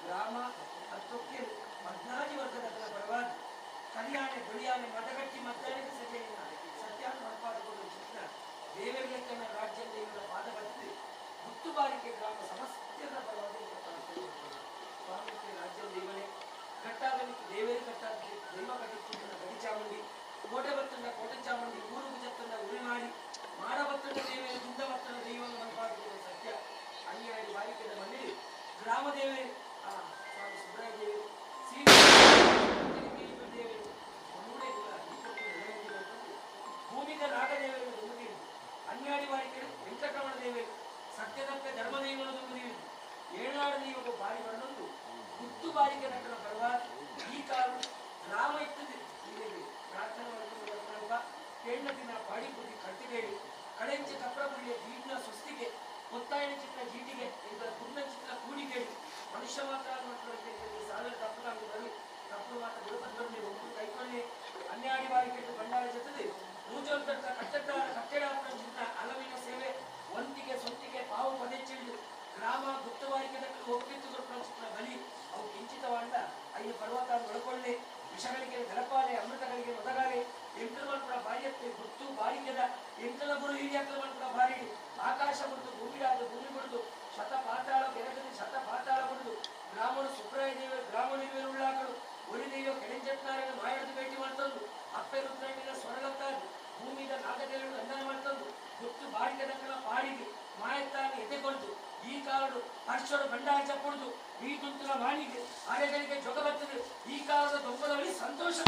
ಗ್ರಾಮ ಹತ್ತೊಕ್ಕೆ ಪದ್ನಾಜಿ ವರ್ಗದ ಪರವಾಗಿ ಕಲ್ಯಾಣ ಬಿಳಿಯಾನೆ ಮತಗಟ್ಟಿ ಮದ್ದಾಳಿಗೆ ಸಭೆಯನ್ನ ಸತ್ಯಾನ್ ಮನಪಾದಕೊಂಡು ಚಿತ್ರ ದೇವರಿಗೆಕ್ಕನ ರಾಜ್ಯ ದೇವರ ಪಾದ ಬತ್ತಿದೆ ಗುತ್ತುಬಾರಿಕೆ ಗ್ರಾಮ ಸಮಸ್ತರ ಪರವಾಗಿ ಸ್ವಾಮಿ ರಾಜ್ಯ ದೇವರೇ ಕಟ್ಟಾಗಲಿ ದೇವರೇ ಕಟ್ಟಾದ ದೈವ ಕಟ್ಟಿನ ಗಡಿ ಚಾಮುಂಡಿ ಕೋಟೆ ಬತ್ತಂಡ ಕೋಟೆ ಚಾಮುಂಡಿ ಊರು ಜತ್ತಂಡ ಉರಿ ಮಾಡಿ ಮಾಡ ಬತ್ತಂಡ ದೇವರೇ ಗುಂಡ ಬತ್ತಂಡ ದೈವವನ್ನು ಮನಪಾದಕೊಂಡು ಸತ್ಯ ಅನ್ಯಾಯ ಬಾರಿಕೆದ ಮಣ್ಣಿಡಿ ಗ್ರಾಮ ದೇವರೇ ಸ್ವಾಮಿ ಸುಬ್ರಾಯ ದೇವರು ಭೂಮಿದ ನಾಗದೇವರು ದುಂಬುದೀರು ಅನ್ಯಾಡಿ ಬಾರಿಕೆಡು ವೆಂಕಟರಮಣ ದೇವರು ಸತ್ಯದಕ್ಕೆ ಧರ್ಮದೈವನು ದುಂಬುದೀರು ಏಳ್ನಾಡು ದೈವಕ್ಕೆ ಬಾರಿ ಬಣ್ಣೊಂದು ಗುತ್ತು ಬಾರಿಕೆ ನಟನ ಪರವಾಗಿ ಈ ಕಾಲು ಗ್ರಾಮ ಇತ್ತದೆ ಹೀಗಾಗಿ ಪ್ರಾರ್ಥನೆ ಮಾಡಿಕೊಂಡು ಕೇಂದ್ರ ದಿನ ಪಾಡಿ ಬುದ್ಧಿ ಕಟ್ಟಿಗೇಳಿ ಕಡೆಂಚೆ ಕಪ್ರಗುಡಿಯ ಜೀಟ್ನ ಸ್ವಸ್ತಿಗೆ ಒತ್ತಾಯನ ಚಿತ್ರ ಜೀಟಿಗೆ ಇದರ ಪುಣ್ಯ ಚಿತ್ರ ಕೂಡಿಗೇಳಿ ಮನುಷ್ಯ ಮಾತ್ರ ಸಾವಿರ ತಪ್ಪು ಬರು ತಪ್ಪು ಮಾತ್ರ ಗುರುಪದ್ರಲ್ಲಿ ಒಬ್ಬರು ಕೈಕೊಳ್ಳಿ ಅನ್ಯಾಡಿ ಬಾರಿಕೆ ಭಂಡಾರ ಜೊತೆಗೆ ನೂಜೋಲ್ ತಕ್ಕ ಕಟ್ಟಡ ಕಟ್ಟಡ ಚಿತ್ರ ಅಲವಿನ ಸೇವೆ ಒಂಟಿಗೆ ಸೊಂಟಿಗೆ ಪಾವು ಪದೆಚ್ಚಿಲ್ಲು ಗ್ರಾಮ ಗುಪ್ತವಾರಿಕೆ ದಕ್ಕಲು ಒಪ್ಪಿತ್ತು ಚಿತ್ರ ಬಲಿ ಅವು ಕಿಂಚಿತವಾಂಡ ಐದು ಪರ್ವತ ಒಳಕೊಳ್ಳೆ ವಿಷಗಳಿಗೆ ಗಲಪಾಲೆ ಅಮೃತಗಳಿಗೆ ಒದಗಾಲೆ ಎಂಕಲ್ ಮಲ್ಪುಡ ಬಾರಿಯತ್ತೆ ಗುತ್ತು ಬಾರಿಕೆದ ಎಂಕಲ ಗುರು ಹಿರಿಯಕ್ಕಲ ಮಲ್ಪುಡ ಬಾರಿ ಆಕಾಶ ಬಿಡುದು ಭೂಮಿರಾದ ಭೂಮಿ ಬಿಡುದು ಶತ ಪಾತಾಳ ಬೆರಗದಿ ಶತ ಪಾತಾಳ ಬಿಡುದು ಗ್ರಾಮನು ಸುಬ್ರಾಯ ದೇವ ಗ್ರಾಮನು ಉಳ್ಳಾಕಳು ಒರಿ ದೈವ ಕೆಡೆಂಜತ್ನಾರನ್ನು ಮಾಯಡ್ದು ಭೇಟಿ ಮಾಡ್ತಂದು ಅಪ್ಪೆ ರುದ್ರಣ್ಣಿನ ಸ್ವರಳತ್ತಾದು ಭೂಮಿದ ನಾಗದೇವರು ವಂದನೆ ಮಾಡ್ತಂದು ಗುತ್ತು ಬಾರಿಕೆ ದಕ್ಕಲ ಪಾಡಿಗೆ ಮಾಯತ್ತಾನೆ ಎದೆಗೊಂಡು ಈ ಕಾಲಡು ಹರ್ಷರು ಭಂಡಾರ ಚಪ್ಪುಡುದು ಈ ತುಂತುನ ವಾಣಿಗೆ ಅರೆಗಳಿಗೆ ಜೊಗ ಬರ್ತದೆ ಈ ಕಾಲದ ದೊಂಬದಲ್ಲಿ ಸಂತೋಷ.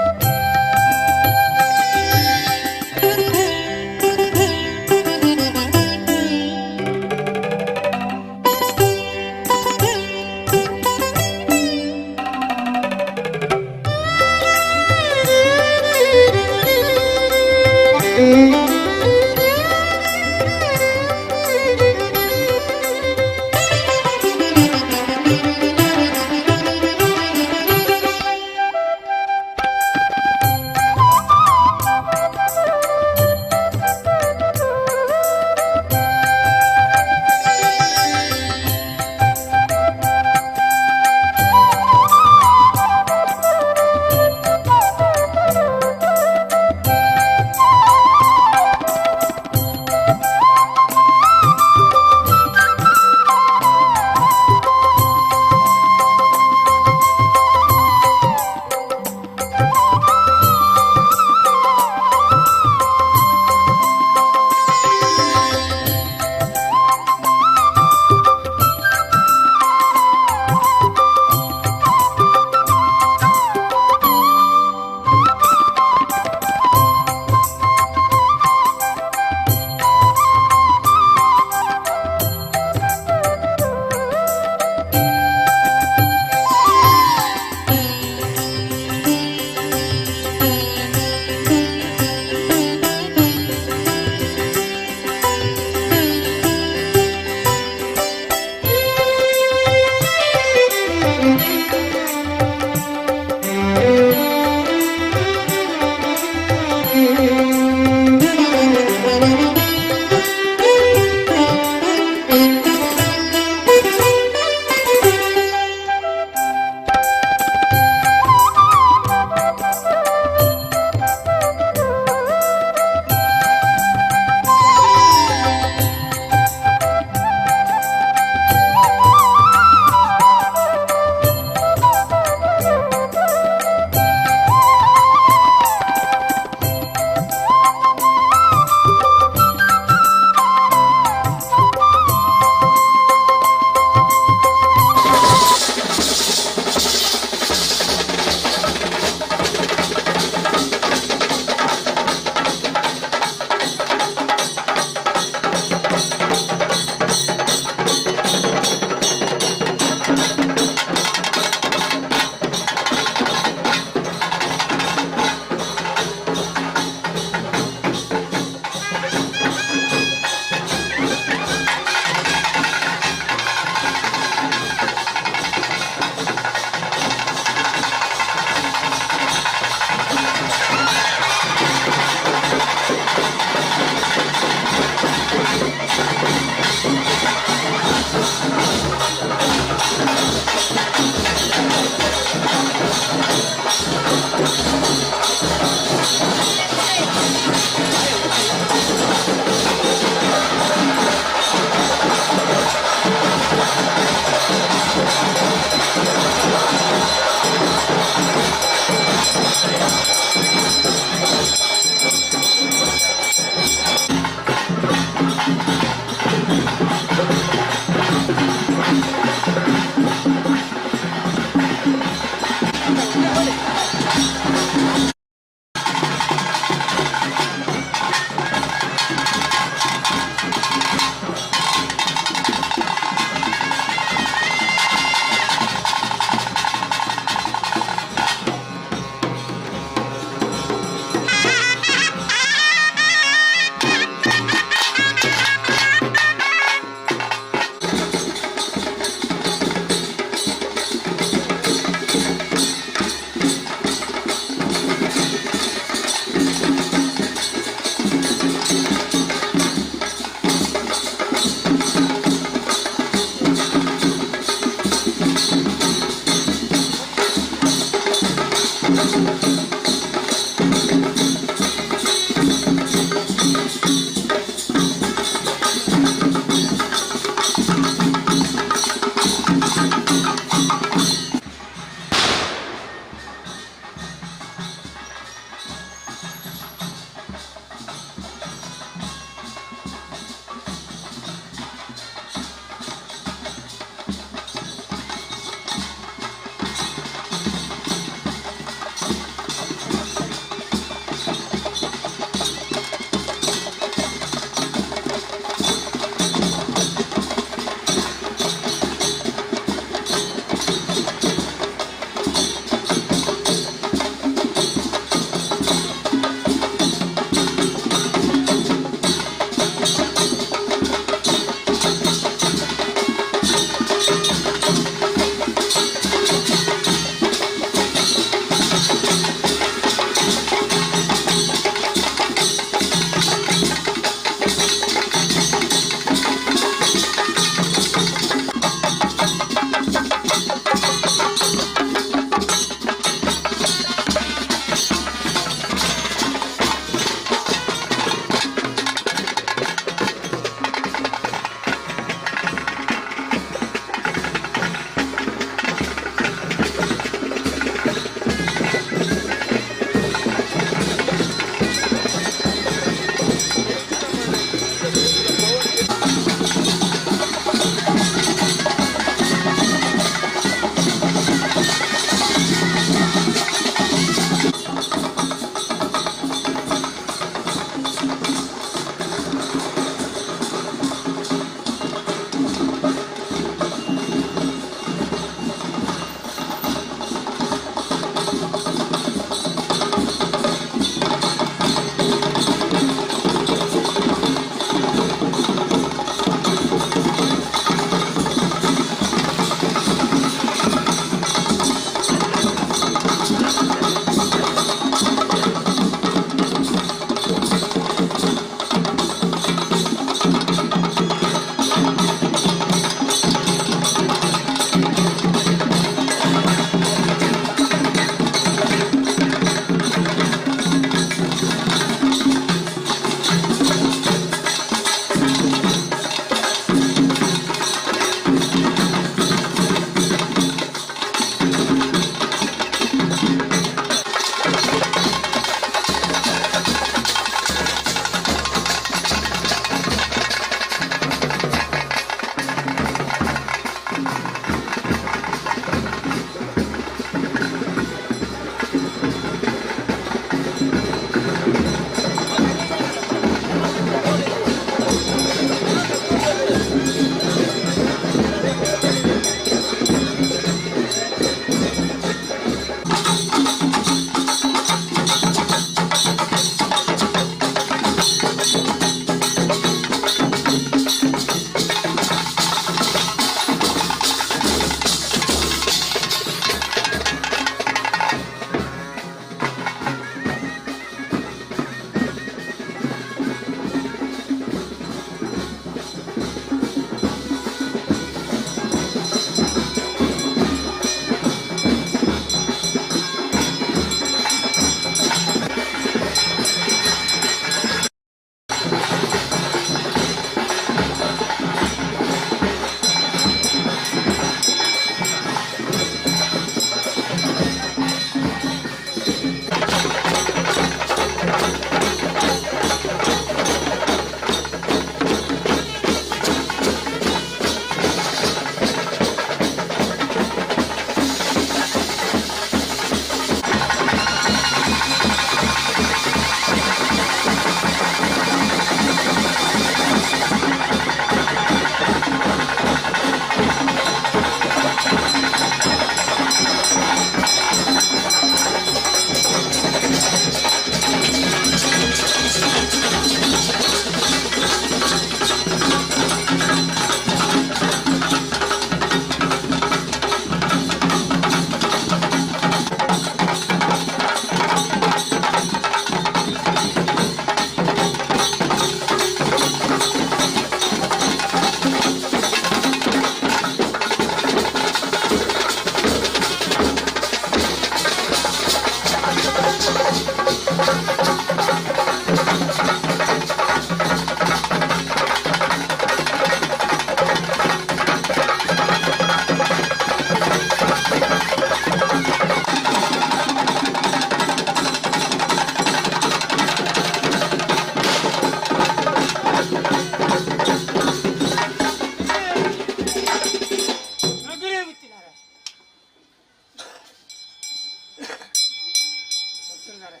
ಬಂದಾರೆ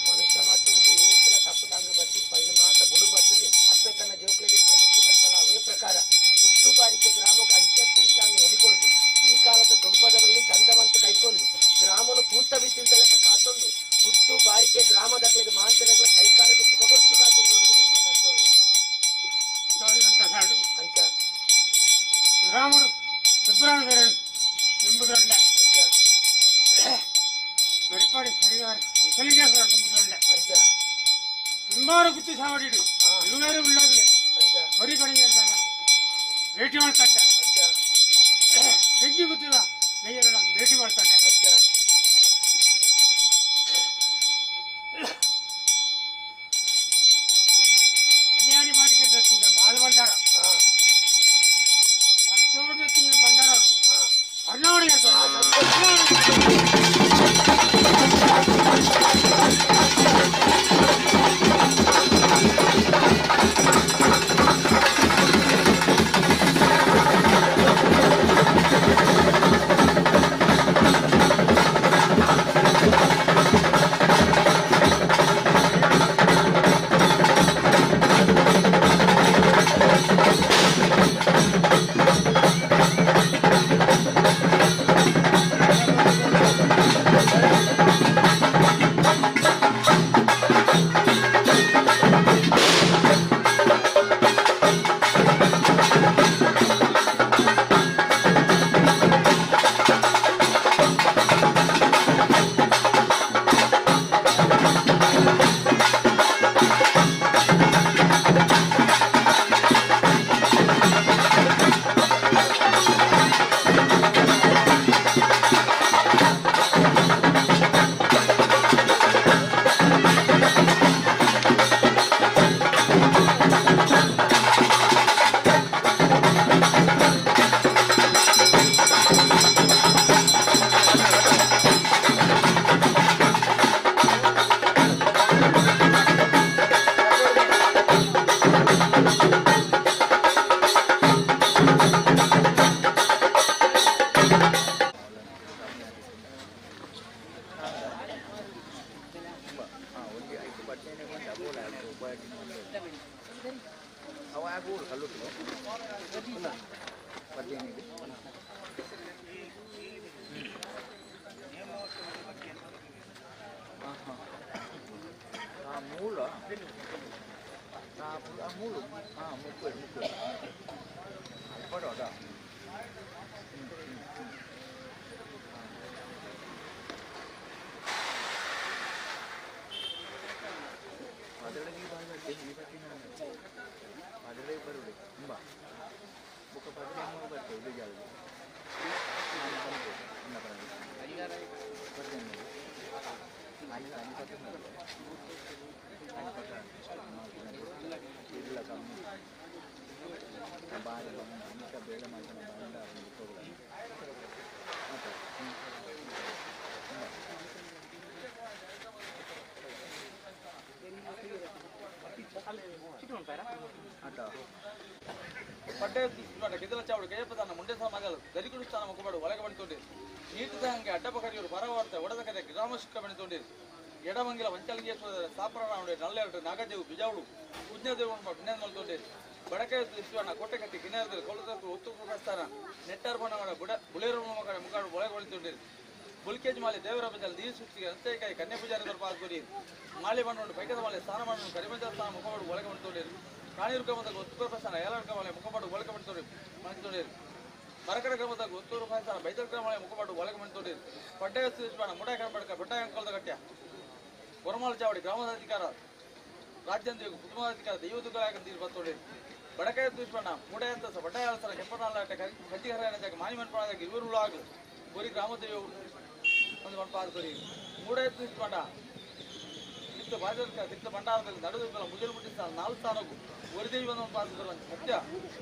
ಮನುಷ್ಯ ಮಾತುಡಿದು ಏತಲ ತಪ್ಪು ತಾಂಗ ಬತ್ತಿ ಪೈನ ಮಾತ ಬುಡು ಬತ್ತಿಗೆ ಅಪ್ಪೆ ತನ್ನ ಜೋಕ್ಲೆಗೆ ಬುದ್ಧಿ ಬಂತಲ್ಲ ಅವೇ ಪ್ರಕಾರ ಹುಟ್ಟು ಬಾರಿಕೆ ಗ್ರಾಮಕ್ಕೆ ಅಂಚ ತಿಂಚಾಮಿ ಹೊಡಿಕೊಡುದು ಈ ಕಾಲದ ದೊಂಪದವಲ್ಲಿ ಚಂದವಂತ ಕೈಕೊಂಡು ಗ್ರಾಮನು ಪೂತ ಬಿತ್ತಿಲ್ದಲೆಕ್ಕ ಕಾತೊಂದು ಹುಟ್ಟು ಬಾರಿಕೆ ಗ್ರಾಮದಕ್ಲಿಗೆ ಮಾಂತನಗಳ ಕೈಕಾರ ಗುಟ್ಟು ಬಗೊಟ್ಟು ಕಾತೊಂದು ಅಂಚ ಗ್ರಾಮಡು ಸುಬ್ರಹ್ಮಣ್ಯ ಎಂಬುದಲ್ಲ ಅಂಚ ಮರಿಪಾಡಿ ಹರಿಗಾರ ವಿಠಲಿಂಗೇಶ್ವರ ಎಂಬುದಲ್ಲ ಅಂಚ ಹಿಂಬಾರು ಗುತ್ತಿ ಸಾವಡಿಡು ಇರುವಾರು ಉಳ್ಳಾಗಲೆ ಅಂಚ ಹೊರಿ ಕಡೆಗೆ ಭೇಟಿ ಮಾಡ್ತಾಂಡ ಅಂಚ ಹೆಜ್ಜೆ ಗುತ್ತಿದ ಕೈಯೆಲ್ಲ ಭೇಟಿ ಮಾಡ್ತಾಂಡ ಅಂಚ ಅನ್ಯಾಯ ಮಾಡಿಕೆ ದತ್ತಿನ ಬಾಲ ಭಂಡಾರ ಅರಸೋಡು ದತ್ತಿನ ಭಂಡಾರ ಕರ್ನಾಟಕ ಗೆದಲ ಚಾವಡು ಗಜಪದಾನ ಮುಂಡೆಸ ಮಗಲು ದರಿಗುಡು ಸ್ಥಾನ ಮುಖಬಾಡು ಒಳಗೆ ಬಣಿತೊಂಡಿರು ನೀಟದ ಹಂಗೆ ಅಡ್ಡಪಕರಿಯವರು ಪರವಾರ್ತೆ ಒಡದ ಕದೆ ಗ್ರಾಮ ಶಿಕ್ಕ ಬಣಿತೊಂಡಿರು ಎಡಮಂಗಿಲ ವಂಚಲಿಂಗೇಶ್ವರ ಸ್ಥಾಪನ ನಲ್ಲೆರಡು ನಾಗದೇವು ಬಿಜಾವಳು ಉಜ್ಞದೇವು ಮಲ್ತೊಂಡಿರು ಬಡಕೆ ವಿಶ್ವನ ಕೋಟೆ ಕಟ್ಟಿ ಕಿನ್ನರದಲ್ಲಿ ಕೊಳದ ಒತ್ತು ಪ್ರಸ್ಥಾನ ನೆಟ್ಟಾರ್ ಬಣ್ಣಗಳ ಬುಡ ಬುಳೇರು ಮಕ್ಕಳ ಮುಖಾಡು ಒಳಗೆ ಬಣಿತೊಂಡಿರು ಬುಲ್ಕೇಜ್ ಮಾಲೆ ದೇವರ ಬದಲು ನೀರು ಸುತ್ತಿಗೆ ಅಂತೆಕಾಯಿ ಕನ್ಯಾ ಪೂಜಾರಿ ಪಾಲ್ಗೊರಿ ಮಾಲೆ ಬಣ್ಣವನ್ನು ಪೈಕದ ಮಾಲೆ ಸ್ನಾನ ಮಾಡಲು ಕರಿಮಂಜ ಸ್ಥಾನ ಮುಖಮಾಡು ಒಳಗೆ ಬಣಿತೊಂಡಿರು ಕಾಣಿರು ಕ್ರಮದ ಒತ್ತು ಪ್ರಸ್ಥಾನ ಏಲಾರು ಕ್ರಮ ಮುಖಮಾಡು ಒಳಗೆ ಬಣಿತೊಂಡಿರು ಮಣಿತೊಂಡಿರು ಮರಕಡ ಕ್ರಮದ ಒತ್ತೂರು ಪ್ರಸ್ಥಾನ ಬೈದಲ್ ಕ್ರಮ ಮುಖಮಾಡು ಒಳಗೆ ಬಣಿತೊಂಡಿರು ಪಡ್ಡೆಯ ಸುರೇಶ್ವರ ಮುಡಾಯ ಕರ್ನಾಟಕ ಬೆಟ್ಟ ಅಂಕೋಲದ ಗಟ್ಯ ಹೊರಮಾಲ ಚಾವಡಿ ಗ್ರಾಮದಾಧಿಕಾರ ರಾಜ್ಯಾಂದ್ರಿಗೂ ಕುಟುಂಬಾಧಿಕಾರ ದೈವದುಗಳಾಗ ಬತ್ತೊಂಡಿರು ಬಡಕಾಯ ದುಷ್ಪಣ್ಣ ಮೂಡೆಯಂತ ಬಡ್ಡಾಯ ಅಳಸರ ಕೆಂಪನಾಟ ಕಜ್ಜಿಹರ ಮಾನಿ ಮನ್ಪಣದಾಗ ಇವರು ಆಗಲು ಗೋರಿ ಗ್ರಾಮದೇವಿ ಒಂದು ಮನ್ಪಾರ್ಕೊರಿ ಮೂಡೆಯ ದುಷ್ಪಣ್ಣ ಇತ್ತು ಬಾಜರ್ಕ ತಿತ್ತ ಭಂಡಾರದಲ್ಲಿ ನಡೆದು ಮುಜಲು ಮುಟ್ಟಿಸ್ತಾನ ನಾಲ್ಕು ಸ್ಥಾನಕ್ಕೂ ಒರಿದೇವಿ ಒಂದು ಪಾಸ್ ಸತ್ಯ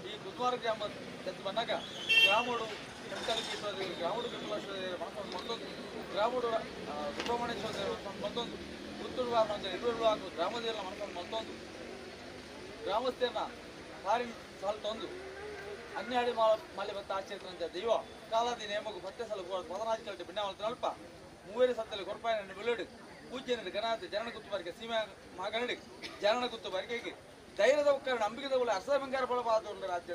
ಈ ಕುದ್ವಾರ ಗ್ರಾಮ ಜತ್ ಬಂದಾಗ ಗ್ರಾಮಡು ಪಂಚಲಿಂಗೇಶ್ವರ ದೇವರು ಗ್ರಾಮಡು ವಿಠಲೇಶ್ವರ ದೇವರು ಮನಸ್ಸನ್ನು ಮತ್ತೊಂದು ಗ್ರಾಮಡು ಸುಬ್ರಹ್ಮಣ್ಯೇಶ್ವರ ದೇವರು ಮನಸ್ಸನ್ನು ಮತ್ತೊಂದು ಪುತ್ತೂರು ವಾರ ಇರುವರು ಹಾಗೂ ಗ್ರಾಮದೇವರ ಮನಸ್ಸನ್ನು ಮತ್ತೊಂದು ಗ್ರಾಮಸ್ಥರನ್ನ ಸಾರಿ ಸಾಲು ತಂದು ಅನ್ಯಾಡಿ ಮಾಲೆ ಬತ್ತ ಆಶ್ಚರ್ಯ ದೈವ ಕಾಲಾದಿ ನೇಮకు ಭತ್ತೆ ಸಲ ಮದನಾಜ್ ಬಿನ್ನಾವಲ್ ಅಲ್ಪ ಮೂವೇರು ಸತ್ತಲ್ಲಿ ಕೊರಪಾಯ ಬೆಳ್ಳೋಡು ಪೂಜ್ಯನಡು ಗಣಾತ ಜನನ ಗುತ್ತು ಬಾರಿಕೆ ಸೀಮಾ ಮಗನಡು ಜನನ ಗುತ್ತು ಬಾರಿಕೆಗೆ ಧೈರ್ಯದ ಒಕ್ಕರಣ ನಂಬಿಕೆದ ಉಳ್ಳ ಅರ್ಸ ಬಂಗಾರ ಬಲ ಬಾದ ರಾಜ್ಯ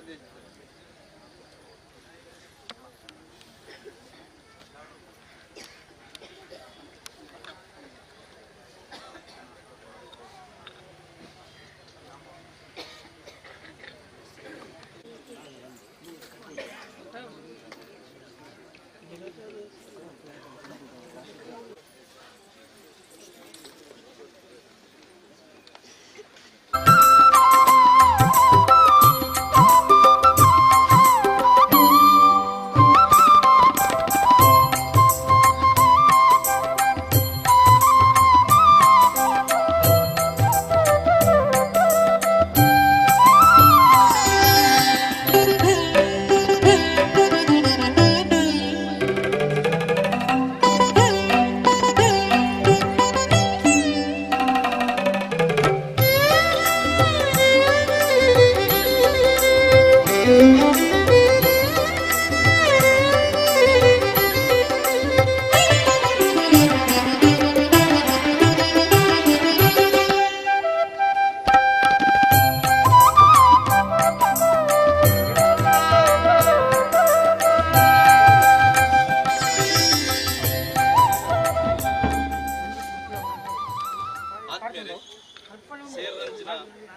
ಸೇರಂಚಿನ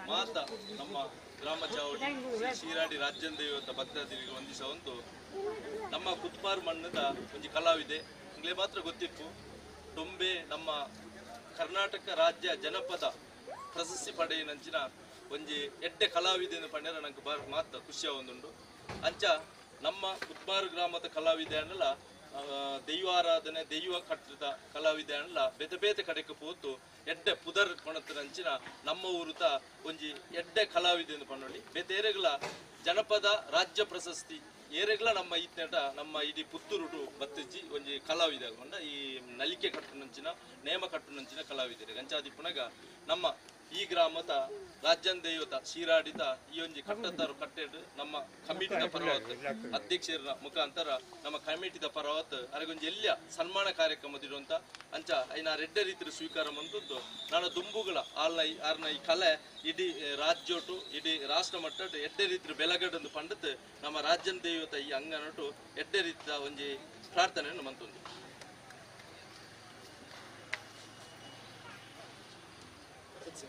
ಮಾತ ನಮ್ಮ ಗ್ರಾಮ ಚಾವಡಿ ಶಿರಾಡಿ ರಾಜ್ಯಂದೇವತ ಭಕ್ತಾದಿಗಳಿಗೆ ವಂದಿಸುವಂತು ನಮ್ಮ ಕುತ್ಪಾರ್ ಮಣ್ಣದ ಒಂಜಿ ಕಲಾವಿದೆ ಇಂಗ್ಲೇ ಮಾತ್ರ ಗೊತ್ತಿಪ್ಪು ಟೊಂಬೆ ನಮ್ಮ ಕರ್ನಾಟಕ ರಾಜ್ಯ ಜನಪದ ಪ್ರಶಸ್ತಿ ಪಡೆಯಿನಂಚಿನ ಒಂಜಿ ಎಡ್ಡೆ ಕಲಾವಿದೆ ಪಂಡ್ಯರ ನಂಗೆ ಬಾರ್ ಮಾತ್ರ ಖುಷಿಯ ಒಂದುಂಡು. ಅಂಚ ನಮ್ಮ ಕುತ್ಪಾರು ಗ್ರಾಮದ ಕಲಾವಿದೆ ಅನ್ನಲ್ಲ ದೈವಾರಾಧನೆ ದೈವ ಕಟ್ಟಿದ ಕಲಾವಿದೆ ಅನ್ನಲ್ಲ ಬೇತೆ ಬೇತೆ ಕಡೆಗೆ ಪೋತು ಎಡ್ಡೆ ಪುದರ್ ಕೊಣತರಂಚಿನ ನಮ್ಮ ಊರುತ ಒಂಜಿ ಎಡ್ಡೆ ಕಲಾವಿದೆ ಎಂದು ಪಣ್ಣೊಳ್ಳಿ ಬೇತೆ ಏರೆಗ್ಲ ಜನಪದ ರಾಜ್ಯ ಪ್ರಶಸ್ತಿ ಏರೆಗ್ಲ ನಮ್ಮ ಈತನೇಟ ನಮ್ಮ ಇಡೀ ಪುತ್ತೂರುಟು ಬತ್ತಿಜ್ಜಿ ಒಂಜಿ ಕಲಾವಿದೆ ಕೊಂಡ ಈ ನಲಿಕೆ ಕಟ್ಟುನಂಚಿನ ನೇಮ ಕಟ್ಟುನಂಚಿನ ಕಲಾವಿದೆ ಗಂಚಾದಿ ಪುನಗ ನಮ್ಮ ಈ ಗ್ರಾಮದ ರಾಜ್ಯಂದೇವತ ಶಿರಾಡಿದ ಈ ಒಂಜಿ ಕಟ್ಟತ್ತಾರು ಕಟ್ಟೆಡ್ ನಮ್ಮ ಕಮಿಟಿದ ಪರ್ವತ ಅಧ್ಯಕ್ಷರ ಮುಖಾಂತರ ನಮ್ಮ ಕಮಿಟಿದ ಪರ್ವತ ಅರಗೊಂಜಿ ಎಲ್ಲಿಯ ಸನ್ಮಾನ ಕಾರ್ಯಕ್ರಮದಿರುವಂತ ಅಂಚ ಐನ ರೆಡ್ಡೆ ರೀತಿಯ ಸ್ವೀಕಾರ ಮಂತದ್ದು ನಾನು ದುಂಬುಗಳ ಆಲ್ನ ಆರ್ನ ಈ ಕಲೆ ಇಡೀ ರಾಜ್ಯೋಟು ಇಡೀ ರಾಷ್ಟ್ರ ಮಟ್ಟಟ್ಟು ಎಡ್ಡೆ ರೀತಿಯ ಬೆಲಗಡೊಂದು ಪಂಡತ್ ನಮ್ಮ ರಾಜ್ಯಂದೇವತ ಈ ಅಂಗನಟು ಎಡ್ಡೆ ರೀತಿಯ ಒಂಜಿ ಪ್ರಾರ್ಥನೆಯನ್ನು ಮಂತೊಂದು. Thank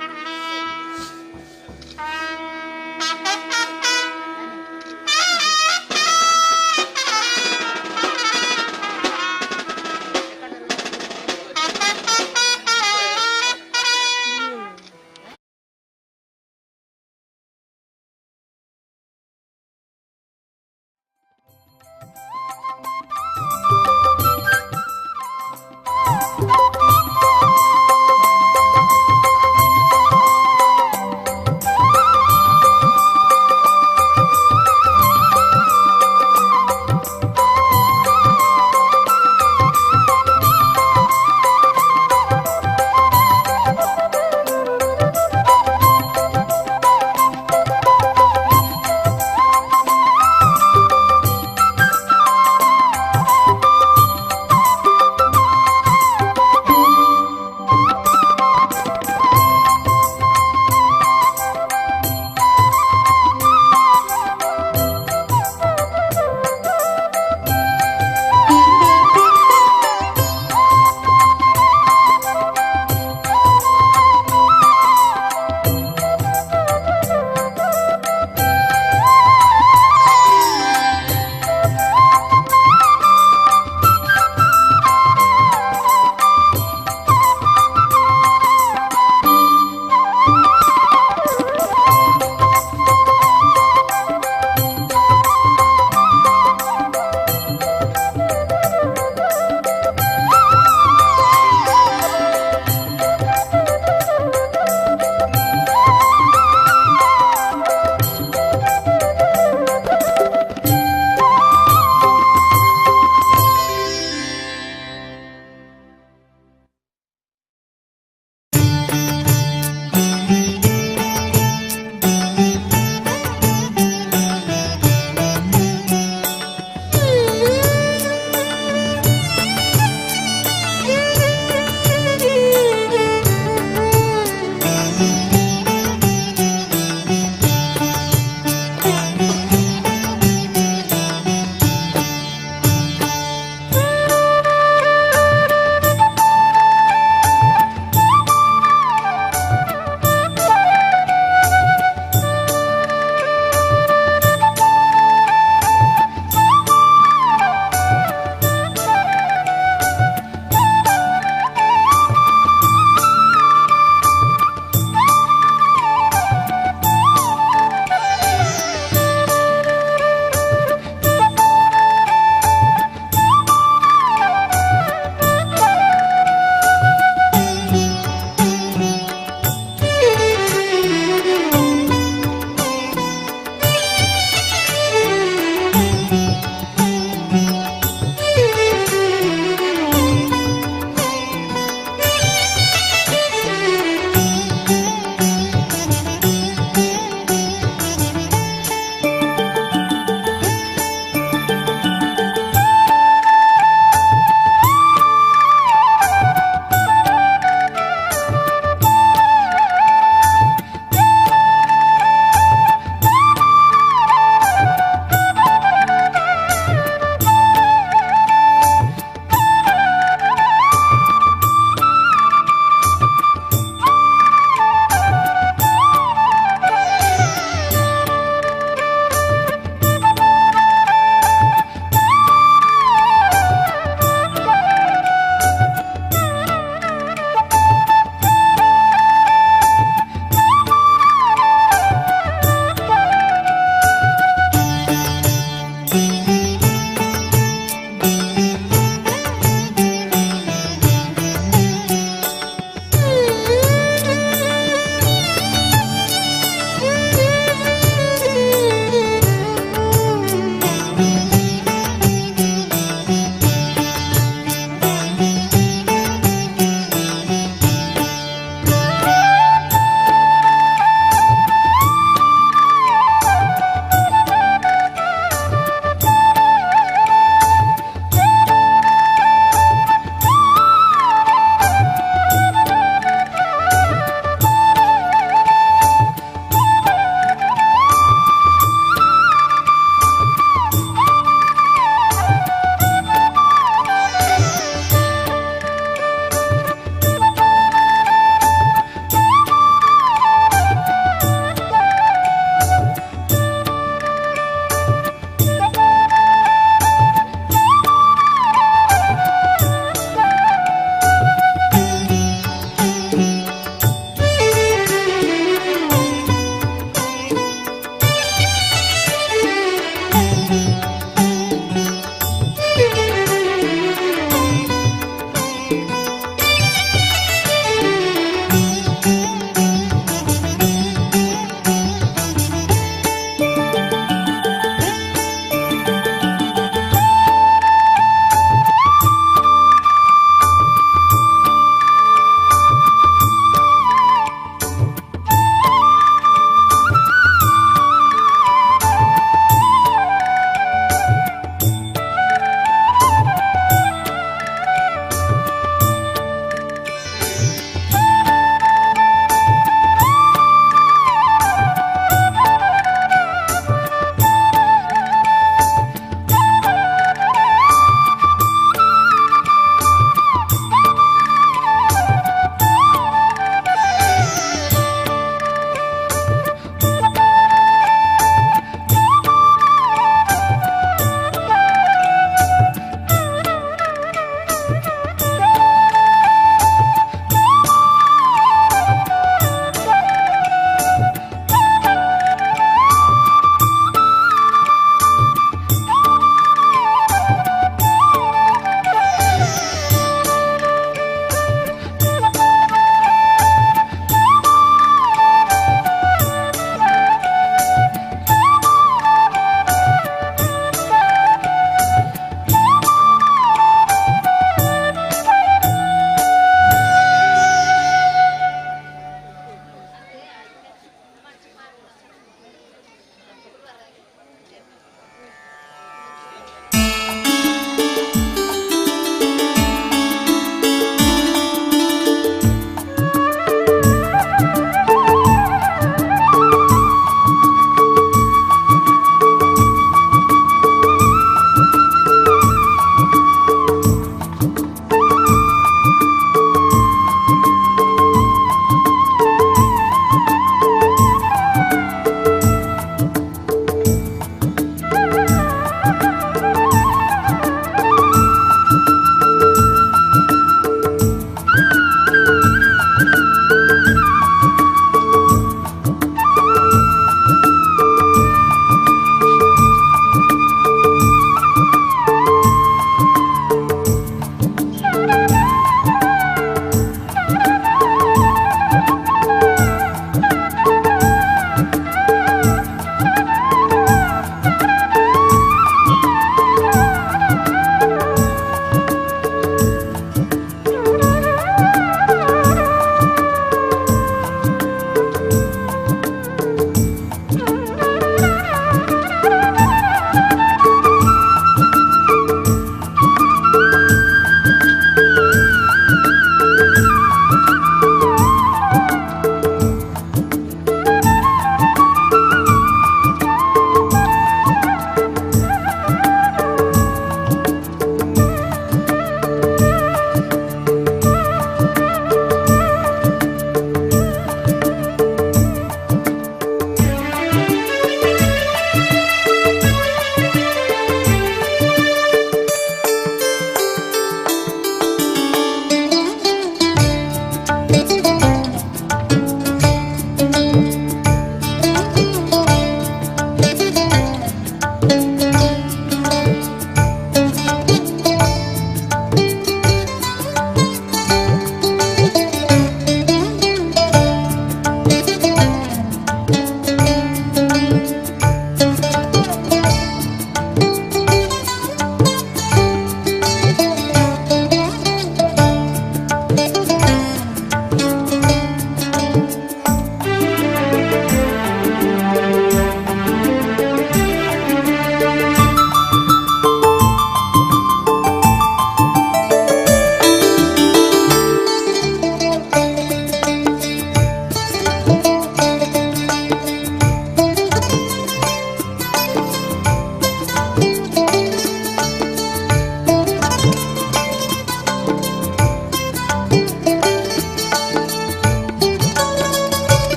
you.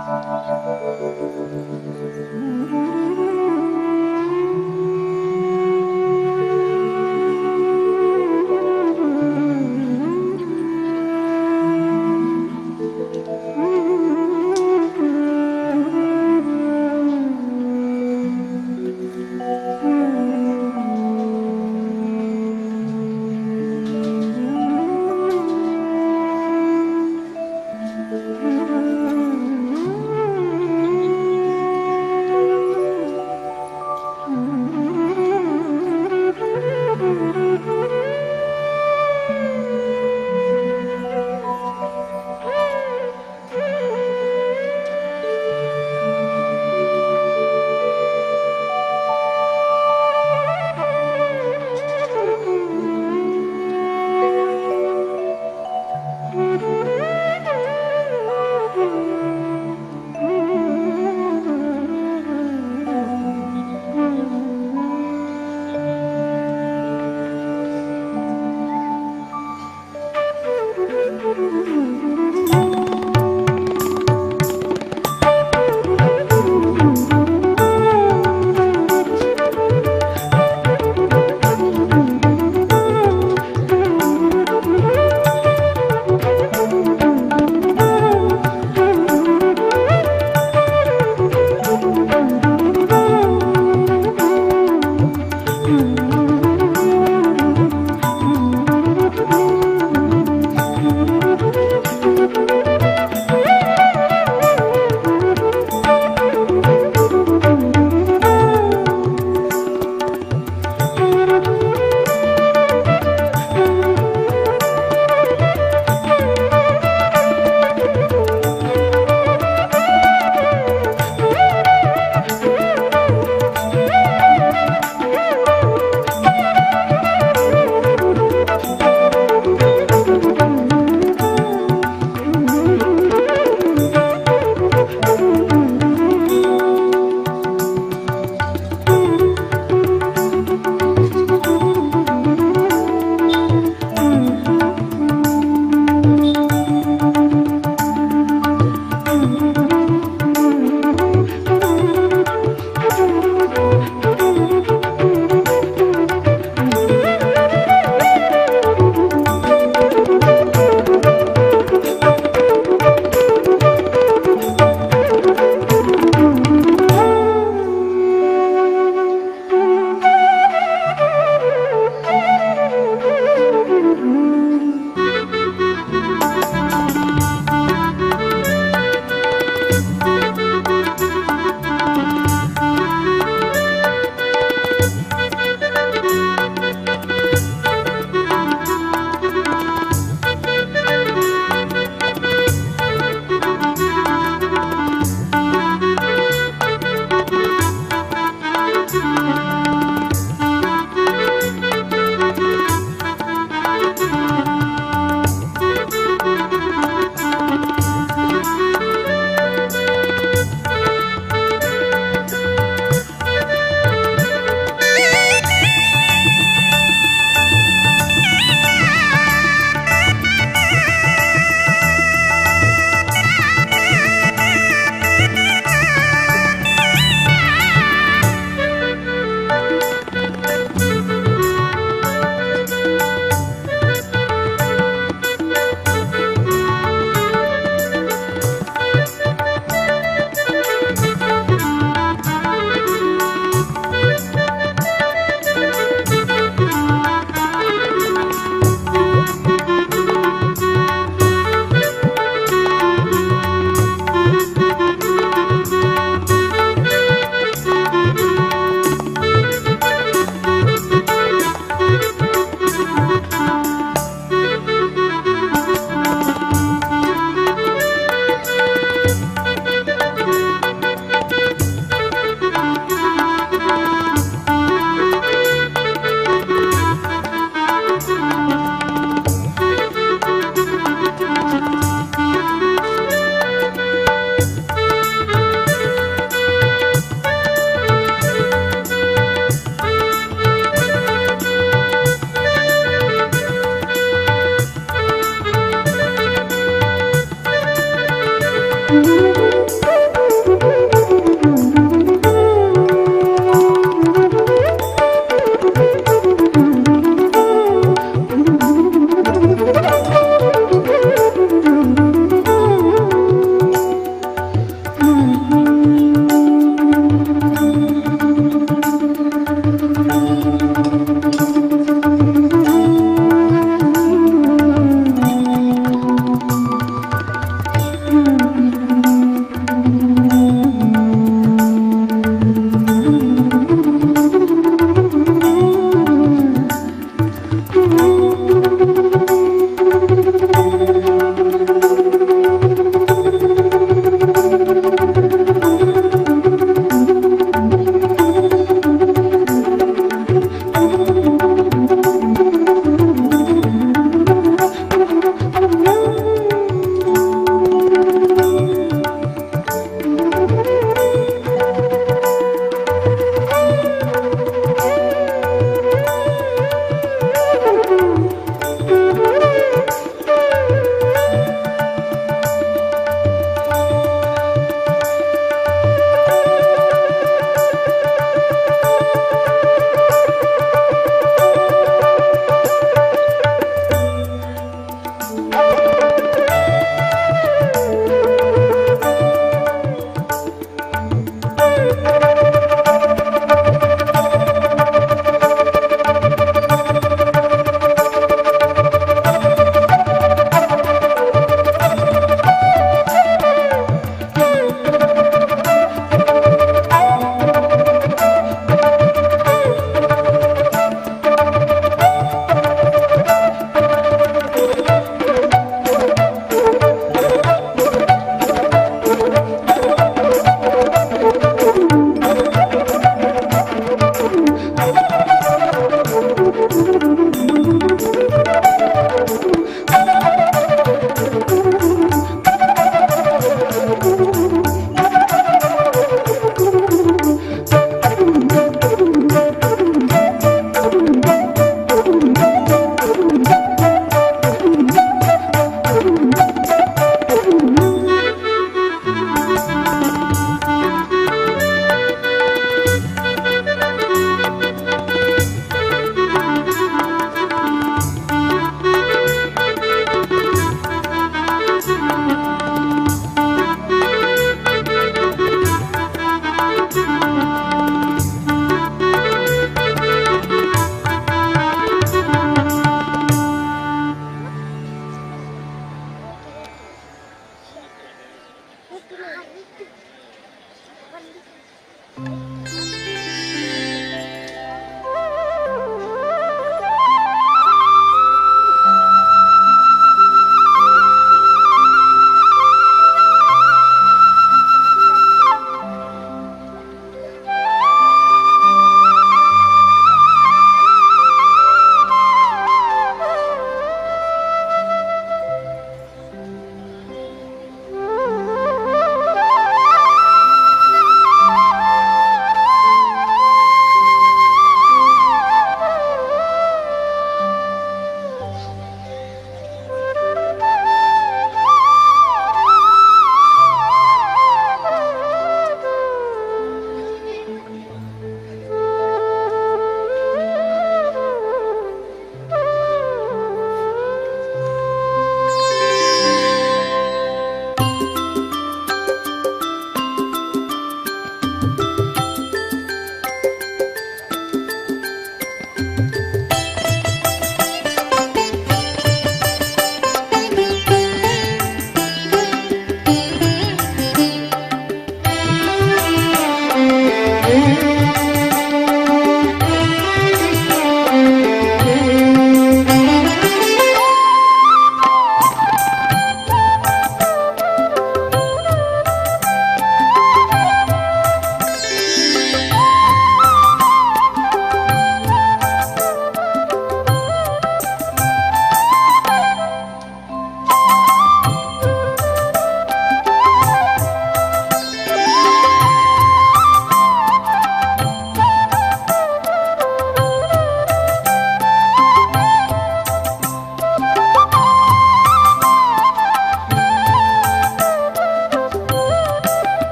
Thank you.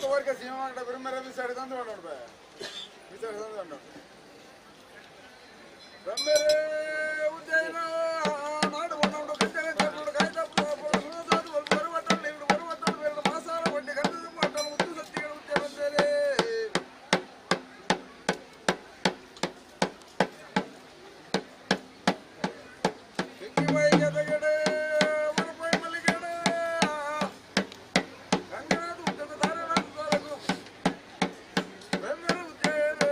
ಗುತ್ತುವರ್ಗ Seema ಬಿರುಮೆರೆ ಬಿಸಾಡಿ ತಂದು ನೋಡ್ಬೇ ಬಿಸಾಡಿ ತಂದು ಬ್ರಹ್ಮರೇ ಉಜ್ಜಯಿನ ನಾಡು ಒಣ್ಣುಂಡು ಕಂಚಗ ಚಟ್ಟುಡು ಕಾಯ್ದಪ್ಪ ಸುಣಸಾದು ಬರುವಟ್ಟಲು ನೀರು ಬರುವಟ್ಟಲು ಬೇರೆ ಮಾಸಾರ ಒಡ್ಡಿ ಗಂಧದ ಮಟ್ಟಲು ಉತ್ತು ಸತ್ತಿಗಳು ಉಚ್ಚ ಬಂದರೆ ಸಿಕ್ಕಿಬಾಯಿ ಜೊತೆಗಡೆ ಮರಪಾಯಿ ಮಲ್ಲಿಗಡೆ ರಂಗನಾಥ ಉಚ್ಚದ ಧಾರನಾಥ ತಾಲೂಕು ಬ್ರಹ್ಮರ ಉಜ್ಜಯನೇ.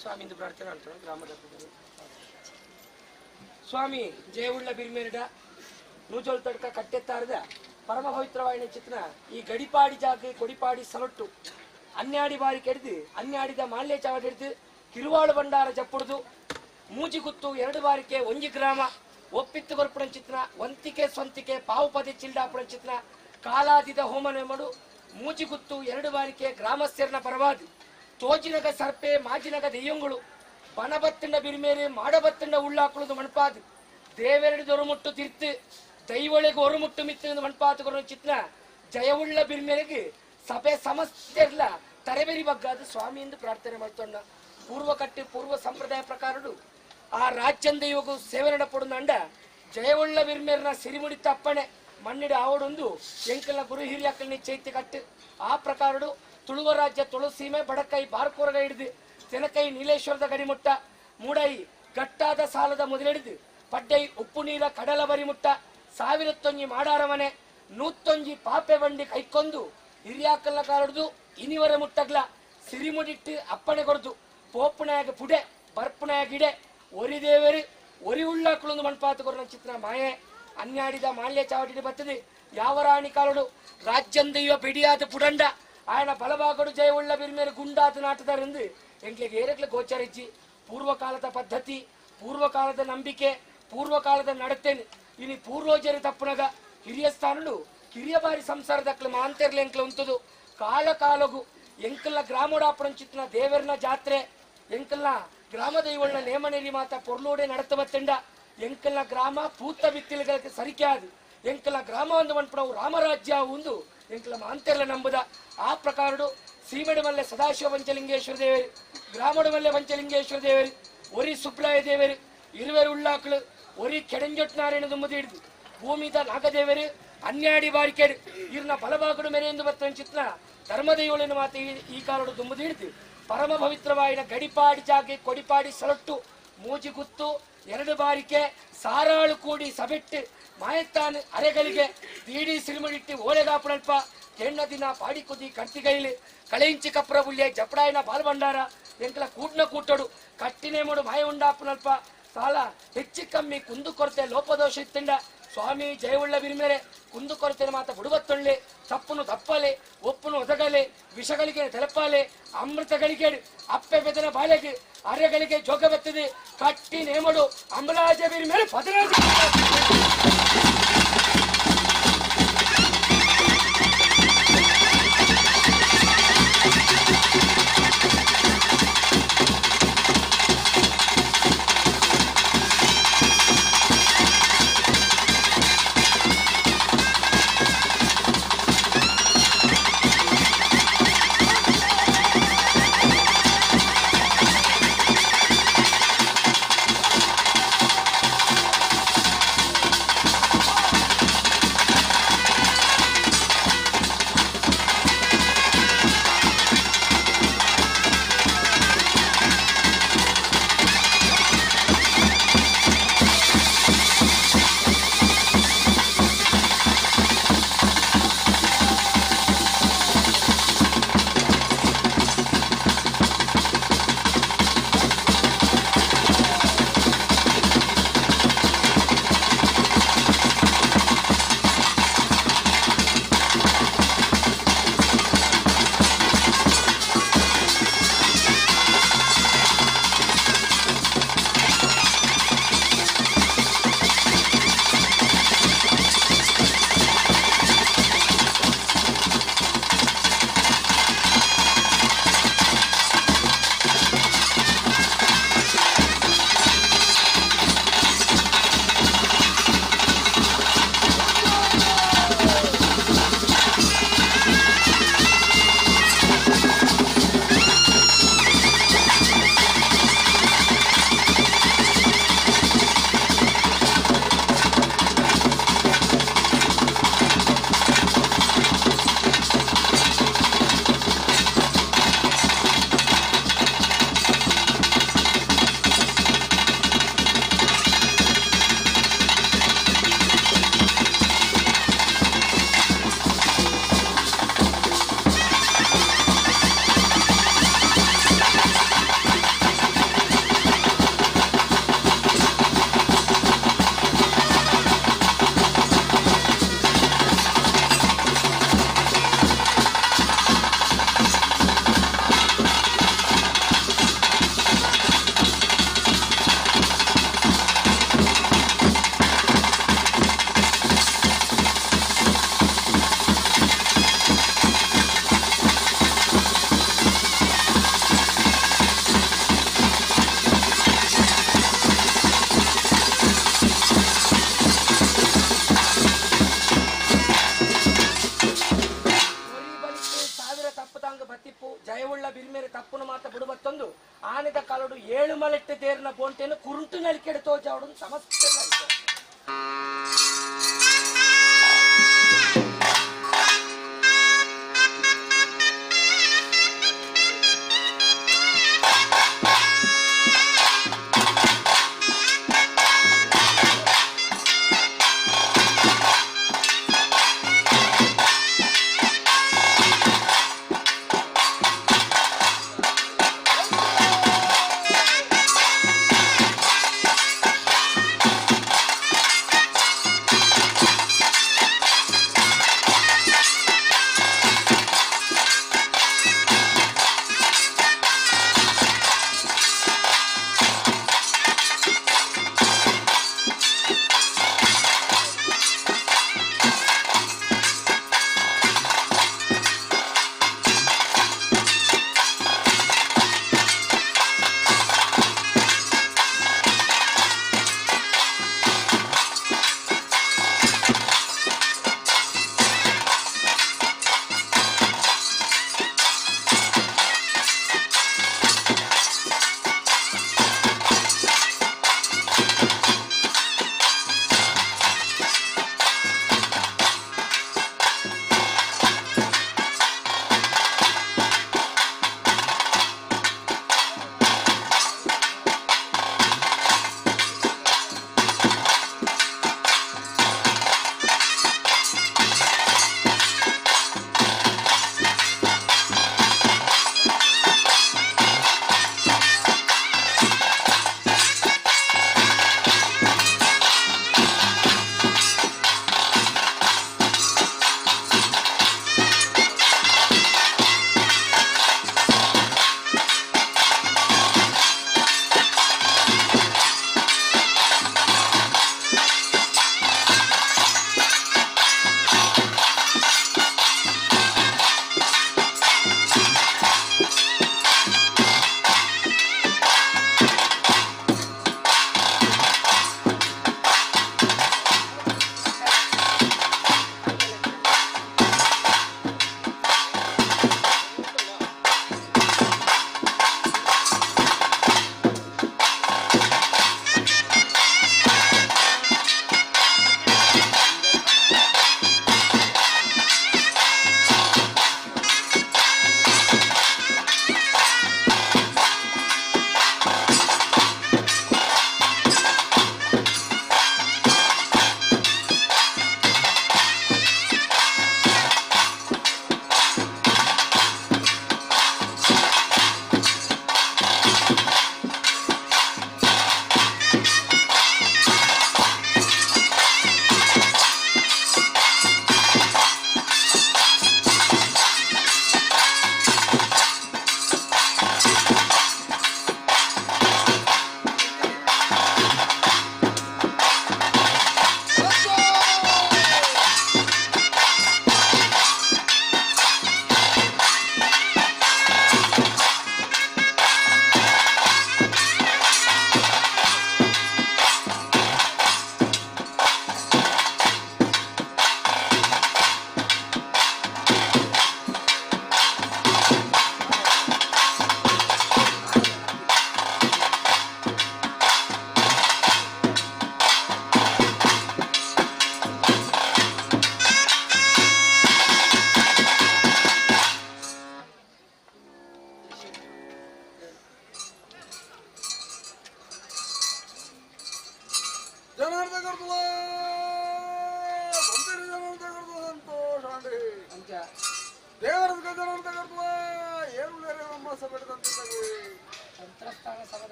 ಸ್ವಾಮಿಂದು ಪ್ರಾರ್ಥನೆ ಅಂತಾರೆ ಗ್ರಾಮದ ಸ್ವಾಮಿ ಜಯವುಳ್ಳ ಬಿರ್ಮೇರಿಡ ನೂಜೋಲ್ ತಡ್ಕ ಕಟ್ಟೆತ್ತಾರದ ಪರಮ ಪವಿತ್ರವಾಯಿನ ಚಿತ್ರ ಈ ಗಡಿಪಾಡಿ ಜಾಗ ಕೊಡಿಪಾಡಿ ಸಲೊಟ್ಟು ಅನ್ಯಾಡಿ ಬಾರಿ ಕೆಡ್ದು ಅನ್ಯಾಡಿದ ಮಾಲ್ಯ ಚಾವಡಿಡ್ದು ಕಿರುವಾಳು ಭಂಡಾರ ಜಪ್ಪುಡ್ದು ಮೂಜಿಗುತ್ತು ಎರಡು ಬಾರಿಕೆ ಒಂಜಿ ಗ್ರಾಮ ಒಪ್ಪಿತ್ತು ಕೊರ್ಪುಣ ಚಿತ್ರ ವಂತಿಕೆ ಸ್ವಂತಿಕೆ ಪಾವು ಪದೆ ಚಿಲ್ಡಾಪುಣ ಚಿತ್ರ ಕಾಲಾದಿದ ಹೋಮನೆ ಮಾಡು ಮೂಜಿಗುತ್ತು ಎರಡು ಬಾರಿಕೆ ಗ್ರಾಮಸ್ಥರನ ಪರವಾದಿ ತೋಜಿನಗ ಸರ್ಪೆ ಮಾಜಿನಗ ದೆಯ್ಯಂಗಳು ಬನಬತ್ತಂಡ ಬಿರ್ಮೇರೆ ಮಾಡಬತ್ತಂಡ ಉಳ್ಳಾಕುಳುದು ಮಣ್ಪಾದು ದೇವೆರಡು ದೊರಮುಟ್ಟು ತಿರ್ತು ದೈವಳಿಗೆ ಒರುಮುಟ್ಟು ಮಿತ್ತು ಮಣ್ಪಾತು ಕೊರೋ ಚಿತ್ರ ಜಯವುಳ್ಳ ಬಿರ್ಮೇರೆಗೆ ಸಭೆ ಸಮಸ್ಯೆರ್ಲ ತರೆಬೆರಿ ಬಗ್ಗಾದ ಸ್ವಾಮಿ ಎಂದು ಪ್ರಾರ್ಥನೆ ಮಾಡ್ತೊಂಡ ಪೂರ್ವ ಕಟ್ಟಿ ಪೂರ್ವ ಸಂಪ್ರದಾಯ ಪ್ರಕಾರಡು ಆ ರಾಜ್ಯಂದ ಇವಾಗ ಸೇವೆ ನಡಪಡುಂಡ ಜಯವುಳ್ಳ ಬಿರ್ಮೇರ್ನ ಸಿರಿಮುಡಿತ ಅಪ್ಪಣೆ ಮಣ್ಣಿಡ ಆವಡೊಂದು ಎಂಕಲ್ನ ಗುರು ಹಿರಿಯಕ್ಕಲ್ನಿ ಚೈತ್ಯ ಕಟ್ಟು ಆ ಪ್ರಕಾರಡು ತುಳುವ ರಾಜ್ಯ ತುಳು ಸೀಮೆ ಬಡಕೈ ಬಾರ್ಕೋರಗ ಹಿಡಿದು ತೆನಕೈ ನೀಲೇಶ್ವರದ ಗಡಿಮುಟ್ಟ ಮೂಡೈ ಗಟ್ಟಾದ ಸಾಲದ ಮೊದಲಿಡಿದು ಪಡ್ಡೈ ಉಪ್ಪು ನೀರ ಕಡಲ ಬರಿಮುಟ್ಟ ಸಾವಿರತ್ತೊಂಜಿ ಮಾಡಾರ ಮನೆ ನೂತ್ತೊಂಜಿ ಪಾಪೆ ಬಂಡಿ ಕೈಕೊಂದು ಹಿರಿಯಾಕಲ್ಲ ಕಾರಡ್ದು ಇನಿವರೆ ಮುಟ್ಟಗ್ಲ ಸಿರಿಮುಡಿಟ್ಟು ಅಪ್ಪಣೆ ಕೊಡ್ದು ಪೋಪುನಾಗ ಪುಡೆ ಬರ್ಪುನಾಗ ಇಡೆ ಒರಿ ದೇವರು ಒರಿ ಉಳ್ಳಾಕುಳೊಂದು ಮಣ್ಪಾತು ಕೊರನ ಚಿತ್ರ ಮಾಯೆ ಅನ್ಯಾಡಿದ ಮಾಲ್ಯ ಚಾವಟಿ ಬರ್ತದೆ ಯಾವ ರಾಣಿ ಕಾಲಡು ರಾಜ್ಯಂದೆಯುವ ಬಿಡಿಯಾದ ಪುಡಂಡ ఆయన ಬಲಭಾಗಡು ಜಯವುಳ್ಳ ಬಿರ್ಮೇಲೆ ಗುಂಡಾದ ನಾಟದಾರೆಂದು ಎಂಕ್ಲೆಗೆ ಏರಕ್ಲೆ ಗೋಚರಿಸಿ ಪೂರ್ವಕಾಲದ ಪದ್ಧತಿ ಪೂರ್ವಕಾಲದ ನಂಬಿಕೆ ಪೂರ್ವಕಾಲದ ನಡತೆನು ಇನಿ ಪೂರ್ವಜರು ತಪ್ಪುನಗ ಹಿರಿಯ ಸ್ಥಾನಡು ಕಿರಿಯ ಬಾರಿ ಸಂಸಾರದಕ್ಲು ಮಾಂತೆರ್ಲೆ ಎಂಕ್ಲ ಉಂತದು ಕಾಲ ಕಾಲಗು ಎಂಕಲ್ನ ಗ್ರಾಮೋಡಾಪುರಂಚಿತ್ನ ದೇವರನ ಜಾತ್ರೆ ಎಂಕಲ್ನ ಗ್ರಾಮ ದೈವಳ್ನ ನೇಮನೇರಿ ಮಾತ ಪೊರ್ಲೋಡೆ ನಡತ ಬತ್ತಂಡ ಎಂಕಲ್ನ ಗ್ರಾಮ ಪೂತ ಬಿತ್ತಿಲುಗಳಿಗೆ ಸರಿಕೆ ಅದು ಎಂಕಲ್ನ ಗ್ರಾಮ ಒಂದು ಮನ್ಪುಣವು ರಾಮರಾಜ್ಯ ಒಂದು ಎಂಕಲ ಮಾಂತೆರ್ಲ ನಂಬುದ ಆ ಪ್ರಕಾರಡು ಸೀಮೆಡು ಮಲ್ಲೆ ಸದಾಶಿವ ಪಂಚಲಿಂಗೇಶ್ವರ ದೇವರು ಗ್ರಾಮಡು ಮಲ್ಲೆ ಪಂಚಲಿಂಗೇಶ್ವರ ದೇವರು ಒರಿ ಸುಬ್ಲಾಯ ದೇವರು ಇರುವೆರು ಉಳ್ಳಾಕ್ಳು ಒರಿ ಕೆಡಂಜೊಟ್ಟು ನಾರಾಯಣ ದುಮ್ಮದಿ ಹಿಡಿದು ಭೂಮಿದ ನಾಗದೇವರು ಅನ್ಯಾಡಿ ಬಾರಿಕೆಡು ಇರ್ನ ಬಲಭಾಗಡು ಮೇರೆ ಎಂದು ಬರ್ತನ ಚಿತ್ರ ಧರ್ಮದೈವಳಿನ ಮಾತೆ ಈ ಕಾಲಡು ದುಮ್ಮದಿ ಹಿಡಿದು ಪರಮ ಪವಿತ್ರವಾಯಿನ ಗಡಿಪಾಡಿ ಜಾಗೆ ಕೊಡಿಪಾಡಿ ಸೊರಟ್ಟು ಮೂಜಿಗುತ್ತು ಎರಡು ಬಾರಿಕೆ ಸಾರಾಳು ಕೂಡಿ ಸಬೆಟ್ಟು ಮಾಯತ್ತಾನು ಅರೆಗಳಿಗೆ ದೀಡಿ ಸಿರಿಮುಡಿಟ್ಟು ಓಲೆಗಾಪುಣಲ್ಪ ಕೆಣ್ಣ ದಿನ ಪಾಡಿ ಕುದಿ ಕರ್ತಿಗೈಲಿ ಕಳೆಂಚಿ ಕಪ್ರ ಬುಳ್ಳೆ ಜಪಡಾಯನ ಬಾಲ್ಭಂಡಾರ ಎಂಕಲ ಕೂಡ್ನ ಕೂಟಡು ಕಟ್ಟಿನೇಮಡು ಮಾಯ ಉಂಡಾಪುನಲ್ಪ ಸಾಲ ಹೆಚ್ಚು ಕಮ್ಮಿ ಕುಂದು ಕೊರತೆ ಲೋಪದೋಷ ಇತ್ತಂಡ ಸ್ವಾಮಿ ಜಯವುಳ್ಳ ಬಿರ್ಮೇರೆ ಕುಂದು ಕೊರತೆ ಮಾತ ಬುಡುವತ್ತೊಳ್ಳೆ ತಪ್ಪುನು ತಪ್ಪಲೆ ಒಪ್ಪುನು ಒದಗಲೆ ವಿಷಗಳಿಗೆ ತೆಲಪಾಲೆ ಅಮೃತಗಳಿಗೆ ಅಪ್ಪೆ ಬೆದನ ಬಾಳೆಗೆ ಅರೆಗಳಿಗೆ ಜೋಗ ಬತ್ತದೆ ಕಟ್ಟಿ ನೇಮಡು ಅಮರಾಜ ಬಿರ್ಮೇರೆ ಪದರಾಜ. ಪಂಡೊಂದು ಆನೆದ ಕಾಲಡು ಏಳು ಮಲೆಟ್ಟು ತೇರಿನ ಬೋಂಟೆಯನ್ನು ಕುರುಟು ನಲಿಕೆಡೆ ತೋಜಾವಡು ಸಮಸ್ತ ನಲಿಕೆ.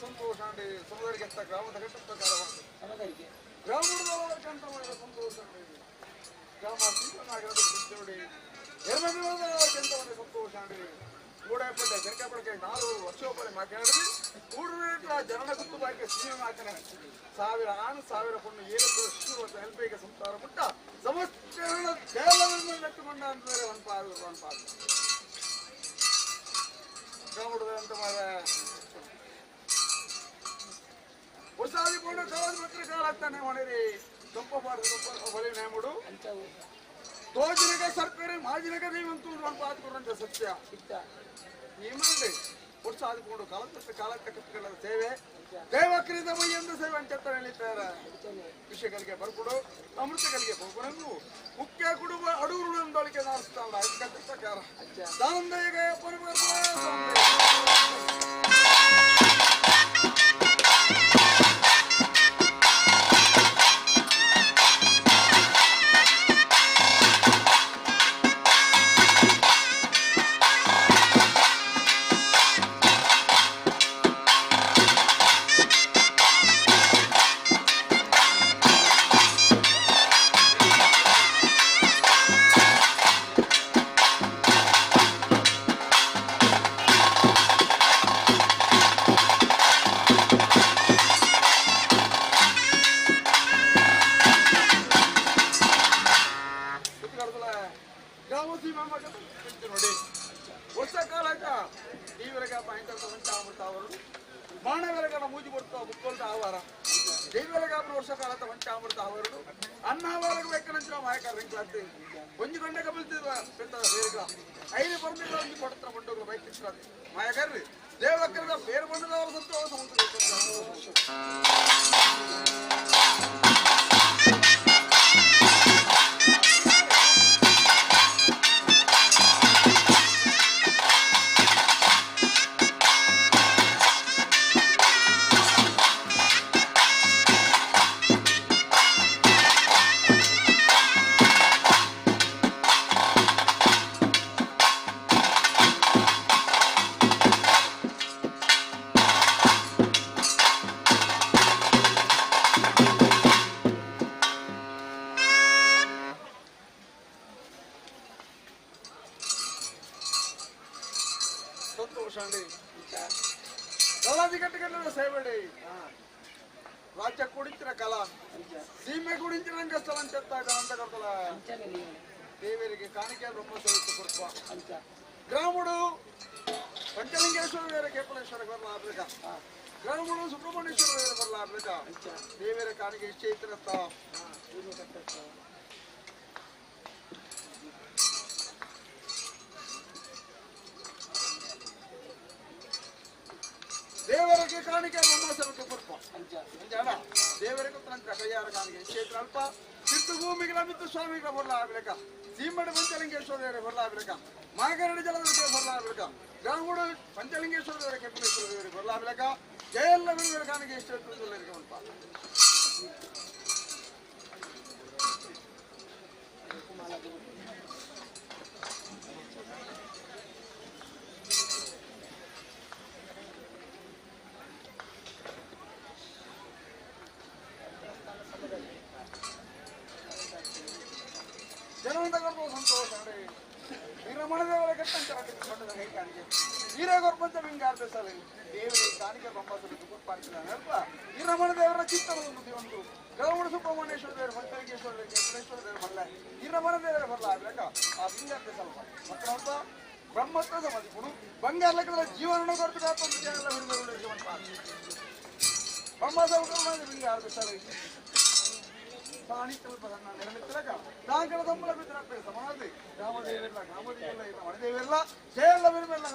ಸಂತೋಷ ಸಮುದಾಯಕ್ಕೆ ಗ್ರಾಮದ ಪ್ರಕಾರ ಗ್ರಾಮದ ಸಂತೋಷ ಗ್ರಾಮ ಸಂತೋಷ ಮೂಡಪಟ್ಟೆ ಜನಕಪಡಕ್ಕೆ 4 ವರ್ಷೋಪರಿ ಮಾತನಾಡಿದ್ವಿ ಮೂರು ಜನನ ಗುತ್ತು ಬಾಕಿ ಸೀಮೆ ಮಾತನ 1000 ಆನು 1000 ಪೊಣ್ಣು 7 ಶಿಶು ಹೆಲ್ಪೇಗೆ ಸಂಸಾರ ಪುಟ್ಟ ಸಮಸ್ತ ದೇವಲನ್ನು ಅಂತಂದರೆ ಒಂದು ಪಾರು ಒಂದು ಪಾರು ಗ್ರಾಮದ ಅಂತ ಹೊಸಾದಿ ಪೊಣ್ಣು ಕವಾದ ಪತ್ರ ಕಾಲಾಗ್ತಾನೆ ಹೊಣೆರಿ ದೊಪ್ಪ ಬಾರದು ದೊಪ್ಪ ಹೊಳೆ ನೇಮುಡು ತೋಜಿನಗ ಸರ್ಪೇರಿ ಮಾಜಿನಗ ನೀವಂತೂ ಒಂದು ಪಾತ್ಕೊಂಡ ಸತ್ಯ ಏಮಂడి ವರ್ಷ ಆದಿಕೊಂಡು ಕಾಲಕ್ಕೆ ಕಾಲಕ್ಕೆ ಕಟ್ಟಿಕೊಳ್ಳದ ಸೇವೆ ದೇವಕ್ರಿದ ಮೈಯಂದು ಸೇವೆ ಅಂತ ಹೇಳಿದ್ದಾರೆ. ವಿಷಯಗಳಿಗೆ ಬರ್ಕೊಡು ಅಮೃತಗಳಿಗೆ ಹೋಗುಣಂದು ಮುಖ್ಯ ಕುಡುಬ ಅಡೂರು ನಂದೊಳಗೆ ನಾರಿಸ್ತಾಳ ಪ್ರಕಾರ ದೇವರಿಗೆ ಕಾಣಿಕೆ ಬ್ರಹ್ಮೋತ್ಸವ ಗ್ರಾಮಡು ಪಂಚಲಿಂಗೇಶ್ವರ ಬೇರೆ ಕೇಪಲೇಶ್ವರ ಬರಲಾರ್ಲಿಕ ಗ್ರಾಮಡು ಸುಬ್ರಹ್ಮಣ್ಯೇಶ್ವರ ಬೇರೆ ಬರಲಾರ್ಲಿಕ ದೇವರ ಕಾಣಿಕೆ ಇಷ್ಟೇ ಇತ್ತಿರತ್ತ ದೇವರಿಗೆ ಕಾಣಿಕೆ ಬ್ರಹ್ಮೋತ್ಸವಕ್ಕೆ ಕೊರ್ಪ ದೇವರಿಗೆ ಕೈಯಾರ ಕಾಣಿಕೆ ಇಷ್ಟೇ ಅಲ್ಪ ಸಿದ್ದು ಭೂಮಿಗಳ ಮಿತ್ತು ಸ್ವಾಮಿಗಳ ಬರಲಾಗಲಿಕ ಸೀಮಡ ಪಂಚಲಿಂಗೇಶ್ವರ ದೇವರೇ ಬರಲಾಗಲಿಕ ಮಾಗರಡಿ ಜಲದ ಬರಲಾಗಲಿಕ ಗ್ರಾಮಡು ಪಂಚಲಿಂಗೇಶ್ವರ ದೇವರ ಕೆಂಪನೇಶ್ವರ ದೇವರಿಗೆ ಬರಲಾಗಲಿಕ ಜಯಲ್ಲ ಗುರುಗಳ ಕಾಣಿಕೆ ಇಷ್ಟ ಉಂಟ ದೇವರ ಚಿತ್ತವನ್ನು ಗ್ರಾಮಣ ಸುಬ್ರಹ್ಮಣ್ಯೇಶ್ವರ ದೇವರ ಪಂಚಲಿಂಗೇಶ್ವರ ಕೇಪಲೇಶ್ವರ ದೇವರ ಬರಲ ಈರಮಣ ದೇವರ ಬರಲ ಆಗ್ಬೇಕ ಆ ಬಿಂಗಾರ್ತೆ ಸ್ವಲ್ಪ ಮತ್ತು ಬ್ರಹ್ಮತ್ವ ಸಮಾಧಿ ಬಂಗಾರ ಲೆಕ್ಕದ ಜೀವನ ಕೊರತು ಜೀವನ ಬ್ರಹ್ಮ ಬಿಂಗಾರ್ತೆ ಸಲ ಸಮಾಧಿ ರಾಮದೇವಿಲ್ಲ ರಾಮದೇವಿಲ್ಲ ಮಣದೇವಿಲ್ಲ ಜಯಲ್ಲ ಬಿರುಮೆಲ್ಲ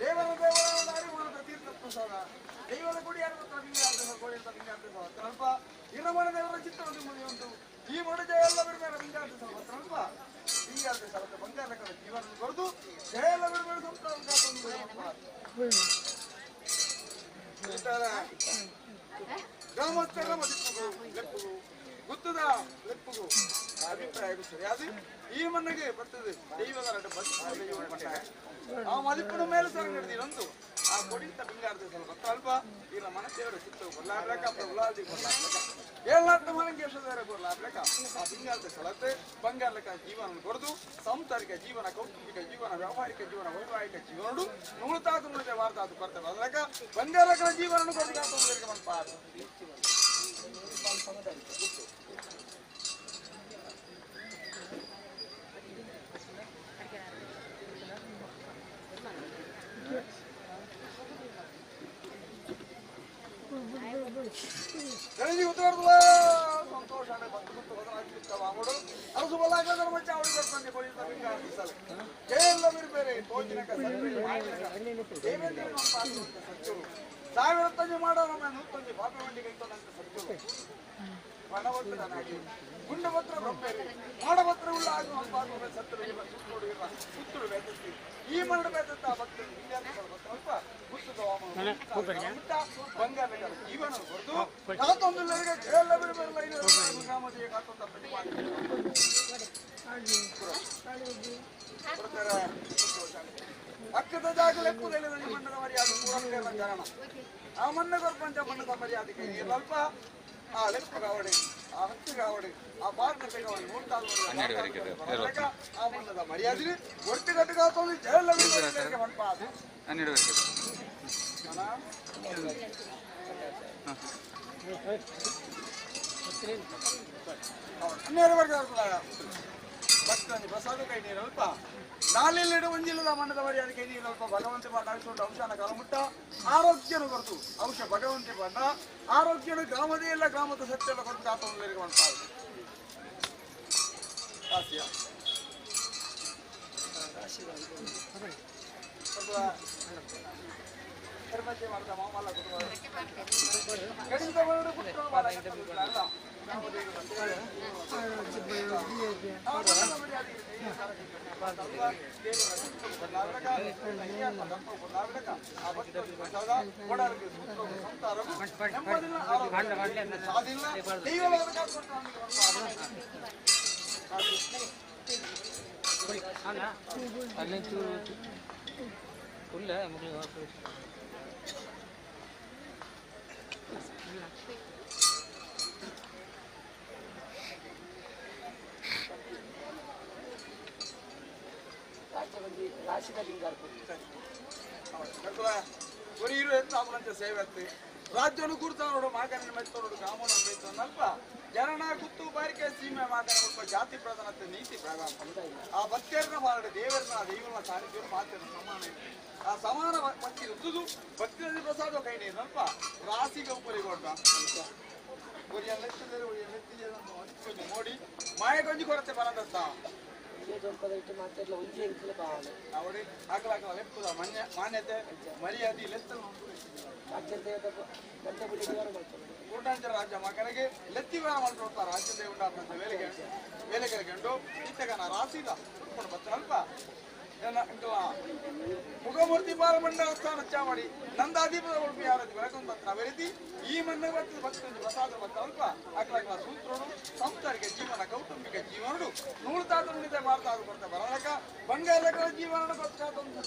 ದೇವರ ದೇವರ ತೀರ್ಥ ಪ್ರಸಾದ ದೈವದ ಗುಡಿ ಯಾರು ಸ್ವಲ್ಪ ಇರಮನ ದೇವರ ಚಿತ್ರವನ್ನು ಮುಗಿಯುಂಟು ಈ ಮೊಡಜ ಎಲ್ಲ ಬಿಡುತ್ತಾರೆ ಸ್ವಲ್ಪ ಹಿಂಗಾದ್ರೆ ಸಲದ ಬಂಗಾರ ಲೆಕ್ಕದ ಜೀವನ ಕೊರದು ಜಯಲ ಬಿಡಬೇಡ ಸಂಸಾರ ಗ್ರಾಮಸ್ಥರ ಮದಿಪ್ಪುಗು ಲೆಪ್ಪುಗು ಗುತ್ತದ ಲೆಪ್ಪುಗು ಅಭಿಪ್ರಾಯಕ್ಕೂ ಸರಿಯಾದ ಈ ಮಣ್ಣಿಗೆ ಬರ್ತದೆ ದೈವದ ಆ ಮದಿಪ್ಪನ ಮೇಲೆ ಸರ್ ನಡೆದಿರೊಂದು ಆ ಕೊಡಿಂತ ಬಂಗಾರದ ಸ್ವಲ್ಪ ಅಲ್ಪ ಇಲ್ಲ ಮನಸ್ಸೇವರು ಸಿಕ್ತು ಕೊಲ್ಲಾಡ್ಲಕ್ಕ ಉಲಾದಿ ಕೊಲ್ಲಾಡ್ಲಕ್ಕ ಏಳಾಟ ಮನಂಗೇಶ್ವರ ಕೊಲ್ಲಾಡ್ಲಕ್ಕ ಆ ಬಂಗಾರದ ಸಲತೆ ಬಂಗಾರಲಕ್ಕ ಜೀವನ ಕೊರದು ಸಾಂಸಾರಿಕ ಜೀವನ ಕೌಟುಂಬಿಕ ಜೀವನ ವ್ಯಾವಹಾರಿಕ ಜೀವನ ವೈವಾಹಿಕ ಜೀವನಡು ನೂಳುತಾತು ನುಡಿದ ವಾರ್ತಾತು ಬರ್ತವೆ ಅದಕ್ಕ ಬಂಗಾರಕರ ಜೀವನ ಕೊರದು ಮನ್ಪ ಸಂತೋಷ ಸಾವಿರ ತಂಜಿ ಮಾಡೋ ನಮ್ಮ ನೂತಂಜಿ ಪಾಪ ವಂಡಿ ಕೈಕೊಂಡಂತ ಸತ್ಯರು ಪಣವತ್ತನಾಗಿ ಗುಂಡಪತ್ರ ಬ್ರಹ್ಮೇರಿ ಮಾಡಪತ್ರ ಉಳ್ಳ ಆಗುವ ಸತ್ತರು ಸುತ್ತೋಡು ಸುತ್ತುಡು ಬೇತತ್ತಿ ಈ ಮರಡು ಬೇತತ್ತ ಭಕ್ತರು ಸ್ವಲ್ಪ ಗುತ್ತದ ಬಂಗಾರ ಜೀವನ ಹೊರದು ಕಾತೊಂದು ಎಲ್ಲ ಗ್ರಾಮದ ಕಾತೊಂದ ಅಕ್ಕದ ಜಾಗಲೆಪ್ಪುದೆಲ್ಲ ಮಣ್ಣದ ಮರ್ಯಾದೆ ಪೂರ ಜರಣ ಆ ಮಣ್ಣ ಕೊರ್ಪಂಚ ಮಣ್ಣದ ಮರ್ಯಾದೆ ಕೈ ಅಲ್ಪ ಆ ಲೆಪ್ಪ ಕಾವಡಿ ಆ ಹತ್ತು ಕಾವಡಿ ಆ ಬಾರ್ನತೆ ಕಾವಡಿ ಮೂರ್ತಾದ ಆ ಮಣ್ಣದ ಮರ್ಯಾದೆ ಒಟ್ಟು ಕಟ್ಟುಕಾತೊಂದು ಜಲ ಮಣ್ಪ ಅದು ಹನ್ನೆರಡುವರೆಗೆ ಭಕ್ತನಿ ಪ್ರಸಾದ ಕೈ ನೀರಲ್ಪ ನಾಲೆಲ್ಲೆಡೆ ಒಂಜಿಲ್ಲದ ಮಣ್ಣದ ಮರ್ಯಾದೆ ಕೈ ನೀರಲ್ಪ ಭಗವಂತ ಪಾಠ ಅವಿಸೋಟ ಅಂಶನ ಕಲಮುಟ್ಟ ಆರೋಗ್ಯನು ಕೊರತು ಅಂಶ ಭಗವಂತ ಪಾಠ ಆರೋಗ್ಯನು ಗ್ರಾಮದೇ ಇಲ್ಲ ಗ್ರಾಮದ ಸತ್ಯ ಕೊರತು ಕಾತೊಂದು ಮಾಡ್ತಾರೆ ಮಾಡ್ತಾ ಮಾಮಲ್ಲ ಕುಟುಂಬ ಕಡಿಮೆ ಕುಟುಂಬ ಸೇವೆ ರಾಜ್ಯನು ಕೂರ್ತಾನೋಡು ಮಾಕನ ಮೆತ್ತೋಡು ಕಾಮನು ಅಲ್ಪ ಜನನ ಗುತ್ತು ಬಾರಿಕೆ ಸೀಮೆ ಮಾಕನ ಜಾತಿ ಪ್ರಧಾನತೆ ನೀತಿ ಪ್ರಧಾನ ಆ ಭಕ್ತಿಯರನ್ನ ಮಾರಡೆ ದೇವರನ್ನ ದೈವನ ಸಾನ್ನಿಧ್ಯ ಮಾತಿನ ಸಮಾನ ಆ ಸಮಾನ ಭಕ್ತಿ ರುದ್ದುದು ಭಕ್ತಿಯಲ್ಲಿ ಪ್ರಸಾದ ಕೈ ನೀರಲ್ಪ ರಾಸಿಗೆ ಉಪರಿಗೊಂಡ ಮೋಡಿ ಮಾಯ ಕೊಂಜಿ ಕೊರತೆ ಬರಂದತ್ತ ಮಾನ್ಯತೆ ಮರ್ಯಾದೆ ಕೂಟಾಂಚರ ರಾಜ್ಯ ಮಗನಿಗೆ ಲೆತ್ತಿವಾರ ಮಾಡ್ಕೊಡ್ತಾ ರಾಜ್ಯದೇ ಉಂಡಾಪಂತ ವೇಲೆಗೆ ವೇಲೆಗೆರೆಗೆಂಡು ಇತ್ತಗನ ರಾಸಿದ ಕುಟ್ಕೊಂಡು ಬತ್ತನಲ್ಪ ಮುಖಮೂರ್ತಿ ಬಾಲಮಂಡಲ ಸ್ಥಾನ ಚಾವಡಿ ನಂದಾದೀಪದ ಉಡುಪಿ ಯಾರತಿ ಬೆಳಕೊಂದು ಬತ್ತ ಬೆರೆತಿ ಈ ಮಣ್ಣು ಬರ್ತದೆ ಭಕ್ತ ಪ್ರಸಾದ ಬತ್ತ ಅಲ್ಪ ಅಕ್ಲಕ್ಲ ಸೂತ್ರನು ಸಾಂಸಾರಿಕ ಜೀವನ ಕೌಟುಂಬಿಕ ಜೀವನಡು ನೂಳುತಾತ ನುಡಿದ ಭಾರತ ಬರ್ತ ಬರಲಕ ಬಂಗಾರಕರ ಜೀವನ ಬದುಕಾತೊಂದು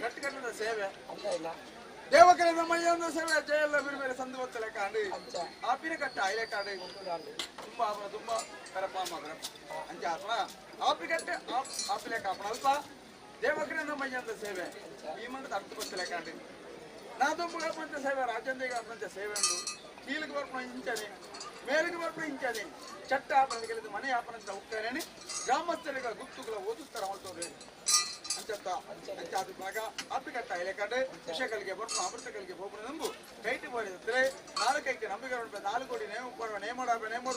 ಕಟ್ಟುಕಟ್ಟದ ಸೇವೆ ದೇವಕರ ಮೈಯೊಂದು ಸೇವೆ ಜಯಲ್ಲ ಬೇರೆ ಬೇರೆ ಸಂದು ಒತ್ತಲೆ ಕಾಂಡು ಆಪಿನ ಕಟ್ಟ ಐಲೆ ಕಾಂಡು ತುಂಬ ಆಪನ ತುಂಬ ಕರಪ ಮಗರ ಅಂಚ ಆಪನ ಆಪಿ ಕಟ್ಟೆ ಆಪಿಲೆ ಕಾಪಣ ಅಲ್ಪ ದೇವಕ್ರನ ಮಯ್ಯಂದ ಸೇವೆ ಈ ಮಂಡದ ಅರ್ಥ ಗೊತ್ತಿಲ್ಲ ಕಾಂಡಿ ನಾ ದುಂಬು ಸೇವೆ ರಾಜೇಂದ್ರಿಗೆ ಅಪ್ಪಂತ ಸೇವೆ ಉಂಡು ಕೀಲಿಗೆ ಬರ್ಪಣ ಇಂಚನೆ ಮೇಲಿಗೆ ಬರ್ಪಣ ಇಂಚನೆ ಚಟ್ಟ ಆಪನ ಕೆಲಸ ಮನೆ ಆಪನ ಉಕ್ಕರೇನೆ ಗ್ರಾಮಸ್ಥರಿಗೆ ಗುಪ್ತುಗಳ ಓದುತ್ತಾರೆ ಅವಳ್ತವ್ರೆ ಅಂಚತ್ತ ಅಂಚ ಅದು ಭಾಗ ಅಪ್ಪಿಕಟ್ಟ ಇಲೆಕಂಡೆ ವಿಷಗಳಿಗೆ ಬರ್ಪಣ ಅಮೃತಗಳಿಗೆ ಹೋಗ್ಬಣ ನಂಬು ಕೈಟಿ ಬೋರಿದ್ರೆ ನಾಲ್ಕೈಕೆ ನಂಬಿಕೆ 4 ಕೋಟಿ ನೇಮ ನೇಮ ನೇಮ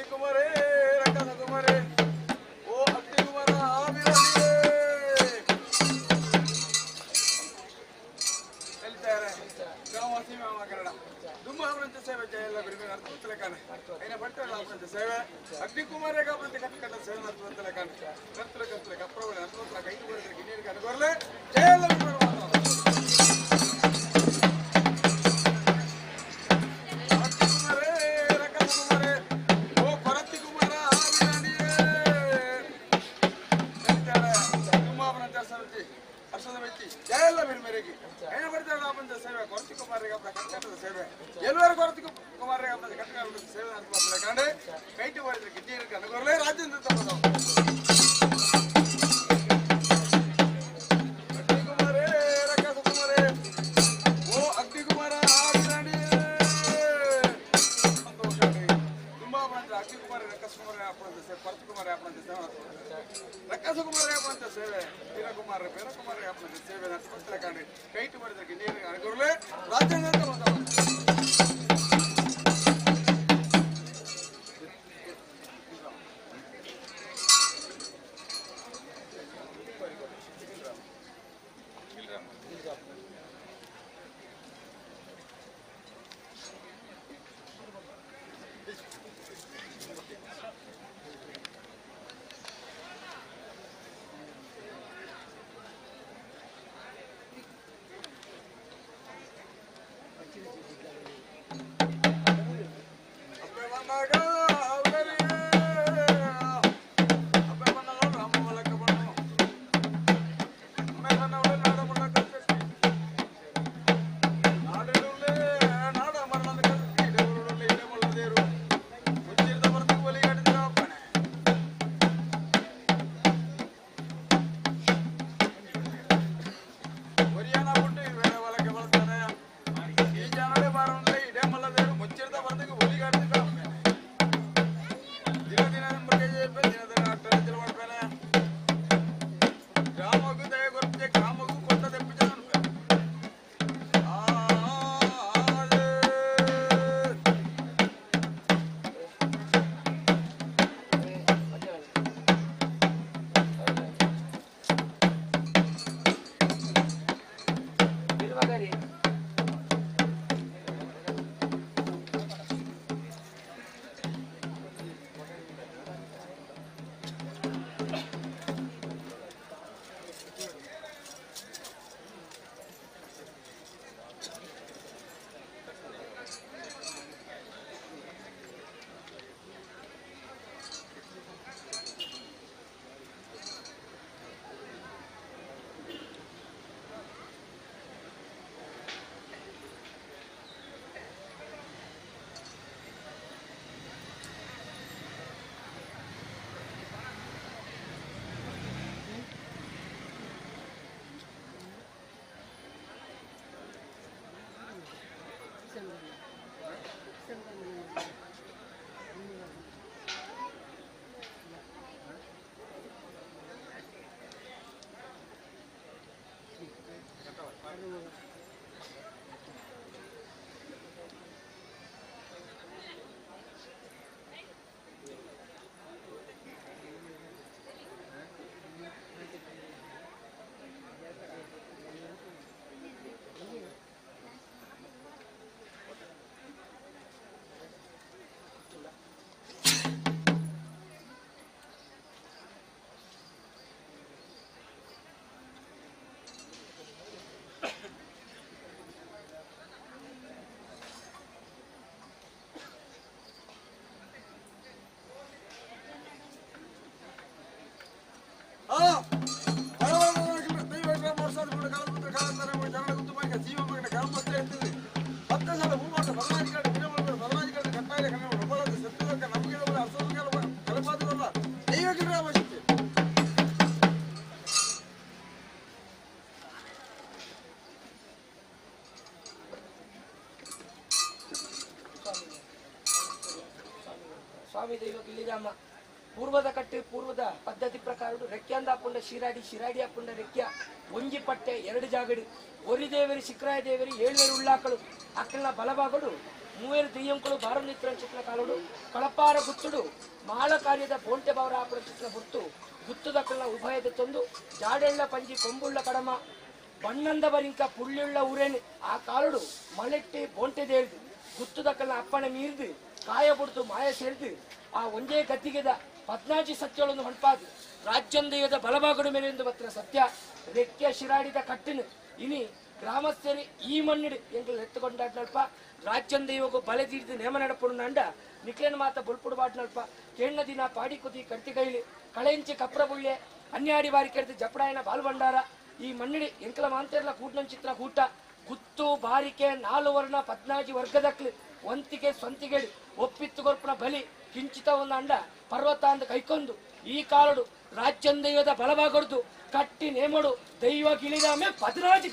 ಅಗ್ನಿಕುಮಾರೇ ರಂಗನ ಕುಮಾರೇ ಓ ಅಗ್ನಿಕುಮಾರ ಕಲಿತಾರೆ ಕನ್ನಡ ದುಮ್ಮ ಅವರಂತ ಸೇವೆ ಜಯ ಗುರುಮೆ ಅರ್ಥ ಕಾಣೆ ಏನ ಬರ್ತಾರಲ್ಲ ಅವರಂತ ಸೇವೆ ಅಗ್ನಿಕುಮಾರೇ ಕಾಪಂತ ಕಟ್ಟ ಸೇವೆ ಅರ್ಥ ಕಾಣೆ ಕರ್ತಲ ಕರ್ತಲ ಕಪ್ರವಳ ಅರ್ಥ ಕೈ ಬರೆದ್ರೆ ಗಿನ್ನಿಯರಿಗೆ ಕನಗೊರ್ಲೆ ಜಯ ಎಲ್ಲ ಸ್ವಾಮಿ ದೈವ ಗಿಲ್ಲಿರಾಮ ಪೂರ್ವದ ಕಟ್ಟೆ ಪೂರ್ವದ ಪದ್ಧತಿ ಪ್ರಕಾರ ರೆಕ್ಯಾಂದ ಹಾಕೊಂಡ ಶಿರಾಡಿ ಶಿರಾಡಿ ಹಾಕೊಂಡ ರೆಕ್ಯ ಒಂಜಿ ಪಟ್ಟೆ ಎರಡು ಜಾಗಡಿ ಒರಿ ದೇವರಿ ಶಿಕ್ರಾಯ ದೇವರಿ ಏಳುವೇರು ಉಳ್ಳಾಕಳು ಅಕ್ಕಳ ಬಲಭಾಗಡು ಮೂವೇರು ದೆಯ್ಯಂಕಳು ಬಾರನಿತ್ರ ಚಿತ್ರ ಕಾಲುಡು ಕಳಪಾರ ಗುತ್ತುಡು ಮಾಳ ಕಾರ್ಯದ ಬೋಂಟೆ ಬಾವರ ಆಪುರ ಚಿತ್ರ ಗುರ್ತು ಗುತ್ತುದಕ್ಕಳ ಉಭಯದ ತಂದು ಜಾಡೆಳ್ಳ ಪಂಜಿ ಕೊಂಬುಳ್ಳ ಕಡಮ ಬಣ್ಣಂದ ಬರಿಂಕ ಪುಳ್ಳುಳ್ಳ ಉರೇನು ಆ ಕಾಲುಡು ಮಲೆಟ್ಟಿ ಬೋಂಟೆ ದೇರ್ದು ಗುತ್ತುದಕ್ಕಳ ಅಪ್ಪಣೆ ಮೀರ್ದು ಕಾಯ ಬುಡ್ದು ಮಾಯ ಸೇರ್ದು ಆ ಒಂದೇ ಗದ್ದಿಗೆದ ಪದ್ನಾಜಿ ಸತ್ಯಗಳನ್ನು ಹೊಂಪಾದು ರಾಜ್ಯಂದೈವದ ಬಲಭಾಗಡು ಮೇಲೆ ಎಂದು ಬತ್ರ ಸತ್ಯ ರೆಕ್ಕೆ ಶಿರಾಡಿದ ಕಟ್ಟಿನ ಇನಿ ಗ್ರಾಮಸ್ಥರಿ ಈ ಮಣ್ಣಿಡು ಎಂಕಲ್ ಎತ್ತುಕೊಂಡಾಡ್ನಲ್ಪ ರಾಜ್ಯಂದೈವಗೂ ಬಲೆ ತೀರ್ದು ನೇಮ ನಡಪುಡು ನಂಡ ನಿಕ್ಲೇನ ಮಾತ ಬುಲ್ಪುಡು ಬಾಡ್ನಲ್ಪ ಕೇಣ್ಣ ದಿನ ಪಾಡಿ ಕುದಿ ಕರ್ತಿಗೈಲಿ ಕಳೆಂಚಿ ಕಪ್ರ ಬುಳ್ಳೆ ಅನ್ಯಾಡಿ ಬಾರಿ ಕೆಡ್ದು ಜಪಡಾಯನ ಬಾಲ್ಭಂಡಾರ ಈ ಮಣ್ಣಿಡಿ ಎಂಕಲ ಮಾಂತೇರ್ಲ ಕೂಟ್ನಂಚಿತ್ರ ಕೂಟ ಗುತ್ತು ಬಾರಿಕೆ ನಾಲು ವರ್ಣ ಪದ್ನಾಜಿ ವರ್ಗದಕ್ಲು ಒಂತಿಗೆ ಸ್ವಂತಿಗೆಡು ಒಪ್ಪಿತ್ತು ಕೊರ್ಪುನ ಬಲಿ ಕಿಂಚಿತ ಒಂದು ಅಂಡ ಪರ್ವತ ಅಂದ ಕೈಕೊಂದು ಈ ಕಾಲಡು ರಾಜ್ಯಂದೈವದ ಬಲಭಾಗಡ್ದು ಕಟ್ಟಿ ನೇಮಡು ದೈವ ಗಿಳಿದಾಮೆ ಪದ್ನಾಜಿ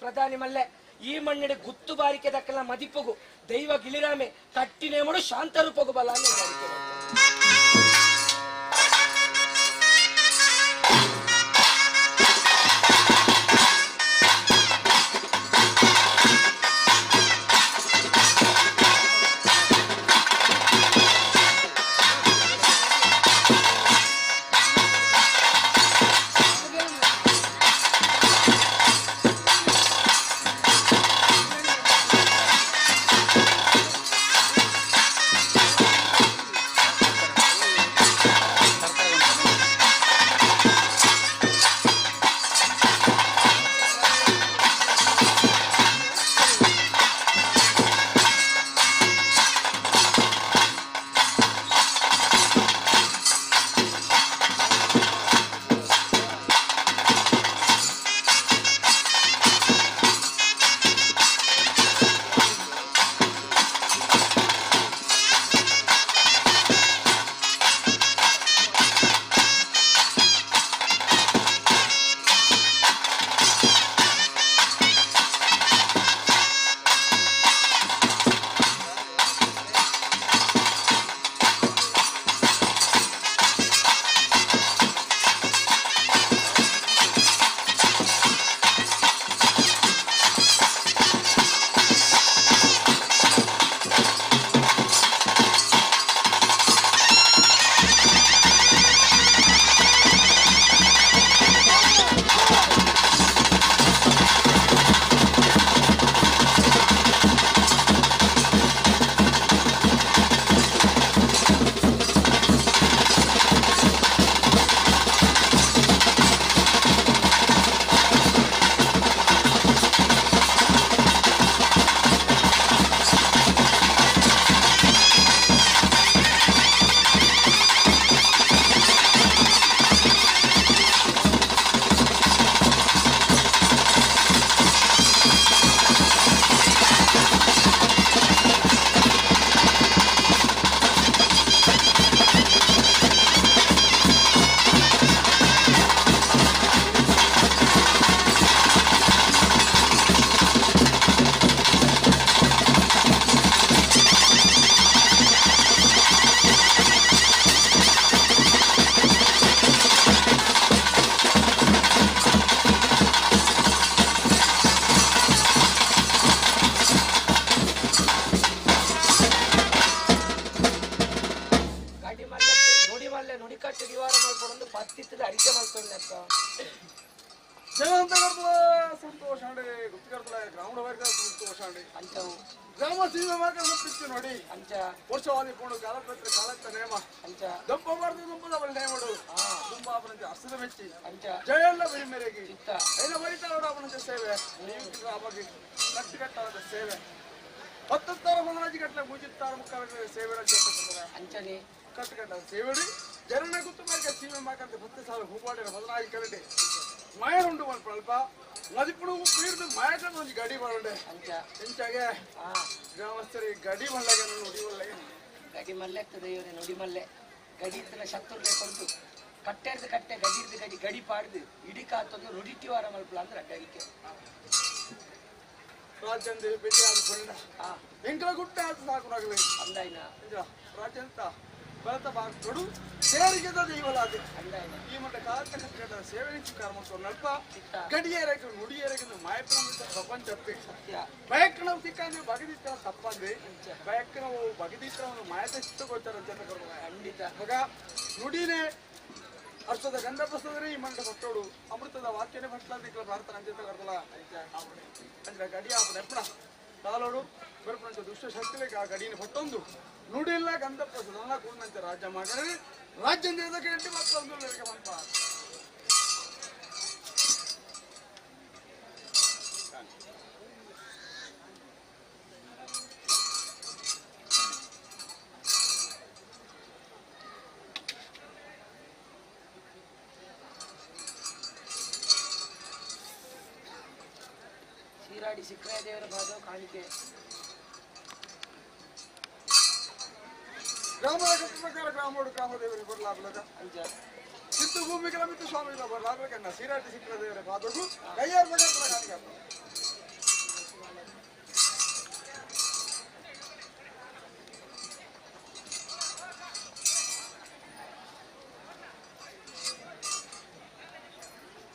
ಪ್ರಧಾನಿ ಮಲ್ಲೆ ಈ ಮಣ್ಣಿಡೆ ಗುತ್ತು ಬಾರಿಕೆ ದಕ್ಕಲ ಮದಿಪುಗು ದೈವ ಗಿಳಿರಾಮೆ ಕಟ್ಟಿನೇಮಡು ಶಾಂತರೂಪಗು ಬಲ ಗುತ್ತಿಗಾರ್ದಲ ಗ್ರಾಮದ ವರ್ಗ ಸಂತೋಷ ಅಂಚವು ಗ್ರಾಮ ಸೀಮೆ ಮಾರ್ಗ ಸಂಪಿತ್ತು ನೋಡಿ ಅಂಚ ವರ್ಷವಾದಿ ಪೋಣು ಕಾಲಪತ್ರ ಕಾಲತ್ತ ನೇಮ ಅಂಚ ದೊಂಪ ಬಾರ್ದು ದುಂಬದ ಅವಳ ನೇಮಡು ದುಂಬ ಅವನಂತೆ ಅರ್ಸದ ಮೆಚ್ಚಿ ಅಂಚ ಜಯಲ್ಲ ಬೈ ಮೇರೆಗೆ ಚಿತ್ತ ಐನ ಬರಿತಾರೋಡ ಅವನಂತೆ ಸೇವೆ ಅವಾಗ ಕಟ್ಟುಕಟ್ಟಾದ ಸೇವೆ ಹತ್ತಾರ ಮನರಾಜಿ ಗಟ್ಟಲೆ ಮುಜಿತ್ತಾರ ಮುಕ್ಕಾಲ ಸೇವೆ ಅಂಚನೆ ಕಟ್ಟುಕಟ್ಟ ಸೇವೆಡಿ ಜನನ ಗುತ್ತು ಮಾರ್ಗ ಸೀಮೆ ಮಾಕಂತೆ ಭಕ್ತಿ ಸಾಲ ಹೂಪಾಡಿನ ಬದಲಾಗಿ ಕರಡೆ ಮಾಯ ಉಂಡು ಒಂದು ಅಲ್ಪ ಮದಿಪುಡು ಪೀರ್ದು ಮಾಯಕಂದು ಒಂಜಿ ಗಡಿ ಬರಡೆ ಅಂಚ ಇಂಚಾಗೆ ಆ ಗ್ರಾಮಸ್ಥರಿಗೆ ಗಡಿ ಮಲ್ಲಾಗೆ ನುಡಿ ಮಲ್ಲಾಗೆ ಗಡಿ ಮಲ್ಲೆ ಆಗ್ತದೆ ಇವರೇ ನುಡಿ ಮಲ್ಲೆ ಗಡಿ ಇತ್ತನ ಶತ್ರುಲೆ ಕೊಡ್ದು ಕಟ್ಟೆರ್ದು ಕಟ್ಟೆ ಗಡಿರ್ದು ಗಡಿ ಗಡಿ ಪಾಡ್ದು ಇಡೀ ಕಾತೊಂದು ನುಡಿಟಿ ವಾರ ಮಲ್ಪಲ ಅಂದ್ರೆ ಅಡ್ಡಾಗಿಕ್ಕೆ ರಾಜಂದೆ ಭೇಟಿ ಆದ ಕೊಂಡ ಆ ಎಂಕಲ ಗುಡ್ಡ ಆದ ಸಾಕು ನಾಗಲಿ ಅಂದಾಯ್ನ ರಾಜಂತ ಬಲತ ಬಾಗ್ತೊಡು ಸೇರಿಗೆದ ದೈವಲಾದೆ ಅಂದಾಯ್ನ ಈ ಮಟ್ಟ ಕಾಲಕ್ಕೆ ಕಟ್ಟಡ ಸೇವೆ ಸ್ವೀಕಾರ ಮಾಡ್ಕೊಂಡು ಅಲ್ಪ ಚಿತ್ತ ಗಡಿಯೇರಕ್ಕೆ ನುಡಿಯೇರಕ್ಕೆ ಮಾಯಪ್ರಮ ಪ್ರಪಂಚಕ್ಕೆ ಸತ್ಯ ಬಯಕ್ಕನವು ಸಿಕ್ಕಂದ್ರೆ ಬಗದಿತ್ತರ ತಪ್ಪಂದೆ ಬಯಕ್ಕನವು ಬಗದಿತ್ತರ ಒಂದು ಮಾಯತ ಚಿತ್ತಗೋಚಾರ ಅಂತ ಖಂಡಿತ ಮಗ ನುಡಿನೇ ಅರ್ಥದ ಗಂಧ ಪ್ರಸಂದ್ರೆ ಈ ಮಂಡ ಭಟ್ಟೋಡು ಅಮೃತದ ವಾಕ್ಯನೇ ಭಟ್ಲಾದಿಕ್ಲ ಭಾರತ ಅಂಜತ ಕರ್ದಲ ಅಂದ್ರೆ ಗಡಿ ಆಪ ನೆಪ್ಪಣ ತಾಲೋಡು ಬರಪಂಚ ದುಷ್ಟ ಶಕ್ತಿಗೆ ಆ ಗಡಿನ ಭಟ್ಟೊಂದು ನುಡಿಲ್ಲ ಗಂಧ ಪ್ರಸದ ಕೂಡಂತೆ ರಾಜ್ಯ ಮಾಡಿದ್ರೆ ರಾಜ್ಯ ಎಂಟಿ ಮತ್ತೊಂದು ಬಂತ ಶಿರಾಡಿ ಸಿಕ್ಕರಾಯ ದೇವರ ಭಾಗವ ಕಾಣಿಕೆ ಗ್ರಾಮದ ಪ್ರಕಾರ ಗ್ರಾಮೋಡು ಗ್ರಾಮದೇವರಿಗೆ ಬರಲಾಗಲದ ಅಂಚ ಸಿದ್ದು ಭೂಮಿಗಳ ಮಿತ್ತು ಸ್ವಾಮಿಗಳ ಬರಲಾಗಬೇಕನ್ನ ಸೀರಾಟಿ ಸಿಕ್ಕರ ದೇವರ ಪಾದಗೂ ಕೈಯಾರ ಕಾಣಿಕೆ ಆಗ್ತದೆ.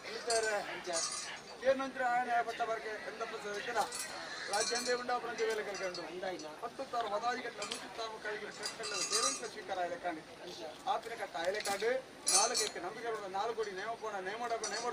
ಹೇಳ್ತಾರೆ ಅಂಚ ಏನಂದ್ರೆ ಆಯನ ಪಟ್ಟ ಬರ್ಕೆ ಎಂತ ಪ್ರಸದಕ್ಕಿನ ರಾಜ್ಯಂದೇ ಉಂಡ ಪ್ರಂಚ ವೇಲೆ ಕಲ್ಕೊಂಡು ಅಂದಾಯ್ನ ಹತ್ತು ಮದಾಜಿಗಟ್ಟಲೆ ಮುಚ್ಚುತ್ತಾರು ಕೈಗೆ ಕಟ್ಟಲ್ಲ ದೇವಂತ ಸ್ವೀಕಾರ ಆಯ್ಲೆ ಕಾಣಿ ಅಂಚ ಆಪಿನ ಕಟ್ಟ ಆಯ್ಲೆ ಕಾಡು ನಾಲ್ಕಕ್ಕೆ ನಂಬಿಕೆ ನಾಲ್ಕು ಕೋಡಿ ನೇಮ ಪೋಣ ನೇಮ ನೇಮ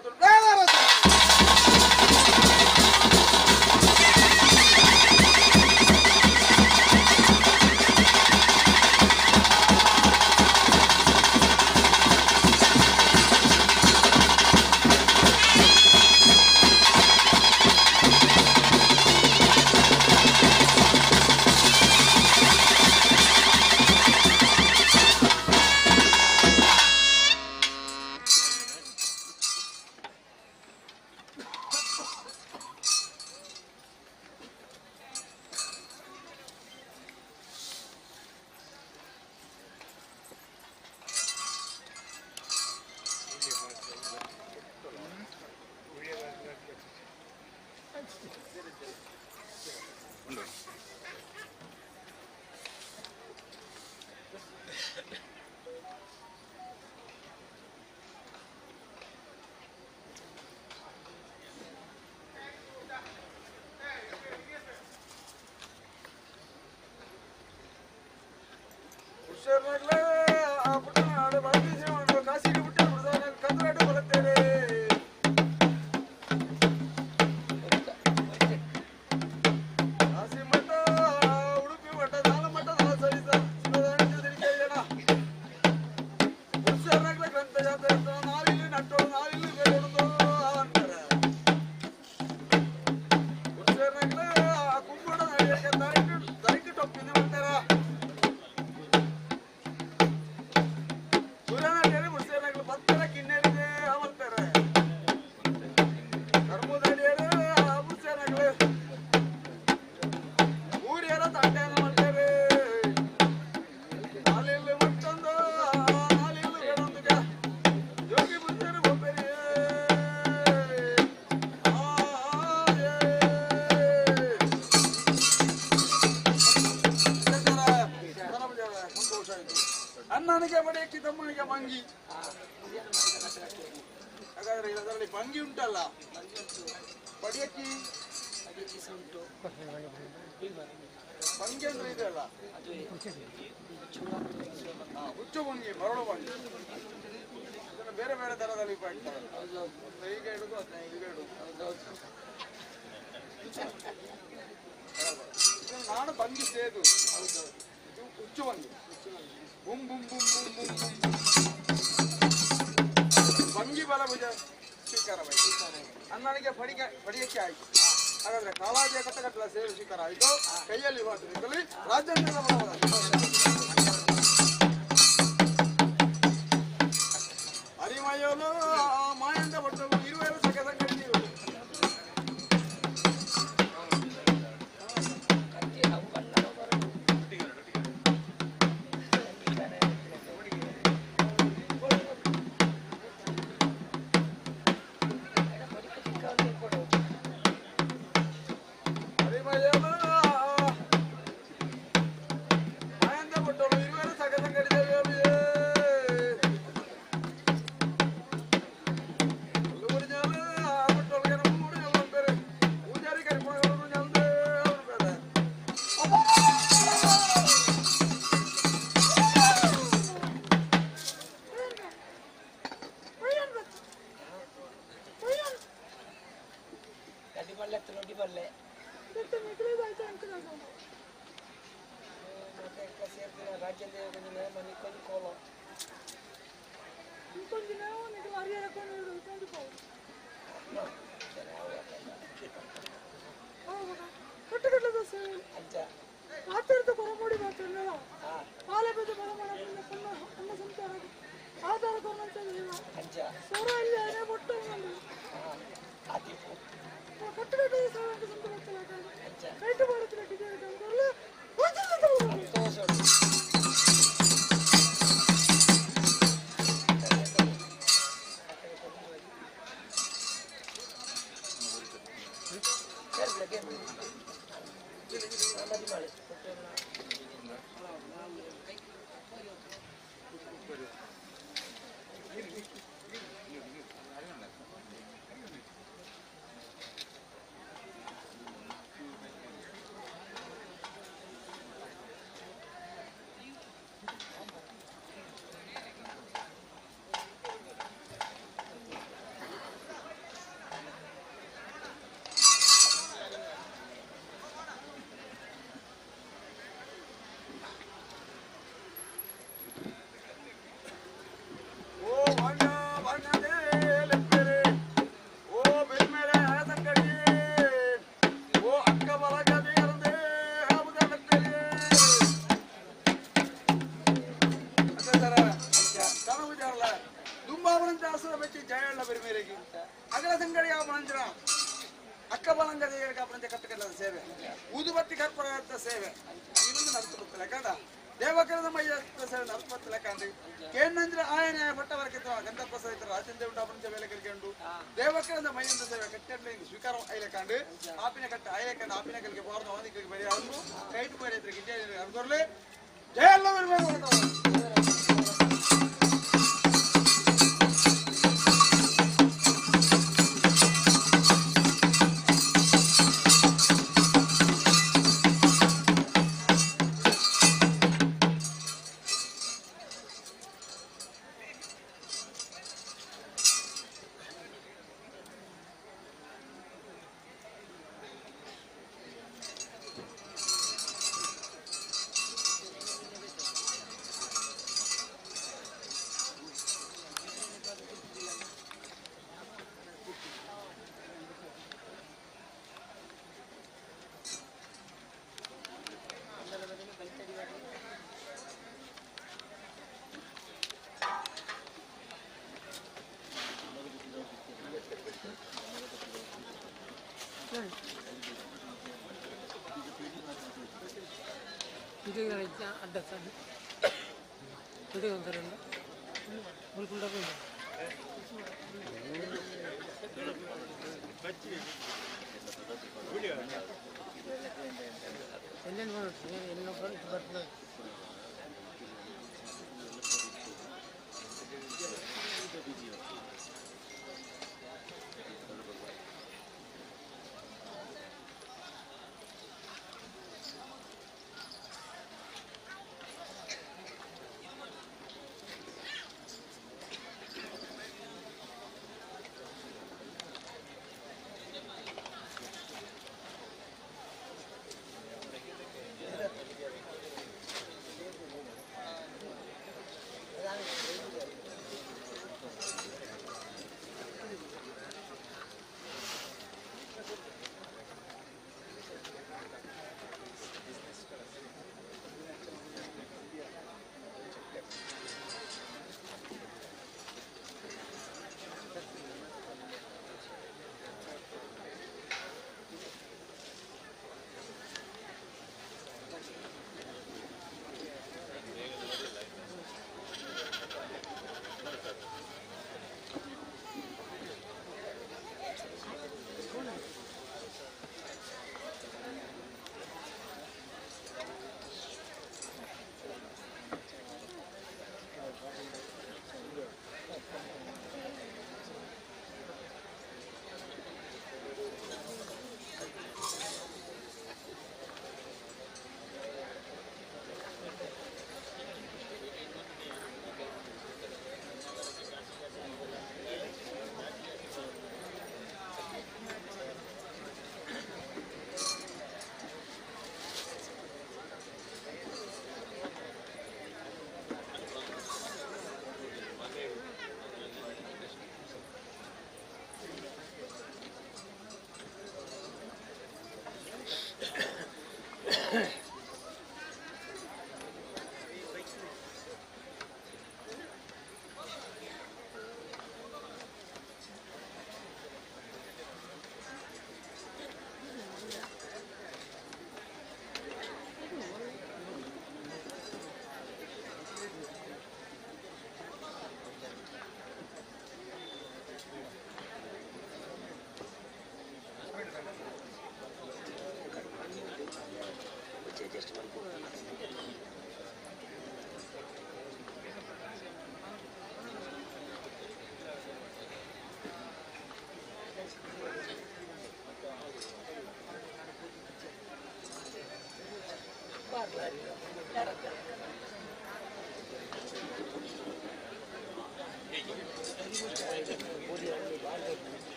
ಅಣ್ಣನಿಗೆ ಬಡಿಯಕ್ಕಿ ತಮ್ಮನಿಗೆ ಬಂಗಿ. ಹಾಗಾದ್ರೆ ಅದರಲ್ಲಿ ಬಂಗಿ ಉಂಟಲ್ಲ, ಬಡಿಯಕ್ಕಿ ಬಂಗಿ ಅಂದ್ರೆ ಇದೆ ಅಲ್ಲ, ಹುಚ್ಚು ಬಂಗಿ, ಮರಳು ಬಂಗಿ, ಅದನ್ನು ಬೇರೆ ಬೇರೆ ತರದಲ್ಲಿ ಉಪಯೋಗಿಸ್ತಾರೆ. ಈಗ ಇಡುದು ಅದನ್ನ ಈಗ ಇಡುದು. ನಾನು ಬಂಗಿ ಸೇದು ಇದು ಹುಚ್ಚು ಬಂಗಿ ಬುಮ್ ಬುಮ್ ಬುಮ್ ಬುಮ್ ಬುಮ್ ಬುಮ್ ಬಂಗಿ ಬಲಭುಜ ಸ್ವೀಕಾರವಾಯಿತು. ಅಣ್ಣನಿಗೆ ಬಡಿಯಕ್ಕೆ ಆಯಿತು. ಹಾಗಾದ್ರೆ ಕಾಲಾಜಿಯ ಕಟ್ಟಕಟ್ಟಲ ಸೇವೆ ಸ್ವೀಕಾರ ಆಯಿತು. ಕೈಯಲ್ಲಿ ಹೋದಲ್ಲಿ ರಾಜ್ಯ ಅರಿಮಯಲು ಮಾಯಂದ ಬಟ್ಟವು ಇರುವೆಲ್ಲ ಸಕ ಸಂಗಡಿ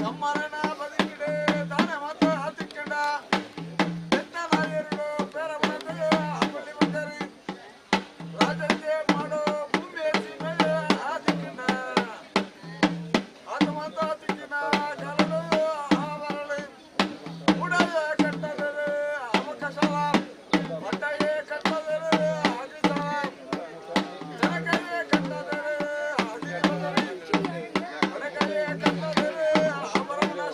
ಕಮ್ಮರನ ಬದುಕಿಡೆ ದಾನ ಮಾತ್ರ ತಿಕ್ಕಂಡ ಬೆತ್ತಲಾಯರು ಪೇರಮನತೆ ಅಪ್ಪಲಿ ಬಂದರು ರಾಜಕ್ಕೆ ಮಾಡೋ ಭೂಮಿ ಸೀಮೆಯ ಆ ತಿಕ್ಕಂಡ ಆತ ಮಾತ ತಿಕ್ಕಿನ ಕರಡು ಆವರಳು ಉಡಯ ಕಟ್ಟದರು ಅವಕಾಶವ ಬಟ್ಟೆಯೇ ಕಟ್ಟದರು ಅಗಿಸ ಜನಕಯೇ ಕಟ್ಟದರು ಅಗಿಬದರು. ಮಡಕಯೇ ಕಟ್ಟದರು ಅಮರನ.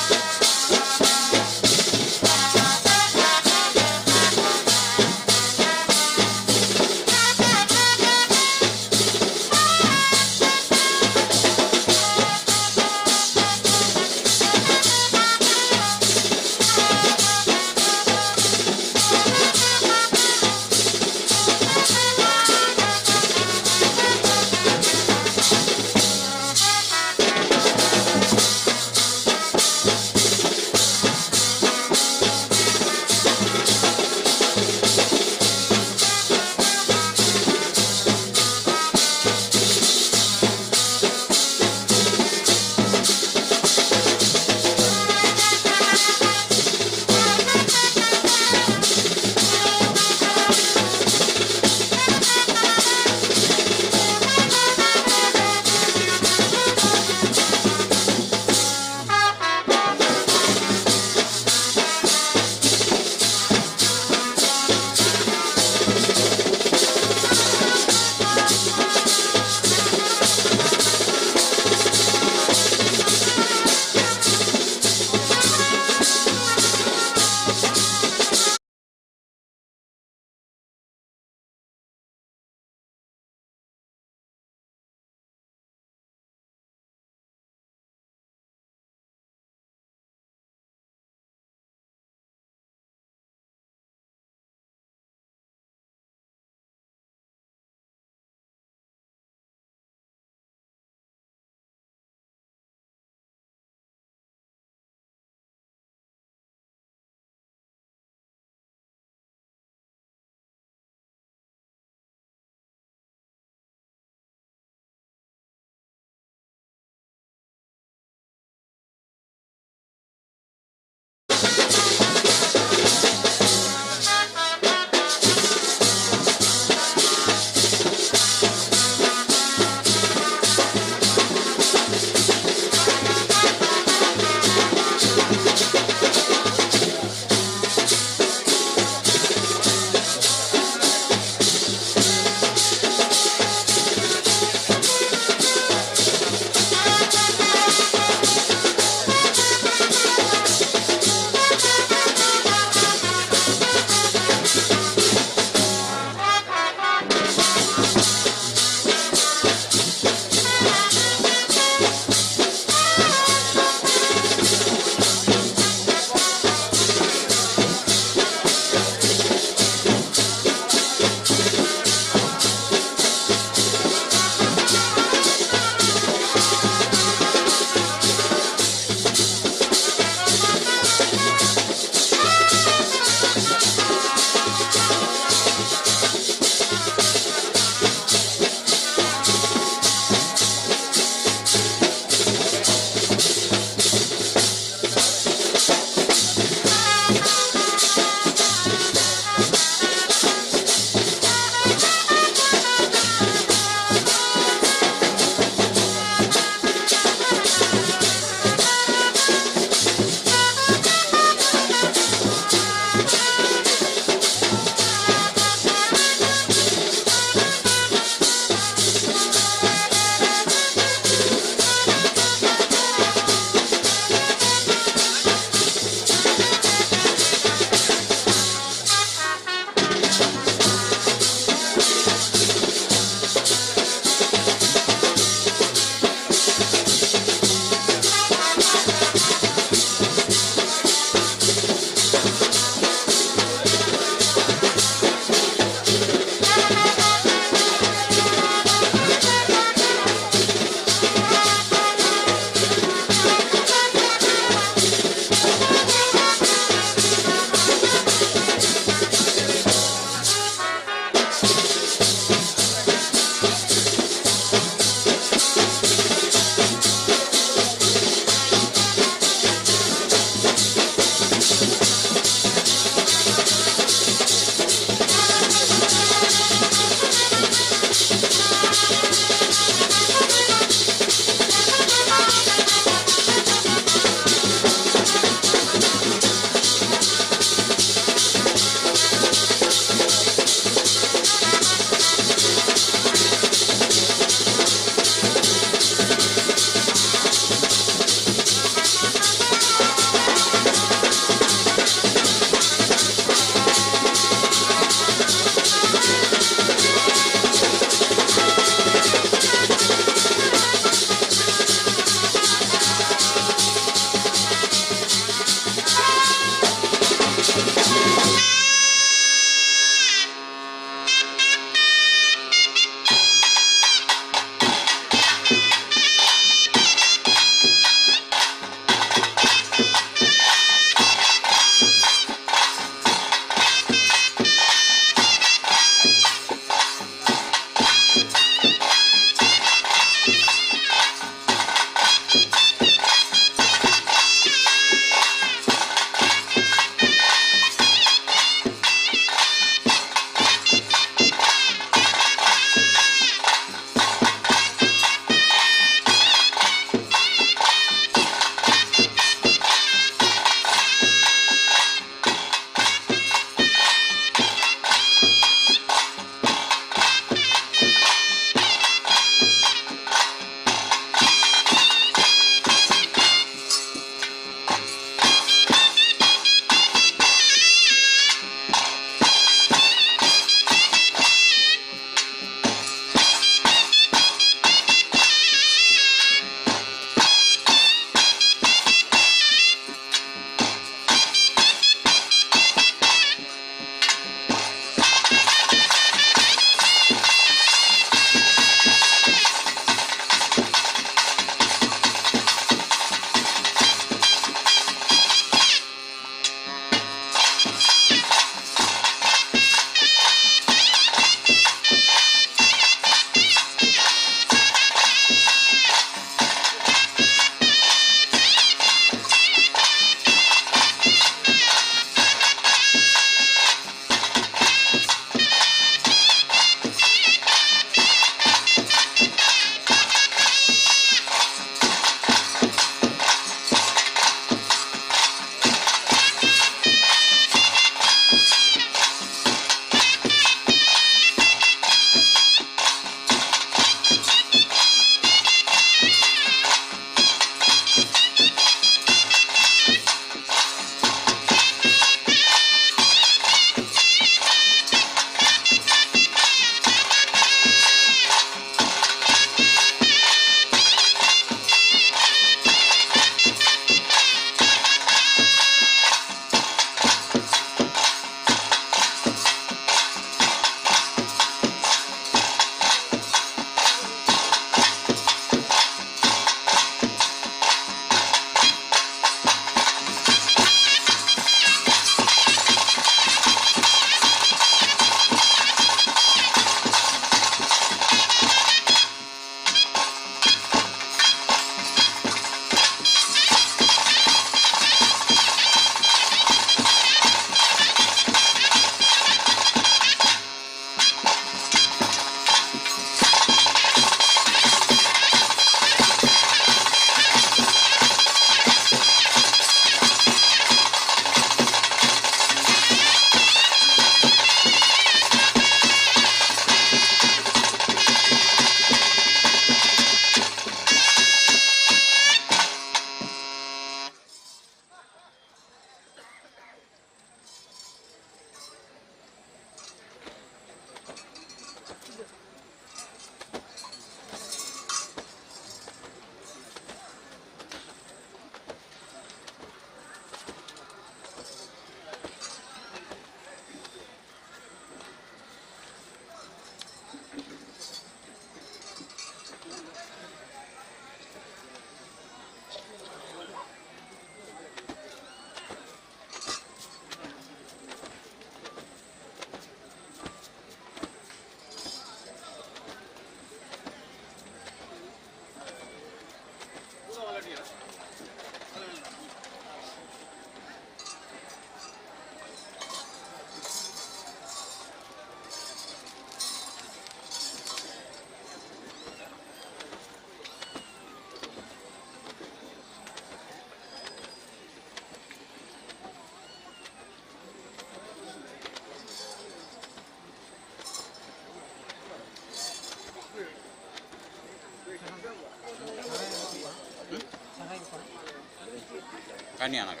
ಕನ್ಯಾನಗ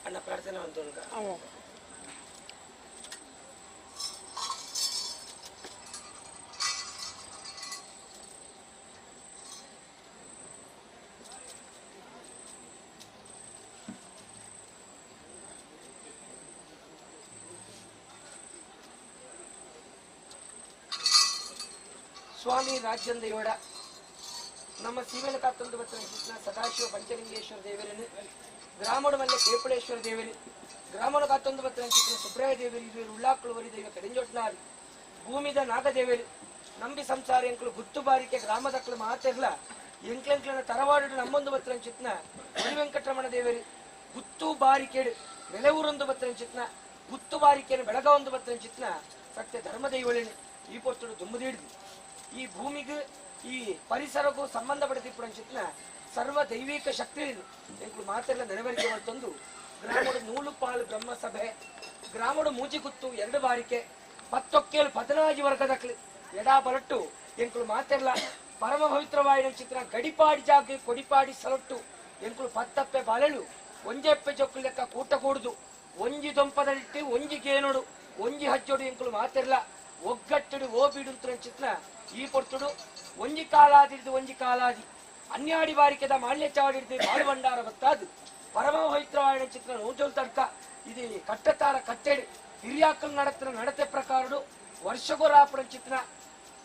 ಅಣ್ಣ ಪ್ರಾರ್ಥನೆ ಅಂತ. ಸ್ವಾಮಿ ರಾಜ್ಯಂದೆಯೋಡ ನಮ್ಮ ಸೀಮೆಲ ಕಾತ್ತೊಂದು ಬತ್ತಿನ ಸದಾಶಿವ ಪಂಚಲಿಂಗೇಶ್ವರ ದೇವರನ್ನು ಗ್ರಾಮದ ಮಲ್ಲೆ ಕೇಪಳೇಶ್ವರ ದೇವರು ಗ್ರಾಮದ ಕಾತ್ತೊಂದು ಬತ್ತಿನ ಸುಬ್ರಾಯ ದೇವರು ಇರುವರು ಉಳ್ಳಾಕುಳು ವರಿ ದೈವ ಕಡೆಂಜೊಟ್ನಾರು ಭೂಮಿದ ನಾಗದೇವರು ನಂಬಿ ಸಂಸಾರ ಎಂಕಲು ಗುತ್ತು ಬಾರಿಕೆ ಗ್ರಾಮದಕ್ಕಲು ಮಾತೆರ್ಲ ಎಂಕ್ಲೆಂಕ್ಲನ ತರವಾಡು ನಮ್ಮೊಂದು ಬತ್ತಿನ ಚಿತ್ನ ವೆಂಕಟರಮಣ ದೇವರು ಗುತ್ತು ಬಾರಿಕೆಡು ನೆಲೆಊರೊಂದು ಬತ್ತಿನ ಚಿತ್ನ ಗುತ್ತು ಬಾರಿಕೆಯನ್ನು ಬೆಳಗಾವೊಂದು ಬತ್ತಿನ ಚಿತ್ನ ಸತ್ಯ ಧರ್ಮದೈವಳಿನ ಈ ಪೊರ್ತುಡು ದುಮ್ಮದಿಡ್ದು ಈ ಭೂಮಿಗೆ ಈ ಪರಿಸರಕ್ಕೂ ಸಂಬಂಧಪಡಿಸಿನ ಸರ್ವ ದೈವಿಕ ಶಕ್ತಿ ಎಂಕುಲು ಮಾತೆಲ್ಲ ನೆರವೇರಿಕೆ ಮಾಡ್ತಂದು ಗ್ರಾಮದ ನೂಲು ಪಾಲು ಬ್ರಹ್ಮಸಭೆ ಗ್ರಾಮದ ಮೂಜಿಗುತ್ತು ಎರಡು ಬಾರಿಕೆ ಪತ್ತೊಕ್ಕೇಳು ಪದನಾಜಿ ವರ್ಗದಕ್ಲು ಎಡಾ ಬಲಟ್ಟು ಎಂಕುಲು ಮಾತೆಲ್ಲ ಪರಮ ಪವಿತ್ರವಾಯಿನ ಚಿತ್ರ ಗಡಿಪಾಡಿ ಜಾಗ ಕೊಡಿಪಾಡಿ ಸಲೊಟ್ಟು ಎಂಕುಲು ಪತ್ತಪ್ಪೆ ಬಾಳೆಳು ಒಂಜೆಪ್ಪೆ ಜೊಕ್ಕು ಲೆಕ್ಕ ಕೂಟ ಕೂಡುದು ಒಂಜಿ ದೊಂಪದಳಿಟ್ಟು ಒಂಜಿ ಗೇನೋಡು ಒಂಜಿ ಹಜ್ಜೋಡು ಎಂಕುಲು ಮಾತೆಲ್ಲ ಒಗ್ಗಟ್ಟಡು ಓಬಿಡುಂತ್ರ ಚಿತ್ರ ಈ ಪೊರ್ತುಡು ಒಂಜಿ ಕಾಲಾದಿಡ್ದು ಒಂಜಿ ಕಾಲಾದಿ ಅನ್ಯಾಡಿ ಬಾರಿಕೆದ ಮಾಲ್ಯ ಚಾಡಿಡ್ದು ಬಾಳು ಭಂಡಾರ ಬತ್ತಾದು ಪರಮ ಪವಿತ್ರವಾಯಿನ ಚಿತ್ರ ನೂಜೋಲ್ ತಡ್ಕ ಇದು ಕಟ್ಟತಾರ ಕಟ್ಟೆಡು ಹಿರಿಯಾಕಲ್ ನಡತ್ರ ನಡತೆ ಪ್ರಕಾರಡು ವರ್ಷಗೊರಾಪುರ ಚಿತ್ರ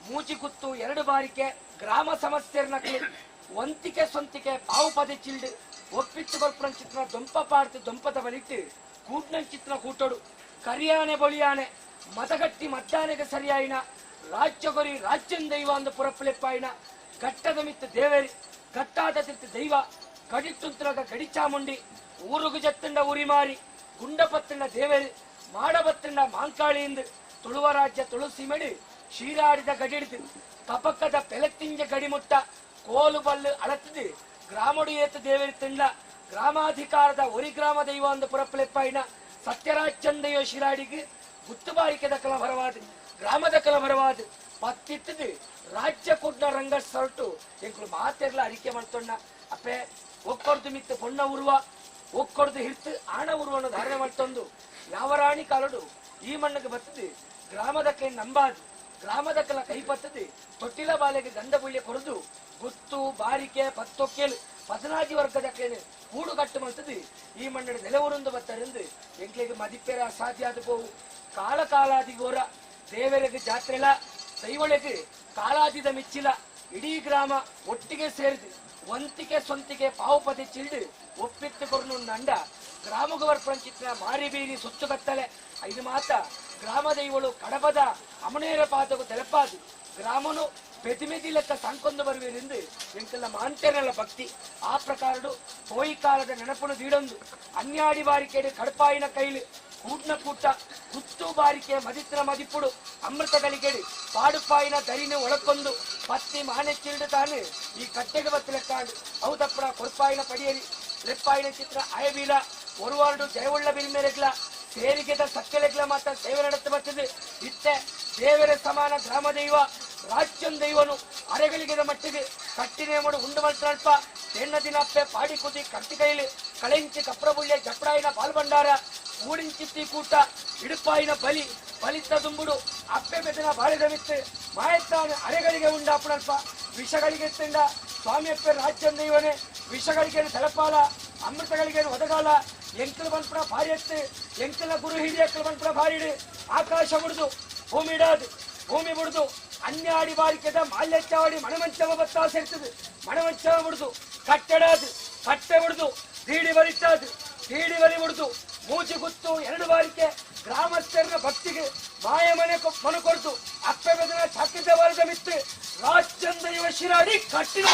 ಮೂಚಿಗುತ್ತು ಎರಡು ಬಾರಿಕೆ ಗ್ರಾಮ ಸಮಸ್ಯೆರ್ನಕ್ಲಿ ಒಂತಿಕೆ ಸೊಂತಿಕೆ ಪಾವು ಪದೆ ಚಿಲ್ಡು ಒಪ್ಪಿಟ್ಟು ಕೊಲ್ಪುರ ಚಿತ್ರ ದೊಂಪ ಪಾಡ್ತು ದೊಂಪದ ಬಲಿಟ್ಟು ಕೂಟ್ನ ಚಿತ್ರ ಕೂಟೋಡು ಕರಿಯಾನೆ ಬೊಳಿಯಾನೆ ಮತಗಟ್ಟಿ ಮದ್ದಾನೆಗೆ ಸರಿಯಾಯಿನ ರಾಜ್ಯಗೊರಿ ರಾಜ್ಯನ್ ದೈವ ಅಂದ ಪುರಪ್ಪಲೆಪ್ಪಾಯಿನ ಘಟ್ಟದ ಮಿತ್ತ ದೇವೇರಿ ಘಟ್ಟಾದ ತಿರ್ತ ದೈವ ಗಡಿಟ್ಟುಂತ್ರಗ ಗಡಿಚಾಮುಂಡಿ ಊರುಗು ಜತ್ತಂಡ ಉರಿಮಾರಿ ಗುಂಡಪತ್ತಂಡ ದೇವೇರಿ ಮಾಡಬತ್ತಂಡ ಮಾಂಕಾಳಿಯಿಂದ ತುಳುವ ರಾಜ್ಯ ತುಳು ಸೀಮೆಡು ಶೀರಾಡಿದ ಗಡಿಡಿದು ಕಪಕದ ಪೆಲತ್ತಿಂಜ ಗಡಿಮುಟ್ಟ ಕೋಲು ಬಲ್ಲು ಅಳತಿದು ಗ್ರಾಮಡು ಏತ ದೇವೇರಿ ತಿಂಡ ಗ್ರಾಮಾಧಿಕಾರದ ಒರಿ ಗ್ರಾಮ ದೈವ ಅಂದ ಪುರಪ್ಪಲೆಪ್ಪಾಯಿನ ಸತ್ಯರಾಜ್ ಶಿರಾಡಿಗೆ ಗುತ್ತುಬಾರಿಕೆದ ಕಲಭರವಾದ ಗ್ರಾಮದ ಕಲಭರವಾದ ಪತ್ತಿತ್ತದು ರಾಜ್ಯ ಕುಡ್ನ ರಂಗ ಸೊರಟು ಎಂಕುಲು ಮಾತೆರ್ಲ ಅರಿಕೆ ಮಾಡ್ತೊಣ್ಣ ಅಪ್ಪೆ ಒಕ್ಕೊರ್ದು ಮಿತ್ತು ಪೊಣ್ಣ ಉರುವ ಒಕ್ಕೊರ್ದು ಹಿರ್ತು ಆಣ ಉರುವನ್ನು ಧಾರಣೆ ಮಾಡ್ತೊಂದು ಯಾವ ರಾಣಿ ಕಾಲಡು ಈ ಮಣ್ಣಿಗೆ ಬತ್ತದು ಗ್ರಾಮದ ಕೈ ನಂಬಾದು ಗ್ರಾಮದ ಕಲ ಕೈ ಪತ್ತದು ತೊಟ್ಟಿಲ ಬಾಲೆಗೆ ಗಂಧ ಬುಳ್ಳಿ ಕೊರದು ಗುತ್ತು ಬಾರಿಕೆ ಪತ್ತೊಕ್ಕೇಲು ಪದನಾಜಿ ವರ್ಗದ ಕೇಳು ಕೂಡುಗಟ್ಟು ಮಾಡ್ತದೆ ಈ ಮಣ್ಣಿನ ನೆಲೆ ಊರೊಂದು ಬತ್ತರಿಂದ ಎಂಕ್ಲಿಗೆ ಮದಿಪೇರ ಅಸಾಧ್ಯ ಆದ ಪೋವು ಕಾಲ ಕಾಲಾದಿಗೋರ ದೇವರಿಗೆ ಜಾತ್ರೆಲ ದೈವಳಿಗೆ ಕಾಲಾದಿದ ಮಿಚ್ಚಿಲ ಇಡೀ ಗ್ರಾಮ ಒಟ್ಟಿಗೆ ಸೇರಿದು ಒಂತಿಗೆ ಸೊಂತಿಗೆ ಪಾವು ಪದೆ ಚಿಲ್ಡು ಒಪ್ಪಿತ್ತು ಕೊರ್ನು ನಂಡ ಗ್ರಾಮಗವರ್ ಪ್ರಂಚಿತ್ನ ಮಾರಿ ಬೀರಿ ಸುತ್ತುಗತ್ತಲೆ ಐದು ಮಾತ ಗ್ರಾಮ ದೈವಳು ಕಡಬದ ಅಮನೇರ ಪಾದకు ತೆಲಪಾದು ಗ್ರಾಮನು ಪೆದಿಮೆದಿ ಲೆಕ್ಕ ಸಂಕೊಂದು ಬರುವೆರೆಂದು ಎಂಕಲ್ನ ಮಾಂತೆರಲ್ಲ ಭಕ್ತಿ ಆ ಪ್ರಕಾರಡು ಪೋಯಿ ಕಾಲದ ನೆನಪುನು ದೀಡೊಂದು ಅನ್ಯಾಡಿ ಬಾರಿಕೆಡು ಕಡಪಾಯಿನ ಕೈಲು ಕೂಟ್ನ ಕೂಟ ಕುತ್ತು ಬಾರಿಕೆ ಮದಿತ್ರ ಮದಿಪುಡು ಅಮೃತ ಗಳಿಗೆಡು ಪಾಡುಪಾಯಿನ ದರಿನ ಒಳಕೊಂದು ಪತ್ತಿ ಮಾನೆಚ್ಚಿಲ್ಡು ತಾನು ಈ ಕಟ್ಟೆಗೆ ಬತ್ತಲೆಕ್ಕಾಂಡು ಅವು ತಪ್ಪಡ ಕೊರ್ಪಾಯಿನ ಪಡಿಯರಿ ಲೆಪ್ಪಾಯಿನ ಚಿತ್ರ ಅಯಬೀಲ ಒರುವಾರ್ಡು ಜಯವುಳ್ಳ ಬಿಲ್ಮೆರೆಗ್ಲ ಸೇರಿಗೆದ ಸಕ್ಕಲೆಗ್ಲ ಮಾತ್ರ ಸೇವೆ ನಡೆತ ಬರ್ತದೆ ಇತ್ತೆ ದೇವರ ಸಮಾನ ಗ್ರಾಮ ದೈವ ರಾಜ್ಯಂ ದೈವನು ಅರೆಗಳಿಗೆದ ಮಟ್ಟಿಗೆ ಕಟ್ಟಿನೇ ಮಾಡು ಉಂಡು ಮಲ್ತಲ್ಪ ತೆಣ್ಣ ದಿನಪ್ಪೆ ಪಾಡಿ ಕುದಿ ಕಟ್ಟಿ ಕೈಲಿ ಕಳೆಂಚಿ ಕಪ್ರಬುಳ್ಳೆ ಜಪ್ರಾಯಿನ ಬಾಲ್ಬಂಡಾರ ಊರಿಂಚಿತ್ತಿ ಕೂಟ ಇಡುಪಾಯಿನ ಬಲಿ ಬಲಿತ ದುಂಬುಡು ಅಪ್ಪೆ ಬೆದನ ಬಾಳೆದ ಮಿತ್ತು ಮಾಯತ್ತಾನ ಅರೆಗಳಿಗೆ ಉಂಡಾಪುಣಲ್ಪ ವಿಷಗಳಿಗೆ ತಿಂಡ ಸ್ವಾಮಿಯಪ್ಪೆ ರಾಜ್ಯಂ ದೈವನೇ ವಿಷಗಳಿಗೆ ತಲಪಾಲ ಅಮೃತಗಳಿಗೆ ಒದಗಾಲ ಎಂಕಲ್ ಬಂದ್ಪುಣ ಭಾರಿ ಎತ್ತು ಎಂಕಲ್ನ ಗುರು ಹಿರಿಯಕ್ಕಲ್ ಬಂದ್ಪುಣ ಭಾರಿ ಇಡು ಆಕಾಶ ಮುಡಿದು ಭೂಮಿ ಇಡಾದು ಭೂಮಿ ಮುಡಿದು ಅನ್ಯಾಡಿ ಬಾರಿಕೆದ ಮಾಲ್ಯಚ್ಚಾವಡಿ ಮಣಮಂಚಮ ಬತ್ತಾ ಸೇರ್ತದೆ ಮಣಮಂಚಮ ಮುಡಿದು ಕಟ್ಟಡಾದು ಕಟ್ಟೆ ಮುಡಿದು ದೀಡಿ ಬಲಿತಾದು ದೀಡಿ ಬಲಿ ಮುಡಿದು ಮೂಜಿ ಗುತ್ತು ಎರಡು ಬಾರಿಕೆ ಗ್ರಾಮಸ್ಥರ ಭಕ್ತಿಗೆ ಮಾಯ ಮನೆ ಮನು ಕೊಡ್ತು ಅಪ್ಪೆ ಬೆದನ ಛಾಕಿದ್ದ ವಾರದ ಮಿತ್ತು ರಾಜಚಂದ್ರ ಇವ ಶಿರಾಡಿ ಕಟ್ಟಿದ.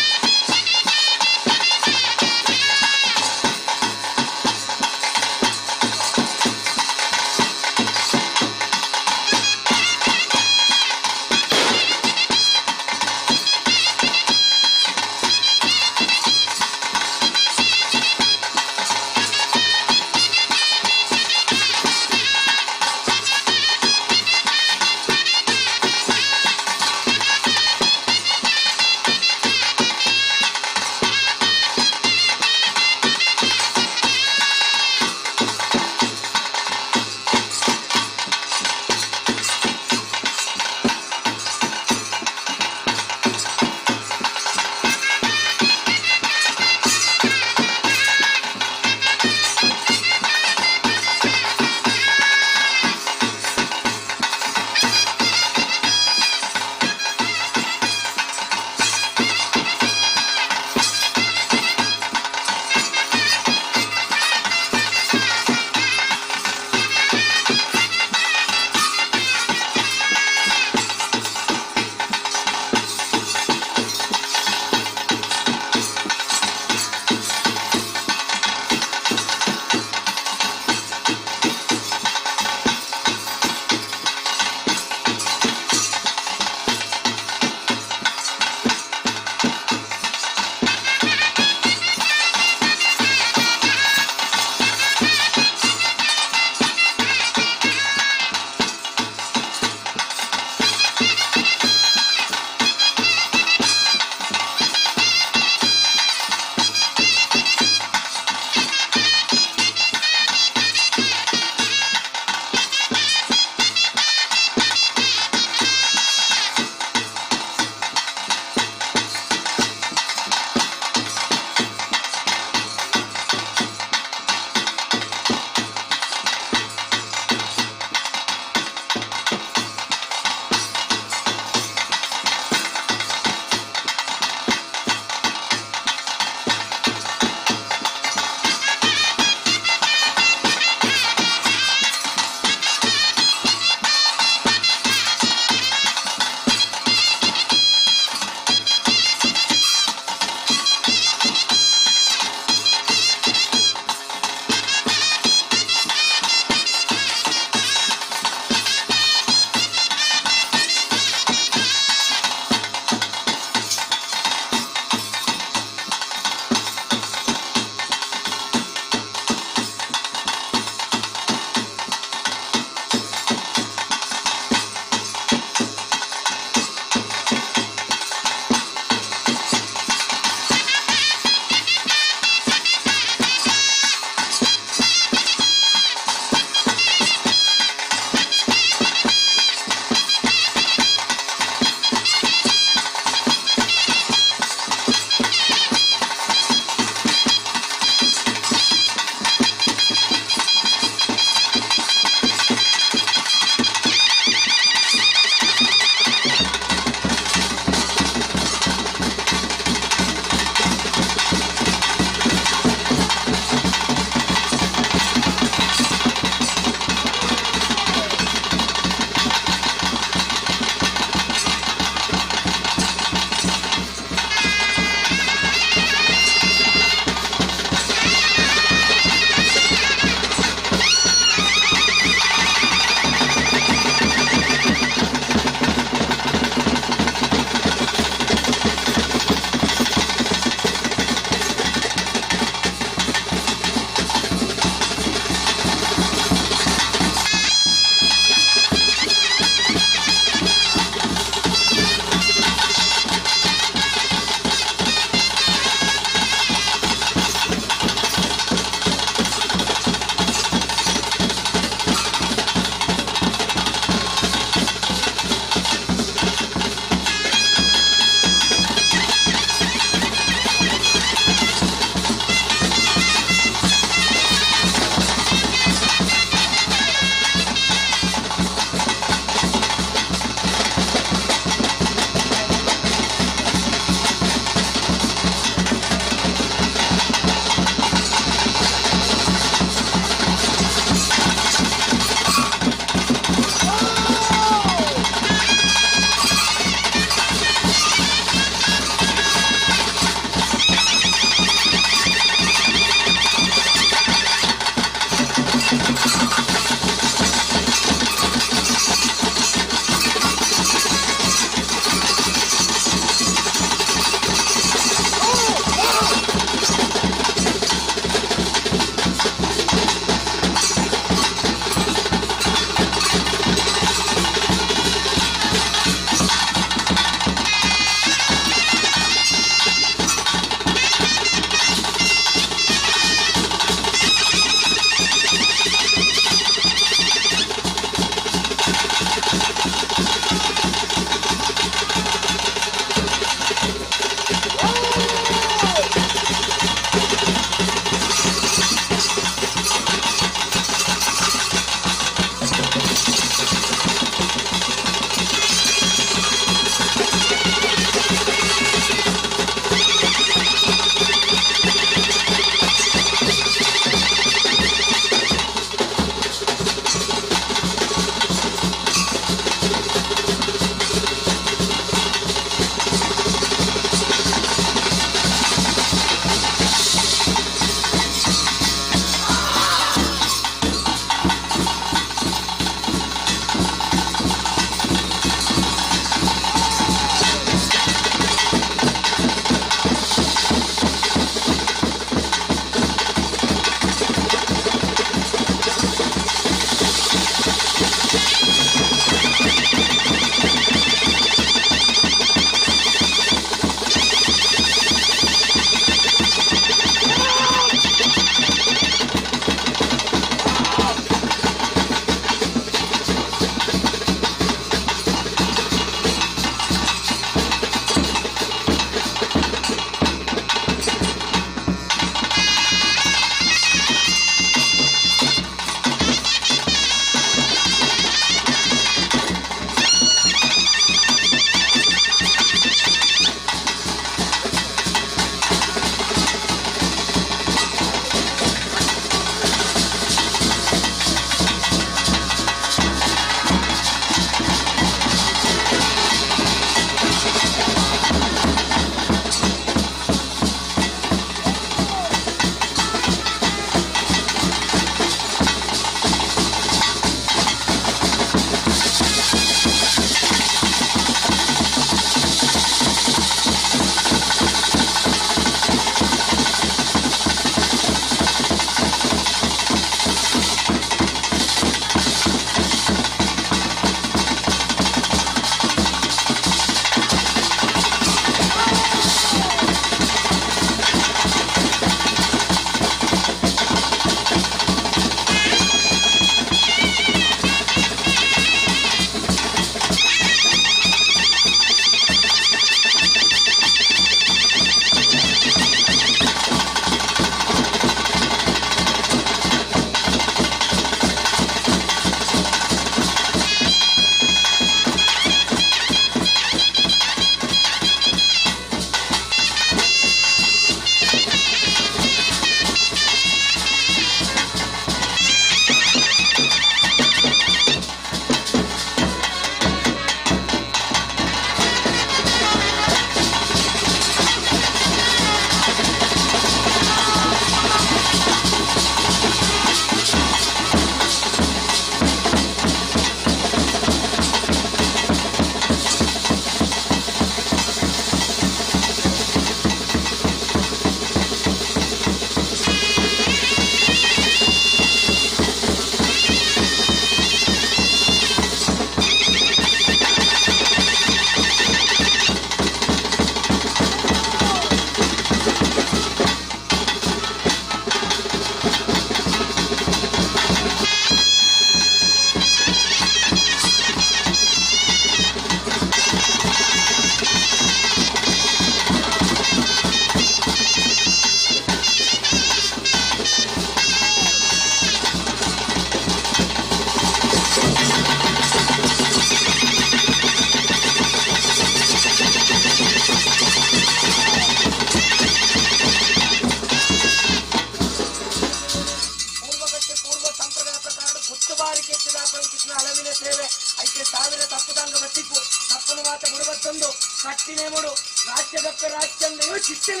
ನೇಮಡು ರಾಜ್ಯದಪ್ಪ ರಾಜ್ಯಂದೆಯು ಶಿಕ್ಷಣ.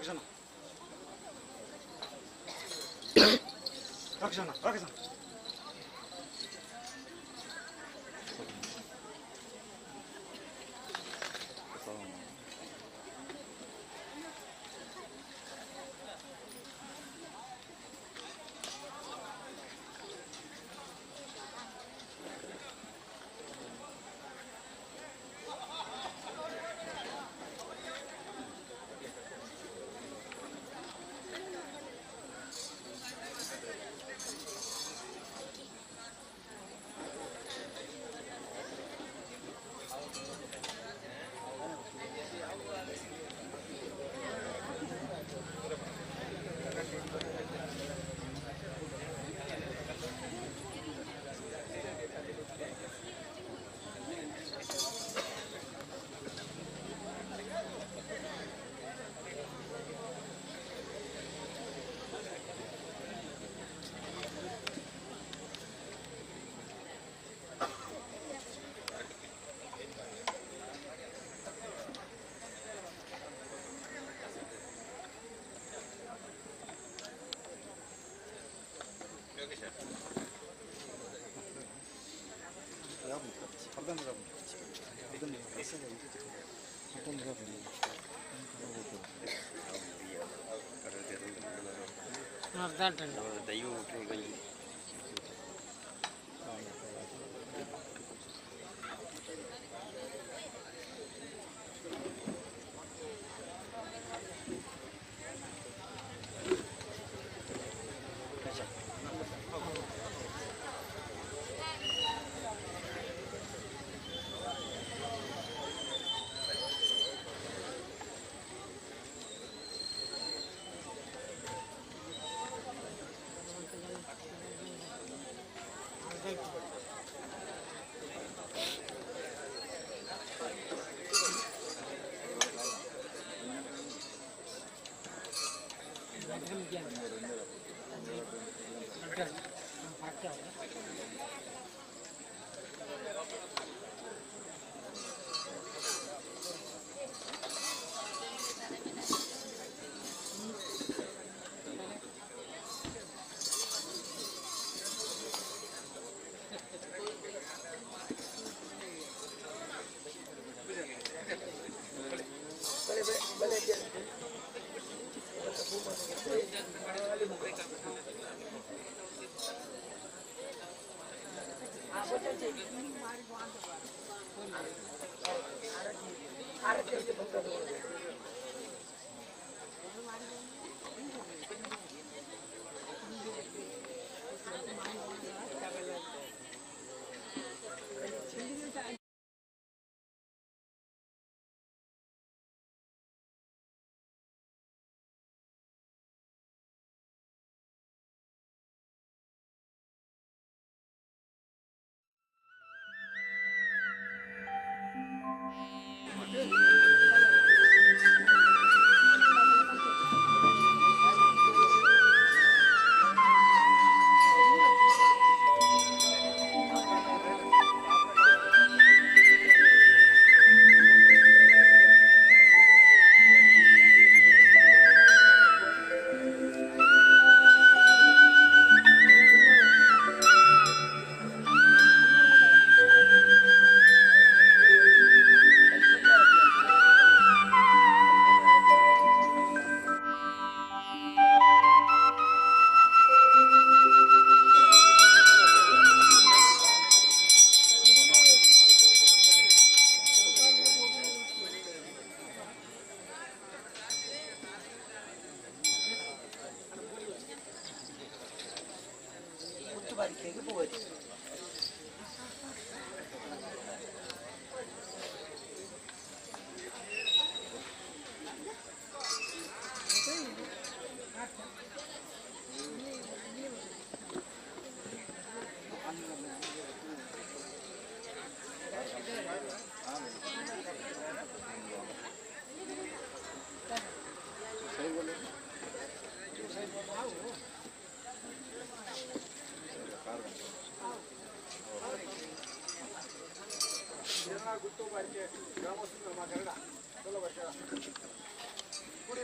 ರಕ್ಷಣ ರಕ್ಷಣ ರಕ್ಷಣ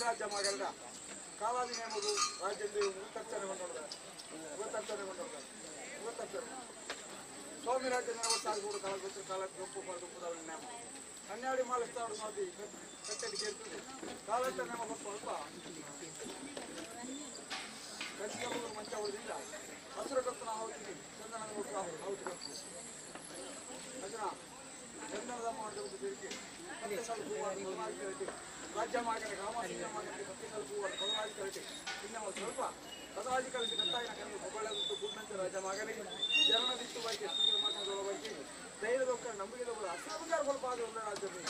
ರಾಜ್ಯ ಮಗಲ್ದ ಕಾಲಾದಿ ನೇಮಗು ರಾಜ್ಯದ ಮೂವತ್ತರ್ಚನೆ ಕೊಂಡೊಡ್ದ ಮೂವತ್ತರ್ಚನೆ ಕೊಂಡೊಡ್ದ ಮೂವತ್ತರ್ಚನೆ ಸ್ವಾಮಿ ರಾಜ್ಯ ಸಾರಿ ಕೂಡ ಕಾಲ ಗೊತ್ತು ಕಾಲ ದೊಂಪು ದುಂಪುದವನ ನೇಮ ಹನ್ನೆರಡು ಮಾಲಿಸ್ತಾಡು ನೋಡಿ ಕಟ್ಟಡಿ ಕೇಳ್ತದೆ ಕಾಲತ್ತ ನೇಮ ಸ್ವಲ್ಪ ಕಟ್ಟಿಗೆ ಮಂಚ ಹೊಡೆದಿಲ್ಲ ಹಸಿರು ಕತ್ತನ ಆಹುತಿ ಚಂದನ ಆಹುತಿ ಕತ್ತು ಅಜನ ಚಂದನದ ಮಾಡಿದ ಬೇಡಿಕೆ ಕತ್ತೆ ಸಾಲು ಹೂವು ಕರೆಟಿ ರಾಜ್ಯ ಮಾಗನೆ ಗ್ರಾಮ ಮಾಗನೆ ಕತ್ತೆ ಸಾಲು ಹೂವು ಬದಲಾಗಿ ಕರೆಟಿ ಇನ್ನು ಸ್ವಲ್ಪ ಬದಲಾಗಿ ಕರೆಟಿ ಕತ್ತಾಯಿನ ಕಣ್ಣು ಹೊಗಳದ್ದು ಗುಡ್ಡಂತೆ ರಾಜ್ಯ ಮಾಗನಿಗೆ ಜನನದಿತ್ತು ಬೈಕೆ ಸುಂದರ ಮಾತನಾಡುವ ಬೈಕೆ ಧೈರ್ಯದೊಕ್ಕ ನಂಬಿಕೆದೊಬ್ಬರು ಹಸಿರು ಬಂಗಾರ ಸ್ವಲ್ಪ ಆದ ರಾಜ್ಯದಲ್ಲಿ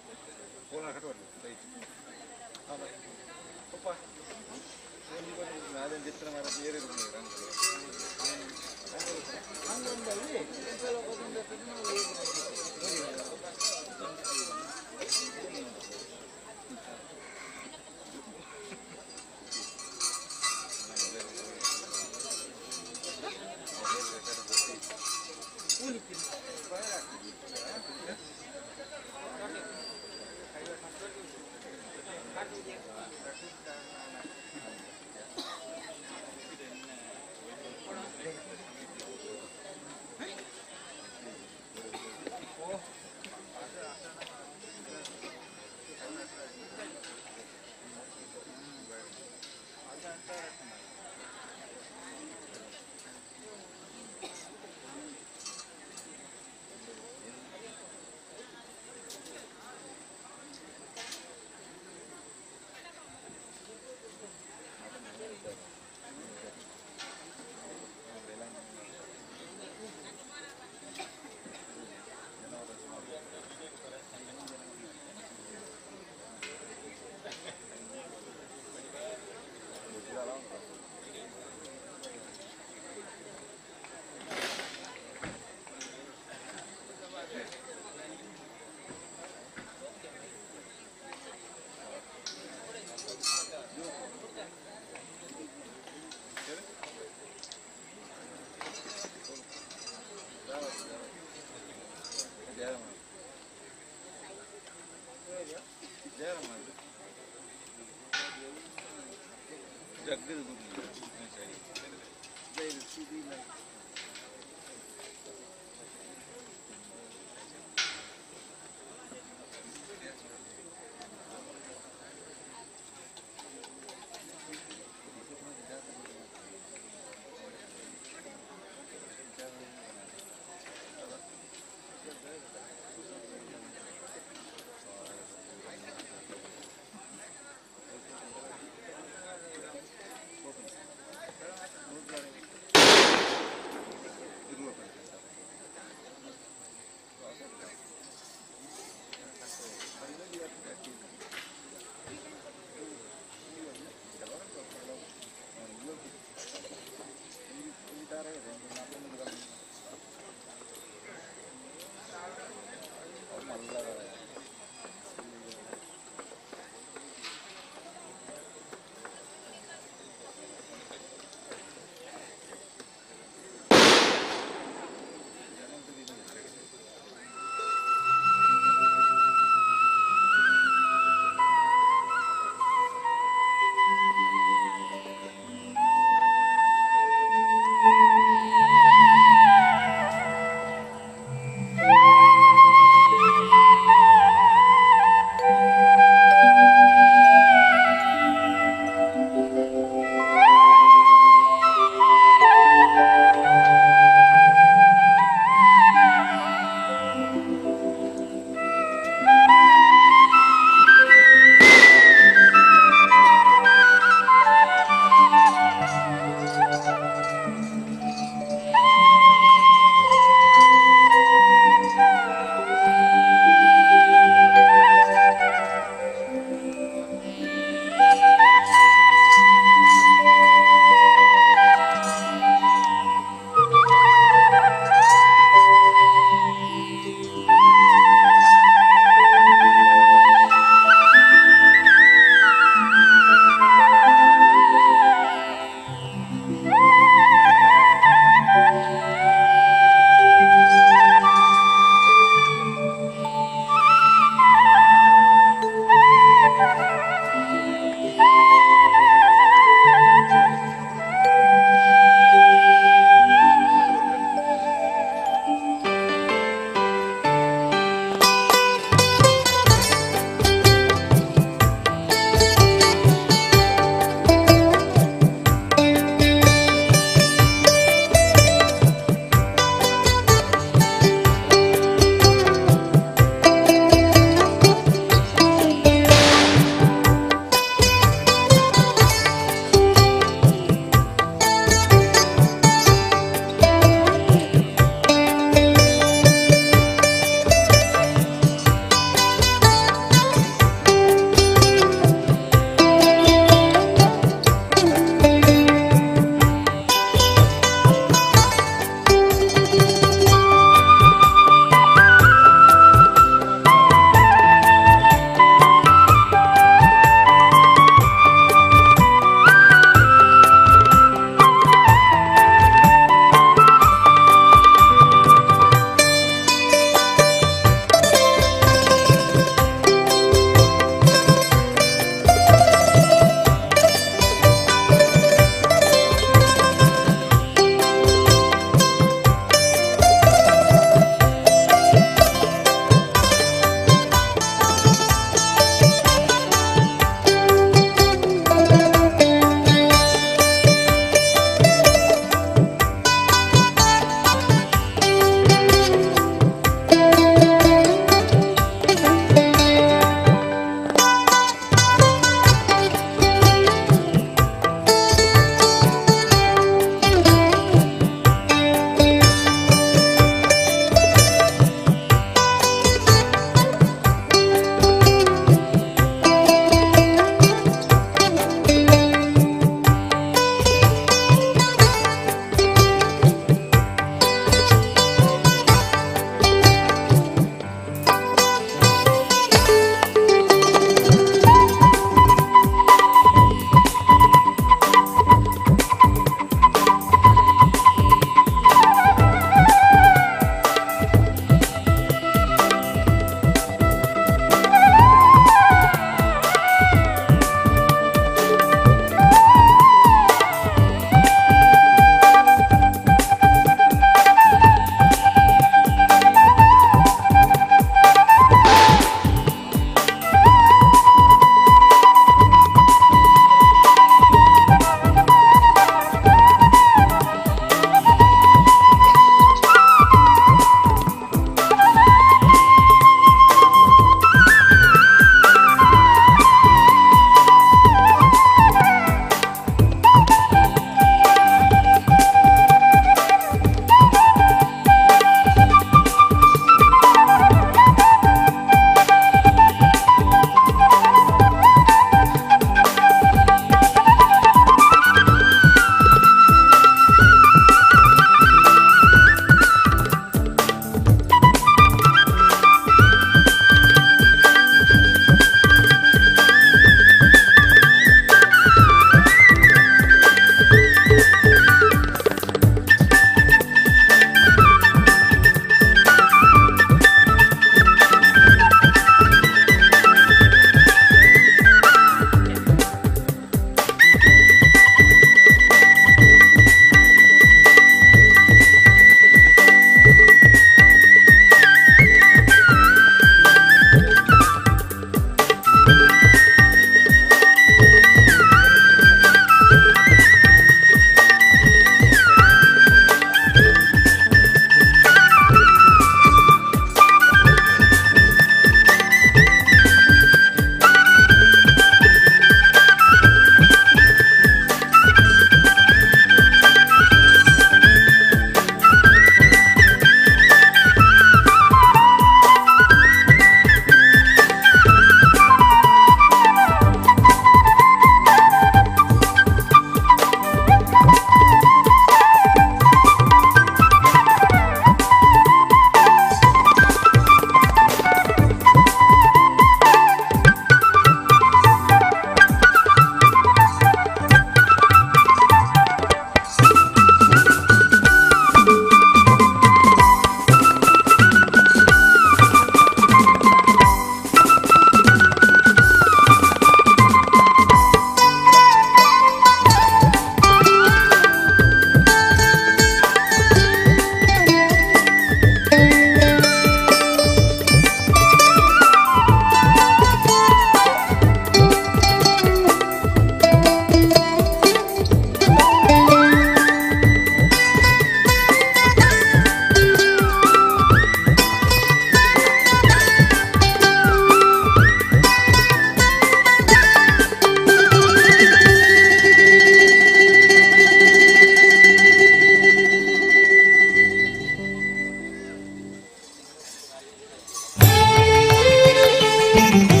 Thank you.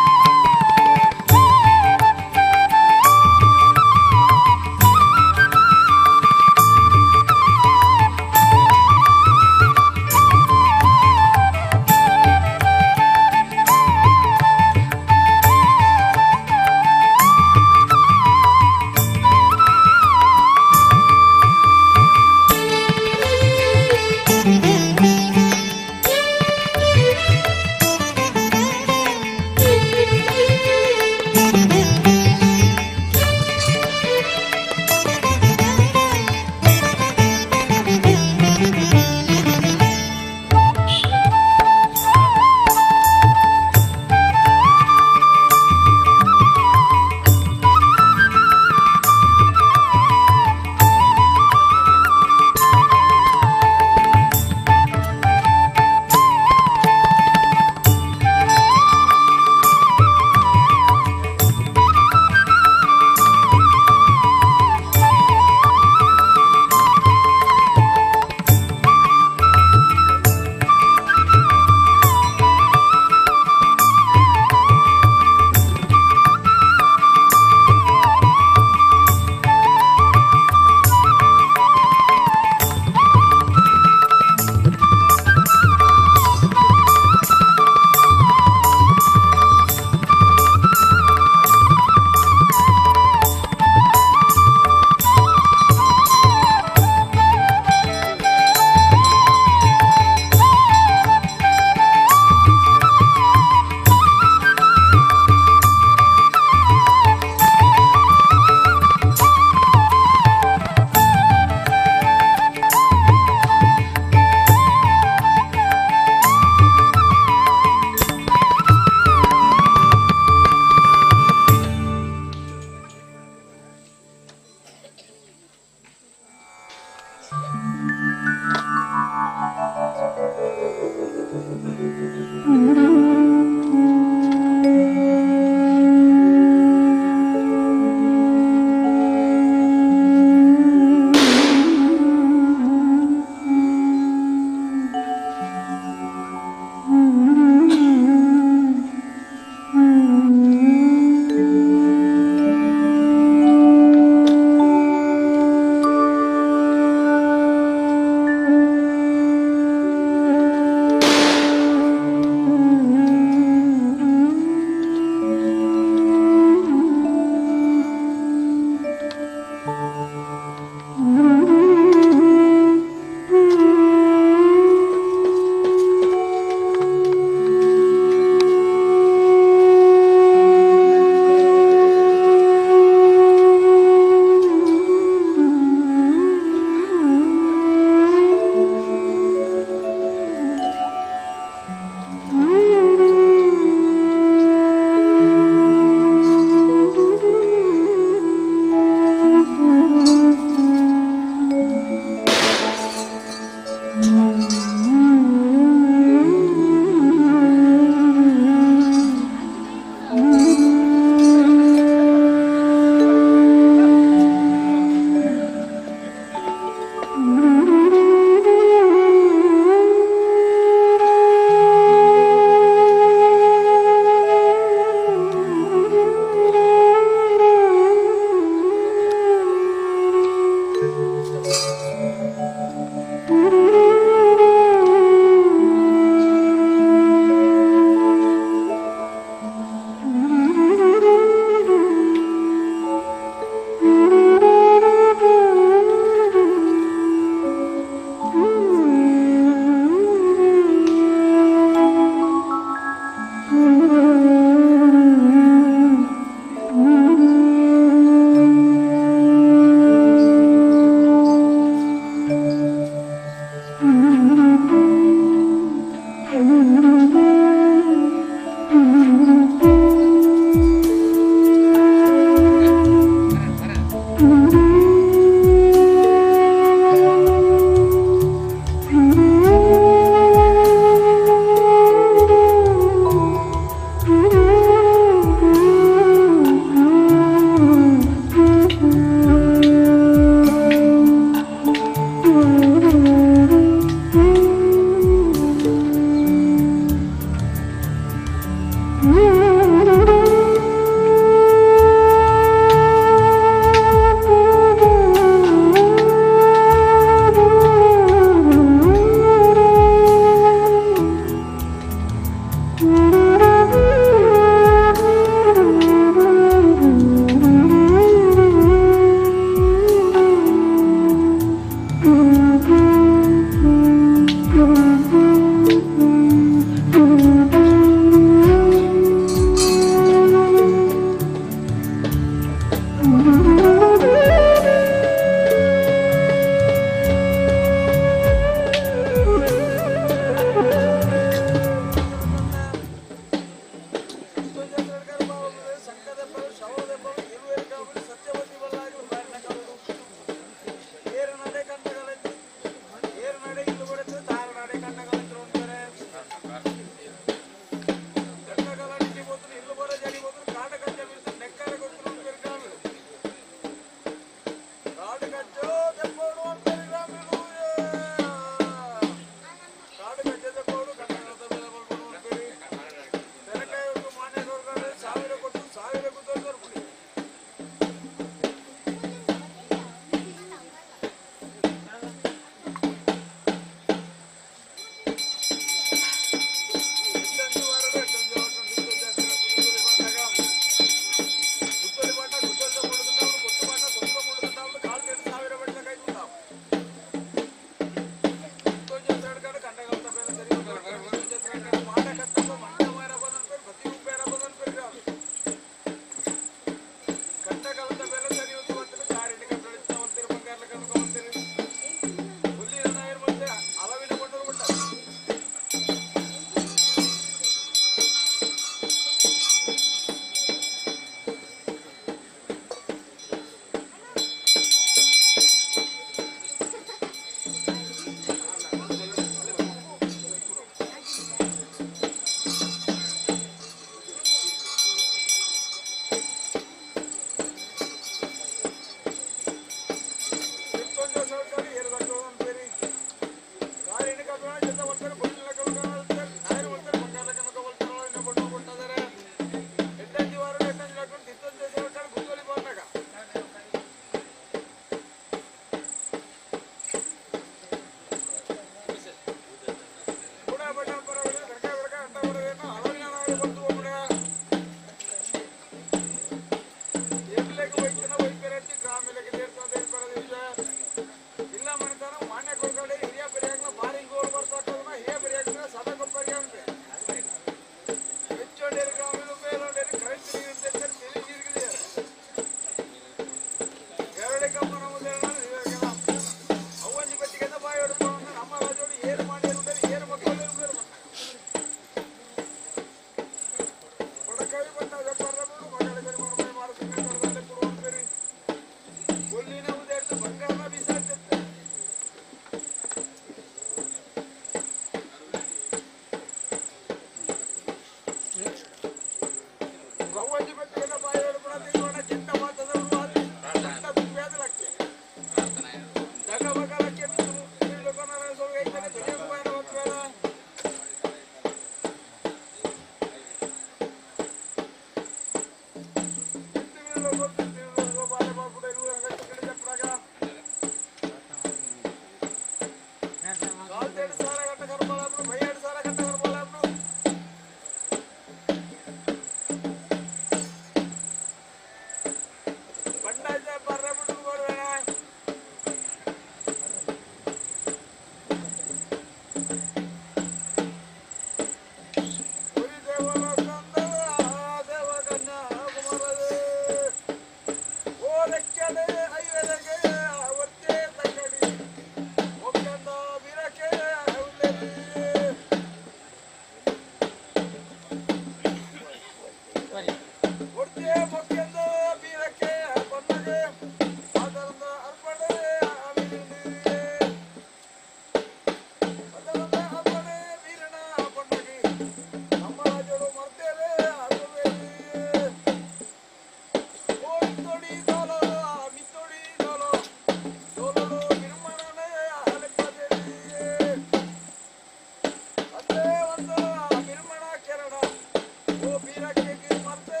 ಓ ಬೀರಕ್ಕೆ ಮರ್ತೆ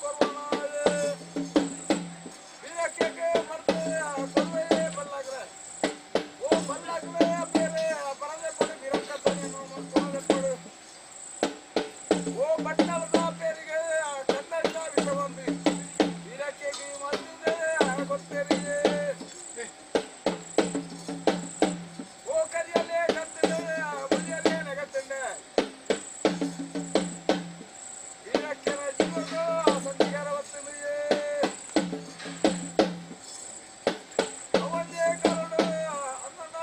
ಕೊರ್ವಣ ಬೀರಕ್ಕೆ ಮರ್ತೆ ಕೊರ್ವೆ ಬಲ್ಲಾಗ್ರೆ ಓ ಬಲ್ಲಾಗ್ರೆ ಬೇರೆ ಬರದೆ ಕೊಡು ಬೀರಕ್ಕ ತಾನೇನು ಕೊಡದೆ ಕೊಡು ಓ ಬಟ್ಟಲದ ಪೇರಿಗೆ ಕನ್ನಡ ವಿಷವಂದಿ ಬೀರಕ್ಕೆ ಮರ್ತಿದೆ ಗೊತ್ತೇರಿಗೆ ಓ ಕರಿಯಲ್ಲೇ ಕತ್ತಿದೆ ಬುಲಿಯಲ್ಲೇ ನಗತ್ತಿಂಡೆ ಬೀರಕ್ಕೆನ ಜೀವಕ ಸಂಧಿಗಾರ ಒತ್ತಿದೆಯೇ ಅವಂದೇ ಕರುಣ ಅನ್ನನ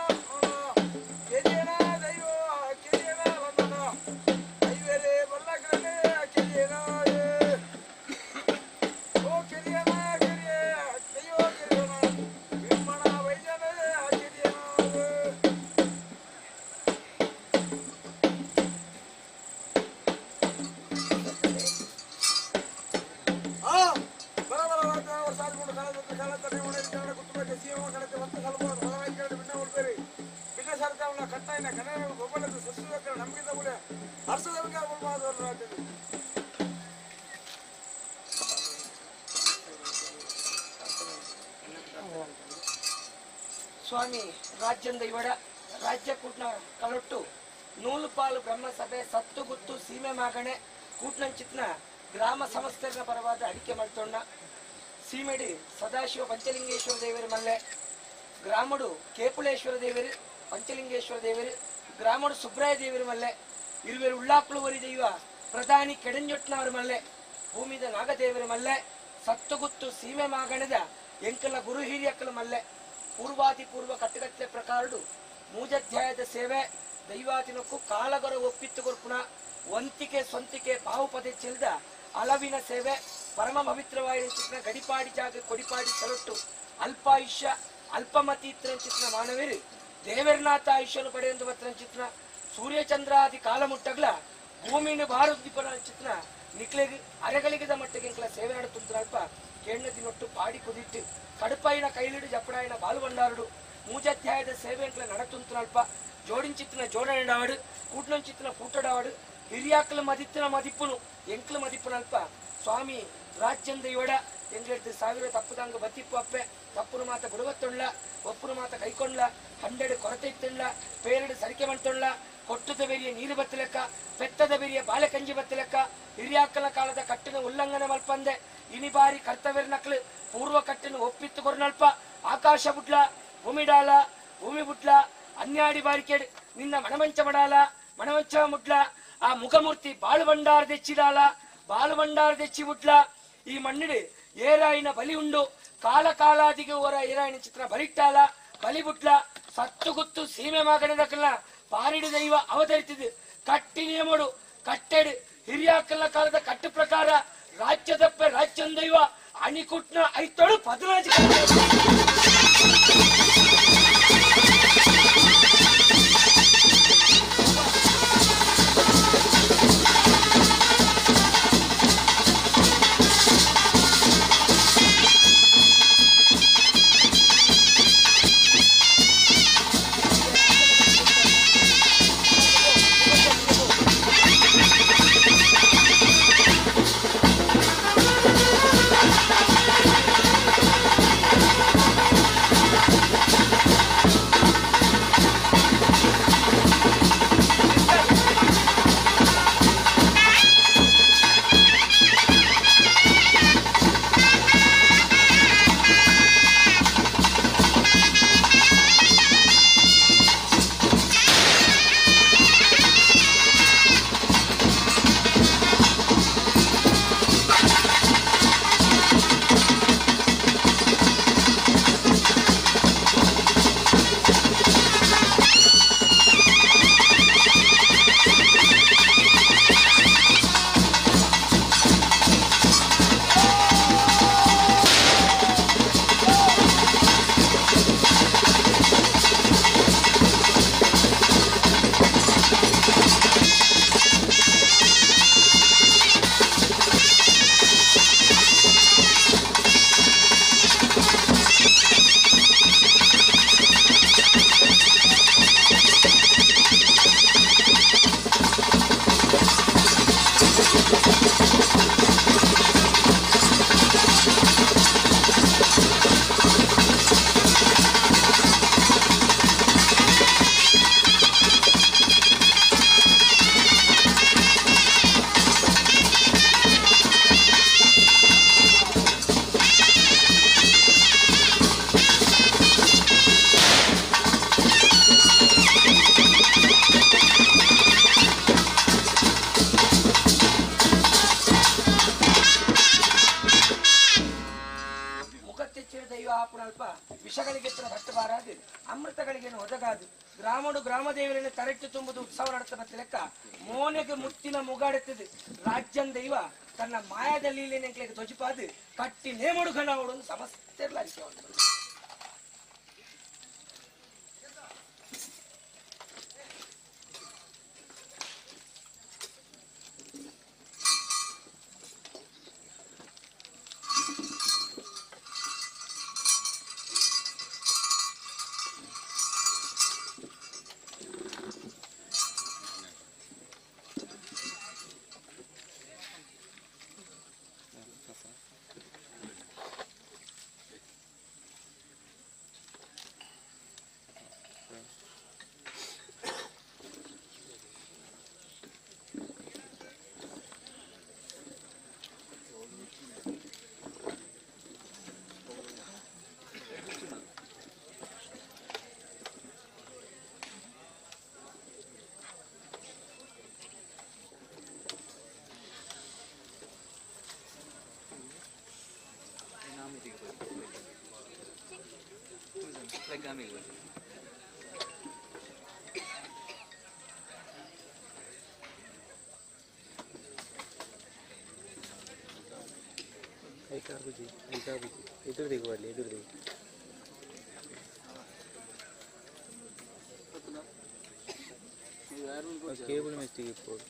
ಕೆರಿಯನ ದೈವ ಕೆರಿಯನ ಲಂದನ ಐವೇರೆ ಬಲ್ಲಗ್ರನೆ ಕೆರಿಯನ ಓ ಕೆರಿಯನ ಕೆರಿಯ ದೈವ ಕೆರಿಯನ ಬಿಮ್ಮಣ ವೈದ್ಯನ ಕೆರಿಯನ. ಸ್ವಾಮಿ ರಾಜ್ಯಂದ ಇವಡ ರಾಜ್ಯ ಕೂಟ್ನ ಕಲೊಟ್ಟು ನೂಲುಪಾಲು ಬ್ರಹ್ಮಸಭೆ ಸತ್ತುಗುತ್ತು ಸೀಮೆ ಮಾಗಣೆ ಕೂಟ್ನಂಚಿತ್ನ ಗ್ರಾಮ ಸಂಸ್ಥೆಗಳ ಪರವಾದ ಅಡಿಕೆ ಮಾಡ್ತೊಣ್ಣ ಸೀಮೆಡಿ ಸದಾಶಿವ ಪಂಚಲಿಂಗೇಶ್ವರ ದೇವರ ಮಲ್ಲೆ ಗ್ರಾಮಡು ಕೇಪುಳೇಶ್ವರ ದೇವರು ಪಂಚಲಿಂಗೇಶ್ವರ ದೇವರು ಗ್ರಾಮಡು ಸುಬ್ರಾಯ ದೇವರ ಮಲ್ಲೆ ಇರುವೆರು ಉಳ್ಳಾಕ್ಳುವರಿ ದೈವ ಪ್ರಧಾನಿ ಕೆಡಂಜೊಟ್ನವರ ಮಲ್ಲೆ ಭೂಮಿದ ನಾಗದೇವರ ಮಲ್ಲೆ ಸತ್ತುಗುತ್ತು ಸೀಮೆ ಮಾಗಣದ ಎಂಕಲ ಗುರು ಹಿರಿಯಕ್ಕಲ ಮಲ್ಲೆ ಪೂರ್ವಾತಿ ಪೂರ್ವ ಕಟ್ಟುಕಟ್ಟಲೆ ಪ್ರಕಾರಡು ಮೂಜಾಧ್ಯಾಯದ ಸೇವೆ ದೈವಾತಿನಕ್ಕೂ ಕಾಲಗರ ಒಪ್ಪಿತ್ತು ಕೊರ್ಪುಣ ವಂತಿಕೆ ಸ್ವಂತಿಕೆ ಬಾಹುಪದೆ ಚೆಲ್ದ ಅಲವಿನ ಸೇವೆ ಪರಮ ಪವಿತ್ರವಾಯಿನ ಚಿತ್ರ ಗಡಿಪಾಡಿ ಜಾಗ ಕೊಡಿಪಾಡಿ ಸಲೊಟ್ಟು ಅಲ್ಪಾಯುಷ್ಯ ಅಲ್ಪಮತಿ ಚಿತ್ರ ಮಾನವೇರಿ ದೇವರನಾಥ ಆಯುಷ್ಯನು ಪಡೆಯೊಂದು ಪತ್ರ ಚಿತ್ರ ಸೂರ್ಯಚಂದ್ರಾದಿ ಕಾಲ ಮುಟ್ಟಗ್ಲ ಭೂಮಿನ ಭಾರದ್ವೀಪನ ಚಿತ್ರ ನಿಕ್ಲೆಗ್ ಅರೆಗಳಿಗದ ಮಟ್ಟಿಗೆ ಇಂಕ್ಲ ಸೇವೆ ನಡುತ್ತುಂತ್ರ ಅಲ್ಪ ಕೇಂದ್ರ ದಿನೊಟ್ಟು ಪಾಡಿ ಕುದಿಟ್ಟು ಕಡುಪಾಯಿನ ಕೈಲಿಡು ಜಪ್ಪಡಾಯಿನ ಬಾಲುಬಂಡಾರುಡು ಮೂಜಾಧ್ಯಾಯದ ಸೇವೆ ಇಂಕ್ಲ ನಡತುಂತ್ರ ಅಲ್ಪ ಜೋಡಿಂಚಿತ್ತಿನ ಜೋಡಣೆಡಾವಡು ಕೂಟ್ನಂಚಿತ್ತಿನ ಕೂಟಡಾವಡು ಹಿರಿಯಾಕ್ಲ ಮದಿತ್ತಿನ ಮದಿಪ್ಪುನು ಎಂಕ್ಲ ಮದಿಪ್ಪುನಲ್ಪ ಸ್ವಾಮಿ ರಾಜ್ಯಂದ ಇವಡ ಎಂಗ್ಲೆಡ್ದು ಸಾವಿರ ತಪ್ಪುದಂಗ ಬತ್ತಿಪ್ಪು ಅಪ್ಪೆ ತಪ್ಪುನು ಮಾತ ಬುಡವತ್ತೊಳ್ಳ ಒಪ್ಪುನು ಮಾತ ಕೈಕೊಂಡ್ಲ ಹಂಡೆಡು ಕೊರತೆ ಇತ್ತುಳ್ಳ ಪೇರಡು ಸರಿಕೆ ಮಂತೊಳ್ಳ ಕೊಟ್ಟದ ಬೆರಿಯ ನೀರು ಬತ್ತಲೆಕ್ಕ ಪೆತ್ತದ ಬೆರಿಯ ಬಾಳೆಕಂಜಿ ಬತ್ತಲೆಕ್ಕ ಹಿರಿಯಾಕಲ ಕಾಲದ ಕಟ್ಟಿನ ಉಲ್ಲಂಘನೆ ಮಲ್ಪಂದೆ ಇನಿ ಬಾರಿ ಕರ್ತವ್ಯರ ನಕ್ಲು ಪೂರ್ವ ಕಟ್ಟಿನ ಒಪ್ಪಿತ್ತು ಕೊರ್ನಲ್ಪ ಆಕಾಶ ಬುಡ್ಲ ಭೂಮಿಡಾಲ ಭೂಮಿ ಬುಡ್ಲ ಅನ್ಯಾಡಿ ಬಾರಿಕೆಡ್ ನಿನ್ನ ಮಣಮಂಚ ಬಡಾಲ ಮಣಮಂಚ ಮುಡ್ಲ ಆ ಮುಖಮೂರ್ತಿ ಬಾಳು ಬಂಡಾರ ತೆಚ್ಚಿಡಾಲ ಬಾಳು ಬಂಡಾರ ತೆಚ್ಚಿ ಬುಡ್ಲ ಈ ಮಣ್ಣಿಡು ಏರಾಯಿನ ಬಲಿ ಉಂಡು ಕಾಲ ಕಾಲಾದಿಗೆ ಓರ ಏರಾಯಿನ ಚಿತ್ರ ಬಲಿಟ್ಟಾಲ ಬಲಿ ಬುಟ್ಲ ಸತ್ತುಗುತ್ತು ಸೀಮೆ ಮಾಗಣದಕ್ಕಲ್ಲ ಪಾರಿಡು ದೈವ ಅವತರಿಸಿದು ಕಟ್ಟಿ ನಿಯಮಡು ಕಟ್ಟೆಡು ಹಿರಿಯಾಕಲ್ಲ ಕಾಲದ ಕಟ್ಟು ಪ್ರಕಾರ ರಾಜ್ಯದಪ್ಪೆ ರಾಜ್ಯಂದೈವ ಅಣಿಕುಟ್ನ ಐತೋಳು ಪದ್ರಾಜ. ಆ ಆಪುನಲ್ಪ ವಿಷಗಳಿಗೆ ಭಟ್ಟ ಬಾರಾದು ಅಮೃತಗಳಿಗೆ ಒದಗಾದು ಗ್ರಾಮಡು ಗ್ರಾಮದೇವರನ್ನು ತರಟ್ಟು ತುಂಬುದು ಉತ್ಸವ ನಡೆತ ಬತ್ತ ಲೆಕ್ಕ ಮೋನೆಗೆ ಮುತ್ತಿನ ಮುಗಾಡುತ್ತದೆ ರಾಜ್ಯಂ ದೈವ ತನ್ನ ಮಾಯದಲ್ಲಿ ನೆಂಕ್ಲೆಗೆ ಧ್ವಜಿಪಾದು ಕಟ್ಟಿ ನೇಮಡು ಗಣವಡು ಸಮಸ್ತ ಅರಿಕೆ इधर देखो वाले इधर देखो केबल में स्टिक फोड़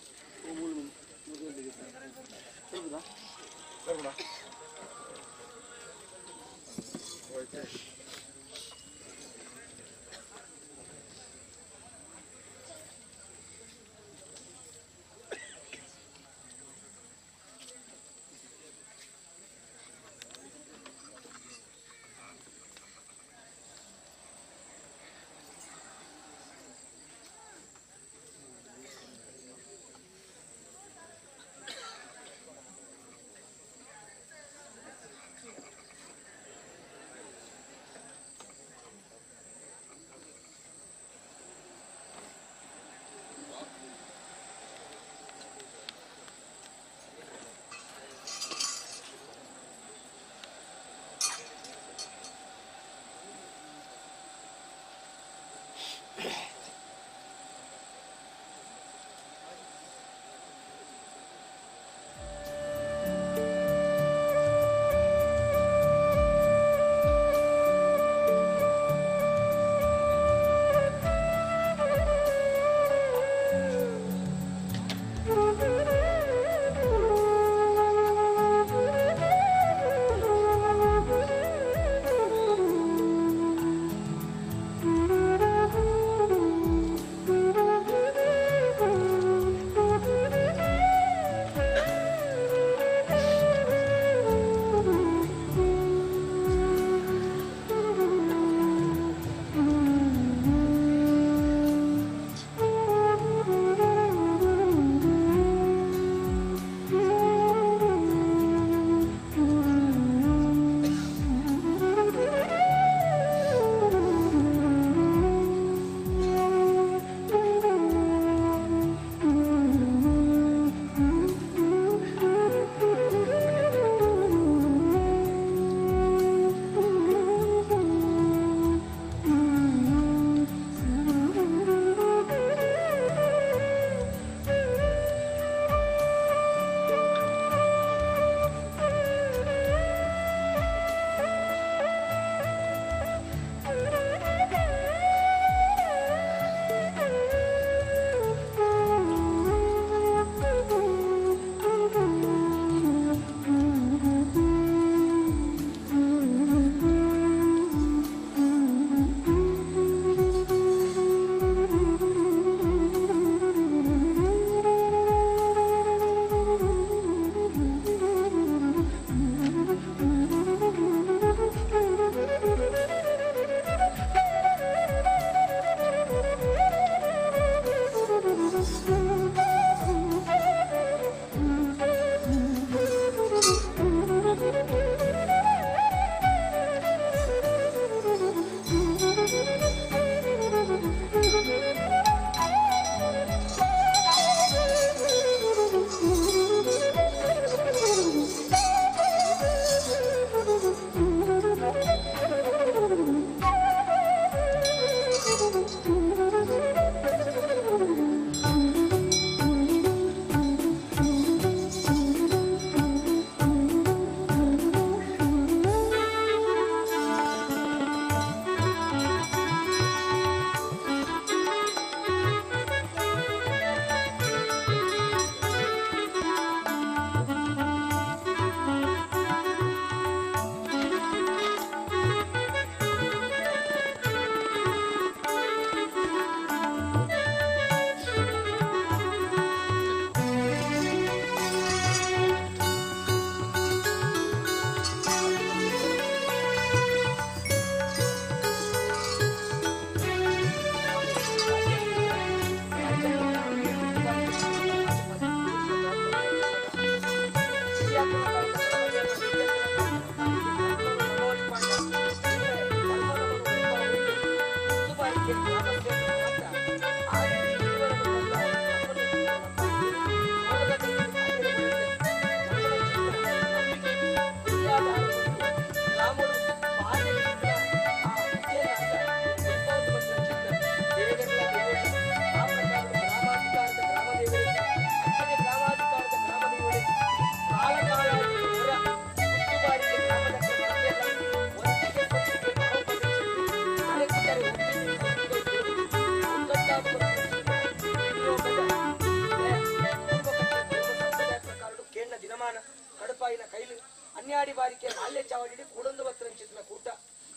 ನಡಪಾಯಿನ ಕೈಲು ಅನ್ಯಾಡಿ ಬಾರಿಕೆ ಮಾಲ್ಯ ಚಾವಡಿ ಕೂಡೊಂದು ಬತ್ತರಂಚಿತ್ತಿನ ಕೂಟ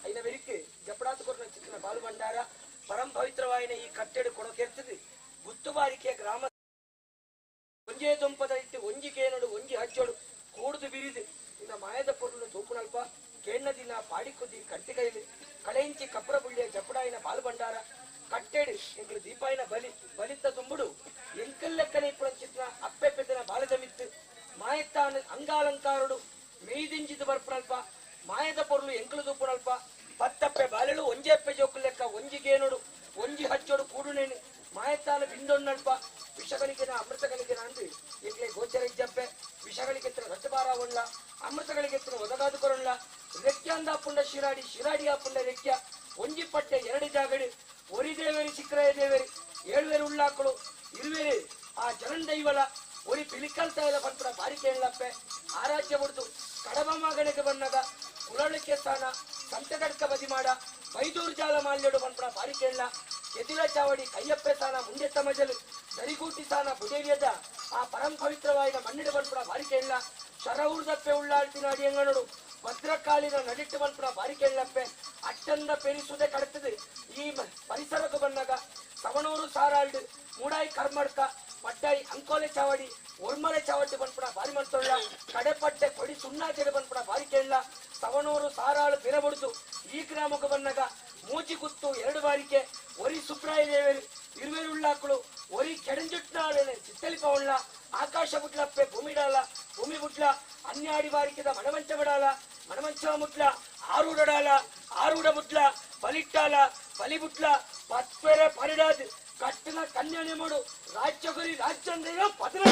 ಐನ ಬೆರಿಕೆ ಜಪಡಾತು ಕೊರನಂಚಿತ್ತಿನ ಬಾಲು ಭಂಡಾರ ಪರಂ ಪವಿತ್ರವಾಯಿನ ಈ ಕಟ್ಟೆಡು ಕೊಡಕೆರ್ತದೆ ಗುತ್ತು ಬಾರಿಕೆ ಗ್ರಾಮ ಒಂಜೇ ದೊಂಪದ ಇಟ್ಟು ಒಂಜಿ ಕೇನಡು ಒಂಜಿ ಹಚ್ಚೋಡು ಕೂಡುದು ಬಿರಿದು ಇನ್ನ ಮಾಯದ ಪೊರುಳು ತೂಪುನಲ್ಪ ಕೇಣ್ಣ ದಿನ ಪಾಡಿಕುದಿ ಕಟ್ಟಿ ಕೈಲಿ ಕಳೆಂಚಿ ಕಪ್ರ ಬುಳ್ಳಿಯ ಜಪಡಾಯಿನ ಬಾಲು ಭಂಡಾರ ಕಟ್ಟೆಡು ಎಂಕಲು ದೀಪಾಯಿನ ಬಲಿ ಬಲಿತ ತುಂಬುಡು ಎಂಕಲ್ಲೆಕ್ಕನೆ ಇಪ್ಪುನಂಚಿತ್ತಿನ ಅಪ್ಪೆ ಪೆದ್ದನ ಬಾಲದ ಮಿತ್ತು ಮಾಯತ್ತಾನ ಅಂಗಾಲಂಕಾರುಡು ಮೇಯ್ದಿಂಜಿದು ಬರ್ಪುನಲ್ಪ ಮಾಯದ ಪೊರುಳು ಎಂಕಲು ತೂಪುನಲ್ಪ ಪತ್ತಪ್ಪೆ ಬಾಲೆಳು ಒಂಜೆಪ್ಪೆ ಜೋಕು ಲೆಕ್ಕ ಒಂಜಿಗೇನೋಡು ಒಂಜಿ ಹಚ್ಚೋಡು ಕೂಡುನೇನು ಮಾಯತ್ತಾನ ಬಿಂದೊನ್ನಲ್ಪ ವಿಷಗಳಿಗೆನ ಅಮೃತಗಳಿಗೆನ ಅಂದು ಎಂಕ್ಲೆ ಗೋಚರ ಇಜ್ಜಪ್ಪೆ ವಿಷಗಳಿಗೆತ್ತಿನ ರಟ್ಟಬಾರ ಒಳ್ಳ ಅಮೃತಗಳಿಗೆತ್ತಿನ ಒದಗಾದು ಕೊರೊಳ್ಳ ರೆಕ್ಯಾಂದ ಪುಂಡ ಶಿರಾಡಿ ಶಿರಾಡಿ ಪುಂಡ ರೆಕ್ಯ ಒಂಜಿ ಪಟ್ಟೆ ಎರಡು ಜಾಗಡಿ ಒರಿ ದೇವೇರಿ ಸಿಕ್ಕರಾಯ ದೇವೇರಿ ಏಳುವೇರು ಉಳ್ಳಾಕಳು ಇರುವೇರಿ ಆ ಜನನ್ ದೈವಲ ಒರಿ ಪಿಲಿಕಲ್ ತಾಯಲ ಪನ್ಪುನ ಬಾರಿ ಕೇಳಲಪ್ಪೆ ಆರಾಧ್ಯ ಬುಡ್ದು ಕಡಬ ಮಗನಿಗೆ ಬನ್ನಗ ಕುಲಳಿಕೆ ಸ್ಥಾನ ಸಂತಗಡ್ಕ ಬದಿಮಾಡ ಬೈದೂರು ಜಾಲ ಮಾಲ್ಯಡು ಪನ್ಪುನ ಬಾರಿ ಕೇಳಲ ಕೆದಿಲ ಚಾವಡಿ ಕಯ್ಯಪ್ಪೆ ಸಾನ ಮುಂಡೆತ್ತ ಮಜಲು ದರಿಗೂಟಿ ಸಾನ ಬುಡೇರಿಯದ ಆ ಪರಂ ಪವಿತ್ರವಾಯಿನ ಮಣ್ಣಿಡು ಪನ್ಪುನ ಬಾರಿ ಕೇಳಲ ಶರವೂರ್ದಪ್ಪೆ ಉಳ್ಳಾಳ್ತಿನ ಅಡಿಯಂಗನೋಡು ಭದ್ರಕಾಳಿನ ನಡಿಟ್ಟು ಪನ್ಪುನ ಬಾರಿ ಕೇಳಲಪ್ಪೆ ಅಟ್ಟಂದ ಪೆರಿಸುದೆ ಕಡತದೆ ಈ ಪರಿಸರಕ್ಕೆ ಬಂದಾಗ ಸವಣೂರು ಸಾರಾಲ್ಡು ಮೂಡಾಯಿ ಕರ್ಮಡ್ಕ ಪಟ್ಟಾಯಿ ಅಂಕೋಲೆ ಚಾವಡಿ ಒರ್ಮಲೆ ಚಾವಡಿ ಪನ್ಪುನ ಬಾರಿ ಮಂತೊಳ್ಳ ಕಡೆಪಟ್ಟೆ ಕೊಡಿ ಸುಣ್ಣಾಚೆಡೆ ಪನ್ಪುನ ಬಾರಿ ಕೇಳಲ ಸವಣೂರು ಸಾರಾಳು ಬಿರಬುಡ್ದು ಈ ಗ್ರಾಮಕ್ಕೆ ಬಂದಾಗ ಮೂಚಿ ಗುತ್ತು ಎರಡು ಬಾರಿಕೆ ಒರಿ ಸುಬ್ರಾಯ ದೇವೇರಿ ಇರುವೆರುಳ್ಳಾಕಳು ಒರಿ ಕೆಡಂಜುಟ್ನಾಳೆ ಚಿತ್ತಲಿ ಪವಳ್ಳ ಆಕಾಶ ಬುಟ್ಲಪ್ಪೆ ಭೂಮಿಡಾಲ ಭೂಮಿ ಬುಟ್ಲ ಅನ್ಯಾಡಿ ಬಾರಿಕೆದ ಮಣಮಂಚ ಬಿಡಾಲ ಮಣಮಂಚ ಮುಟ್ಲ ಆರೂಡಾಲ ಆರೂಡ ಮುಟ್ಲ ಬಲಿಟ್ಟಾಲ ಬಲಿಬುಟ್ಲ ಪತ್ಪೆರೆ ಪರಿಡಾದ್ ಕಟ್ಟಿನ ಕನ್ಯಾಣಿ ಮಾಡು ರಾಜ್ಯಗುರಿ ರಾಜ್ಯಂದೇವ ಪದರ.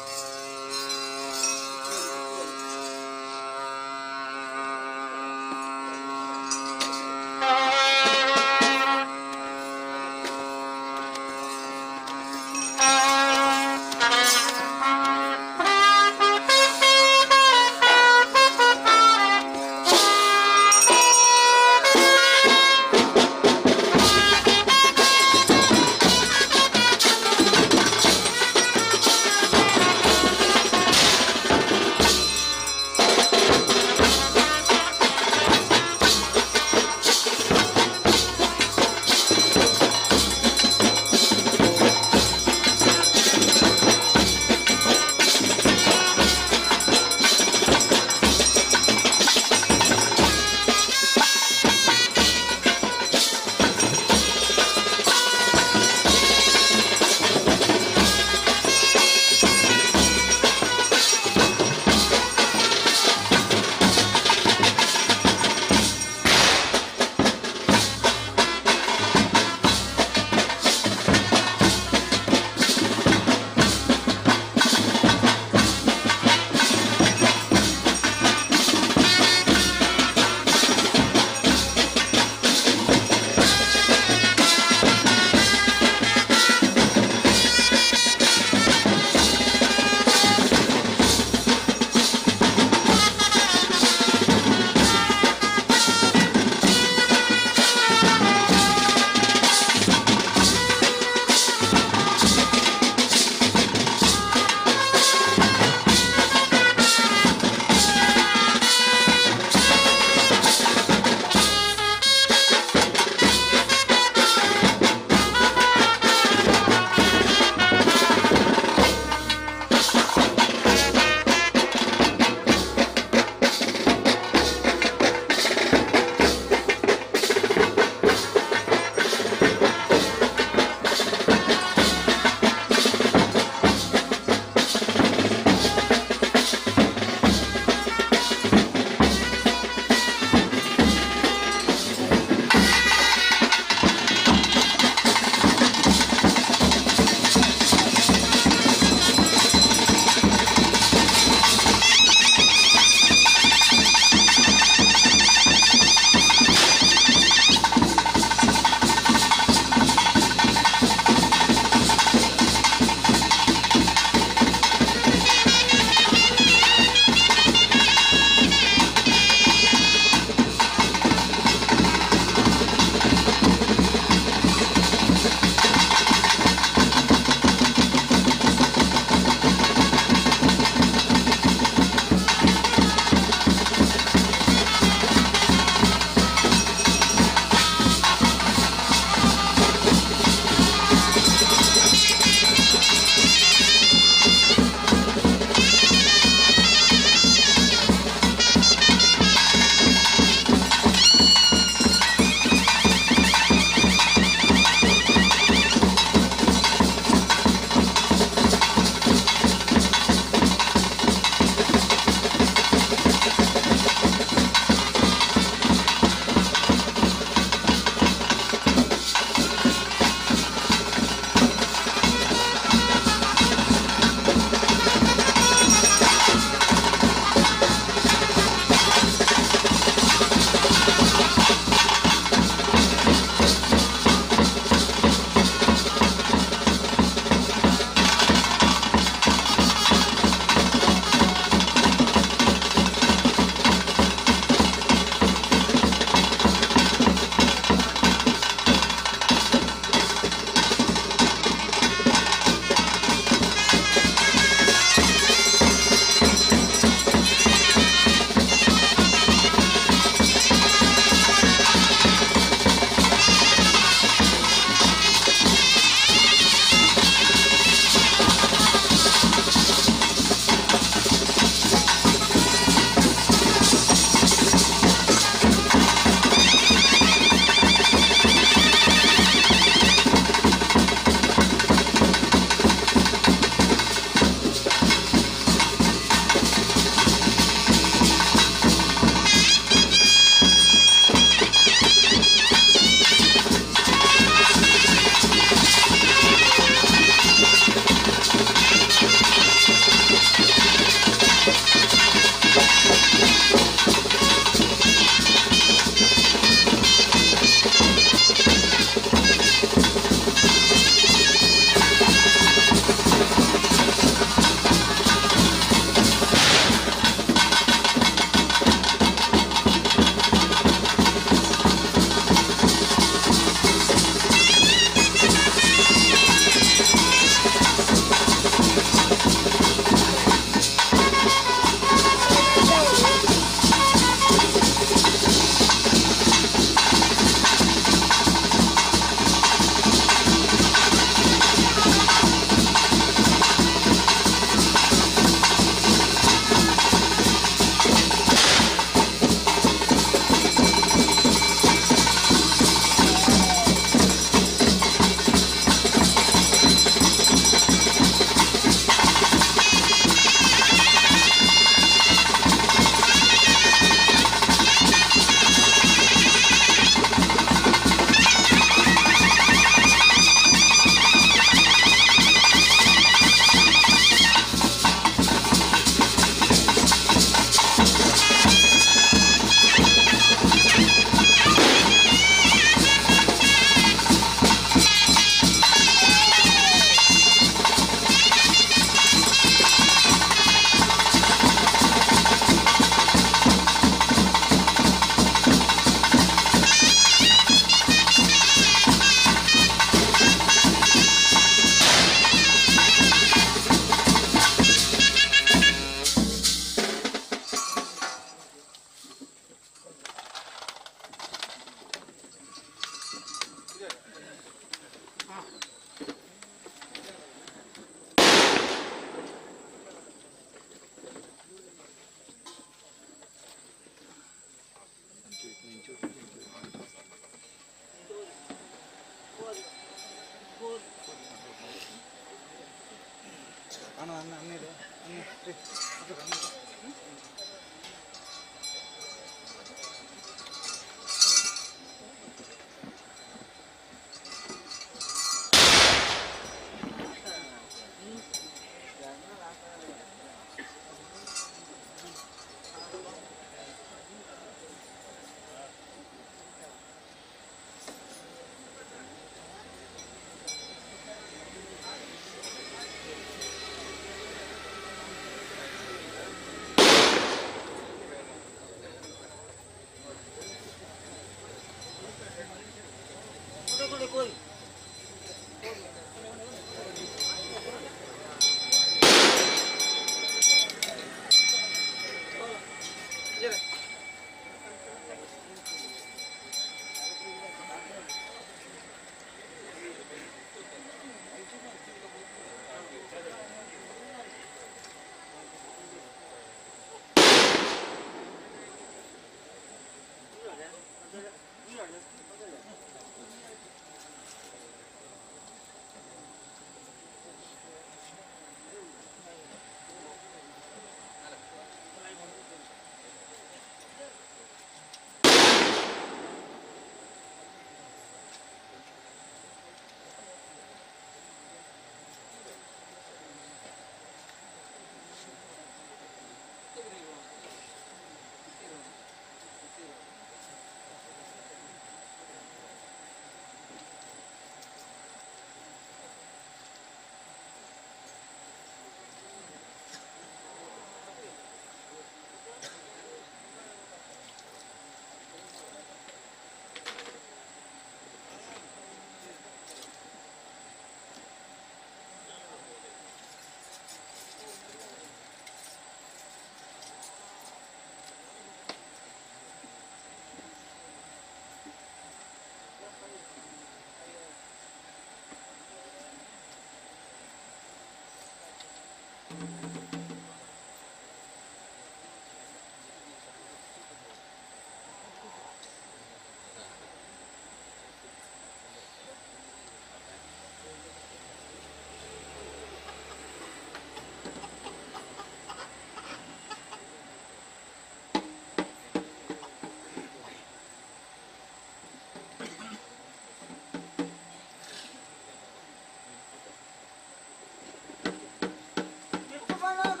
ಇತ್ತು ಬಂದ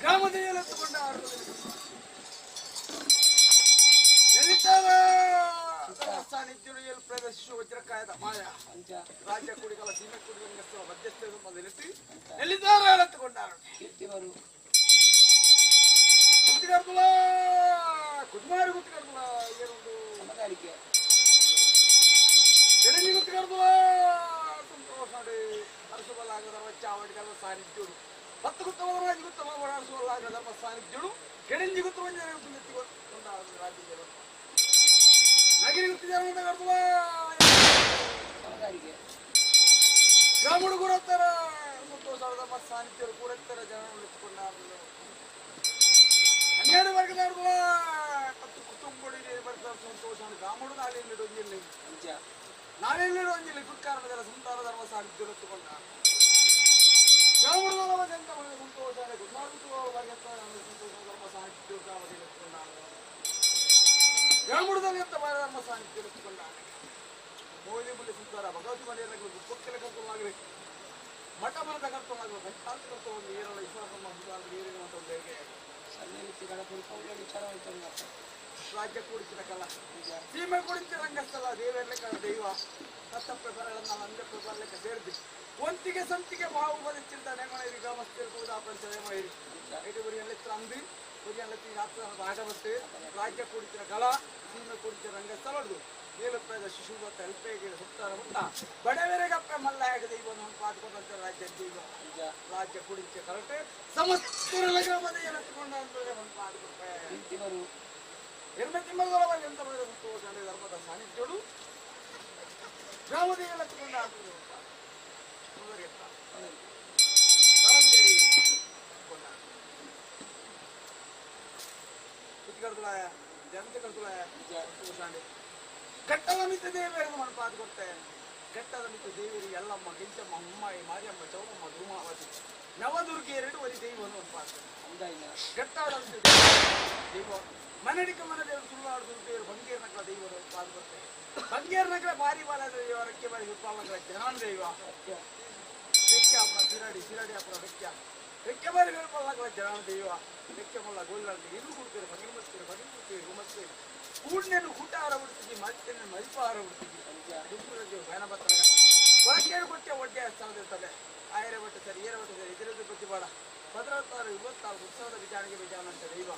ಗ್ರಾಮದ ವಜ್ರಕಾಯದ ಮಾಯ ರಾಜ್ಯ ಕುಡಿಗಳ ಸೀಮೆ ಕುಡಿಗಳ ಮಧ್ಯಸ್ಥೆ ಎಲ್ಲಿದ್ದಾರೆ ಕೀರ್ತಿವರು ಗುತ್ತಿಗಾರ್ದುಲ ಕುಮಾರಿ ಗುತ್ತಿಗಾರ್ದುಲ ಏನೊಂದು ಸಮಗಾರಿಕೆ ಎಡಲಿ ಗುತ್ತಿಗಾರ್ದುಲ ಸಂತೋಷ ಅರಸುಬಲ್ಲಾಗದರ ಚಾವಡಿಗಳ ಸಾನ್ನಿಧ್ಯರು 10 ಗುತ್ತವರಾಜ ಗುತ್ತಮ ಅರಸುಬಲ್ಲಾಗ ಧರ್ಮ ಸಾನ್ನಿಧ್ಯರು ಕೆಡಂಜಿ ಗುತ್ತವಂಜ ರಾಜ್ಯ ನಗಿರಿ ಗುತ್ತಿಗಾರ್ದುಲ ಸಮಗಾರಿಕೆ ಗ್ರಾಮಡು ಕೂರತ್ತರ ಸಂತೋಷ ಧರ್ಮ ಸಾನ್ನಿಧ್ಯರು ಕೂರತ್ತರ ಜನರು ಎತ್ತುಕೊಂಡಾರು 12 ವರ್ಗದವ್ರು 10 ಕುಟುಂಬಡಿ ಬರ್ತಾರೆ ಸಂತೋಷ ಗ್ರಾಮಡು ನಾಳೆಯಲ್ಲಿ ಡೊಂಜಿಲ್ಲಿ ನಾಳೆಯಲ್ಲಿ ಡೊಂಜಿಲ್ಲಿ ಕುಟ್ಕಾರಣದ ಸಂತಾನ ಧರ್ಮ ಸಾನ್ನಿಧ್ಯ ಎತ್ತುಕೊಂಡ ಗ್ರಾಮಡು ಸಂತೋಷ ಸಂತೋಷ ಧರ್ಮ ಸಾನ್ನಿಧ್ಯ ಎತ್ತುಕೊಂಡ ಗ್ರಾಮಡದಲ್ಲಿ ಅಂತ ಧರ್ಮ ಸಾನ್ನಿಧ್ಯ ಎತ್ತುಕೊಂಡ ಮೋದಿ ಬುಲ್ಲಿ ಸಂತಾರ ಭಗವತಿ ಮನೆಯಲ್ಲಿ ಗುಪ್ಪಕ್ಕೆಲ್ಲ ಕರ್ತವಾಗಲಿ ಮಠ ಮನದ ಕರ್ತವಾಗಲಿ ಪಂಚಾಂತ ಕರ್ತವನ್ನು ಏರಲ್ಲ ಈಶ್ವರಮ್ಮ ಏರಿನ ಅಂತ ಬೇರೆ ರಾಜ್ಯ ಕೂಡಿಸಿದ ಕಲ ಸೀಮೆ ಕೂಡಿಸಿದ ರಂಗಸ್ಥಳ ದೇವರ್ಲೆಕ್ಕ ದೈವ ಸತ್ತಪ್ಪ ಬರಳನ್ನ ನಂಜಪ್ಪ ಬರಲೆಕ್ಕ ಸೇರಿದು ಒಂತಿಗೆ ಸಂತಿಗೆ ಬಾವು ಬದಿಚ್ಚಿಂತ ನೇಮಣೈರಿ ಗ್ರಾಮಸ್ಥರು ಕೂಡ ಪಂಚ ನೇಮೈರಿ ಎಟುಗುರಿಯಲ್ಲಿ ಅಂದು ಗುರಿಯಲ್ಲಿ ಭಾಗವತ್ತು ರಾಜ್ಯ ಕೂಡಿಸಿದ ಕಲ ಸೀಮೆ ಕೂಡಿಸಿದ ರಂಗಸ್ಥಳ ಏಲಪ್ಪಾದ ಶಿಶುಭತ್ತ ಎಲ್ಪೇಗೆ ಸುತ್ತಾರ ಮುಟ್ಟ ಬಡವರಿಗಪ್ಪ ಮಲ್ಲಾಯಕ ದೈವ ಪಾತ್ಕೊಂಡಂತ ರಾಜ್ಯ ದೈವ ರಾಜ್ಯ ಕುಡಿಚೆ ಕರಟೆ ಸಮಸ್ತ ಗ್ರಾಮದ ಎತ್ತುಕೊಂಡ ಎರ್ಮೆ ತಿಮ್ಮದೊಳಗೆ ಎಂತ ಮಾಡಿದ ಸಂತೋಷ ಧರ್ಮದ ಸಾನ್ನಿಧ್ಯಳು ಗ್ರಾಮದ ಎತ್ತುಕೊಂಡ ಜನತೆ ಕರ್ತುಲಾಯ ಸಂತೋಷ ಘಟ್ಟದ ಮಿತ್ತ ದೇವಿಯರನ್ನು ಮನಪಾದ ಕೊಡ್ತೆ ಘಟ್ಟದ ಮಿತ್ತ ದೇವಿಯರು ಎಲ್ಲಮ್ಮ ಗಿಂಚಮ್ಮ ಅಮ್ಮಾಯಿ ಮಾರಿಯಮ್ಮ ಚೌರಮ್ಮ ಧೂಮಾವತಿ ನವದುರ್ಗೆ ಎರಡು ವರಿ ದೈವವನ್ನು ಮನಪಾದ ಘಟ್ಟಾದ ದೈವ ಮನಡಿಕ ಮನ ದೇವರು ಸುಳ್ಳಾಡು ದೇವರು ಬಂಗೇರ್ ನಗರ ದೈವರು ಪಾದ ಕೊಡ್ತೆ ಬಂಗೇರ್ ನಗರ ಭಾರಿ ಬಾಲ ದೈವ ರಕ್ಕೆ ಬಾರಿ ಹಿಪ್ಪಾಲನಗರ ಜನಾನ ದೈವ ರೆಕ್ಕೆ ಅಪ್ಪನ ಸಿರಾಡಿ ಸಿರಾಡಿ ಅಪ್ಪನ ರೆಕ್ಕೆ ರೆಕ್ಕೆ ಬಾರಿ ಬೇರಪಲ್ಲಗಳ ಜನಾನ ದೈವ ರೆಕ್ಕೆ ಮಲ್ಲ ಗೋಲ್ಲಾಡಿ ಇರು ಕೊಡ್ತೀರಿ ಬಗಿಲ್ ಮತ್ತೀರಿ ಬಗಿಲ್ ಕೊಡ್ತೀರಿ ಗುಮತ್ತೀರಿ ಕೂಡನೇನು ಊಟ ಆರ ಬಿಡ್ತಿದ್ವಿ ಮತ್ತೇನು ಮರಿಪ ಆರ ಬಿಡ್ತಿದ್ವಿ ಬಯನ ಬತ್ತಲಾಗ ಕೊಳಕೇಳು ಕೊಟ್ಟೆ ಒಡ್ಡೆ ಸ್ಥಳದಿರ್ತದೆ ಆಯರ ಬಟ್ಟೆ ಸರಿ ಏರ ಬಟ್ಟೆ ಸರಿ ಇದರದ್ದು ಪ್ರತಿಪಾಡ 16 26 ಉತ್ಸವದ ವಿಚಾರಣೆಗೆ ವಿಚಾರ ಅಂತ ದೈವ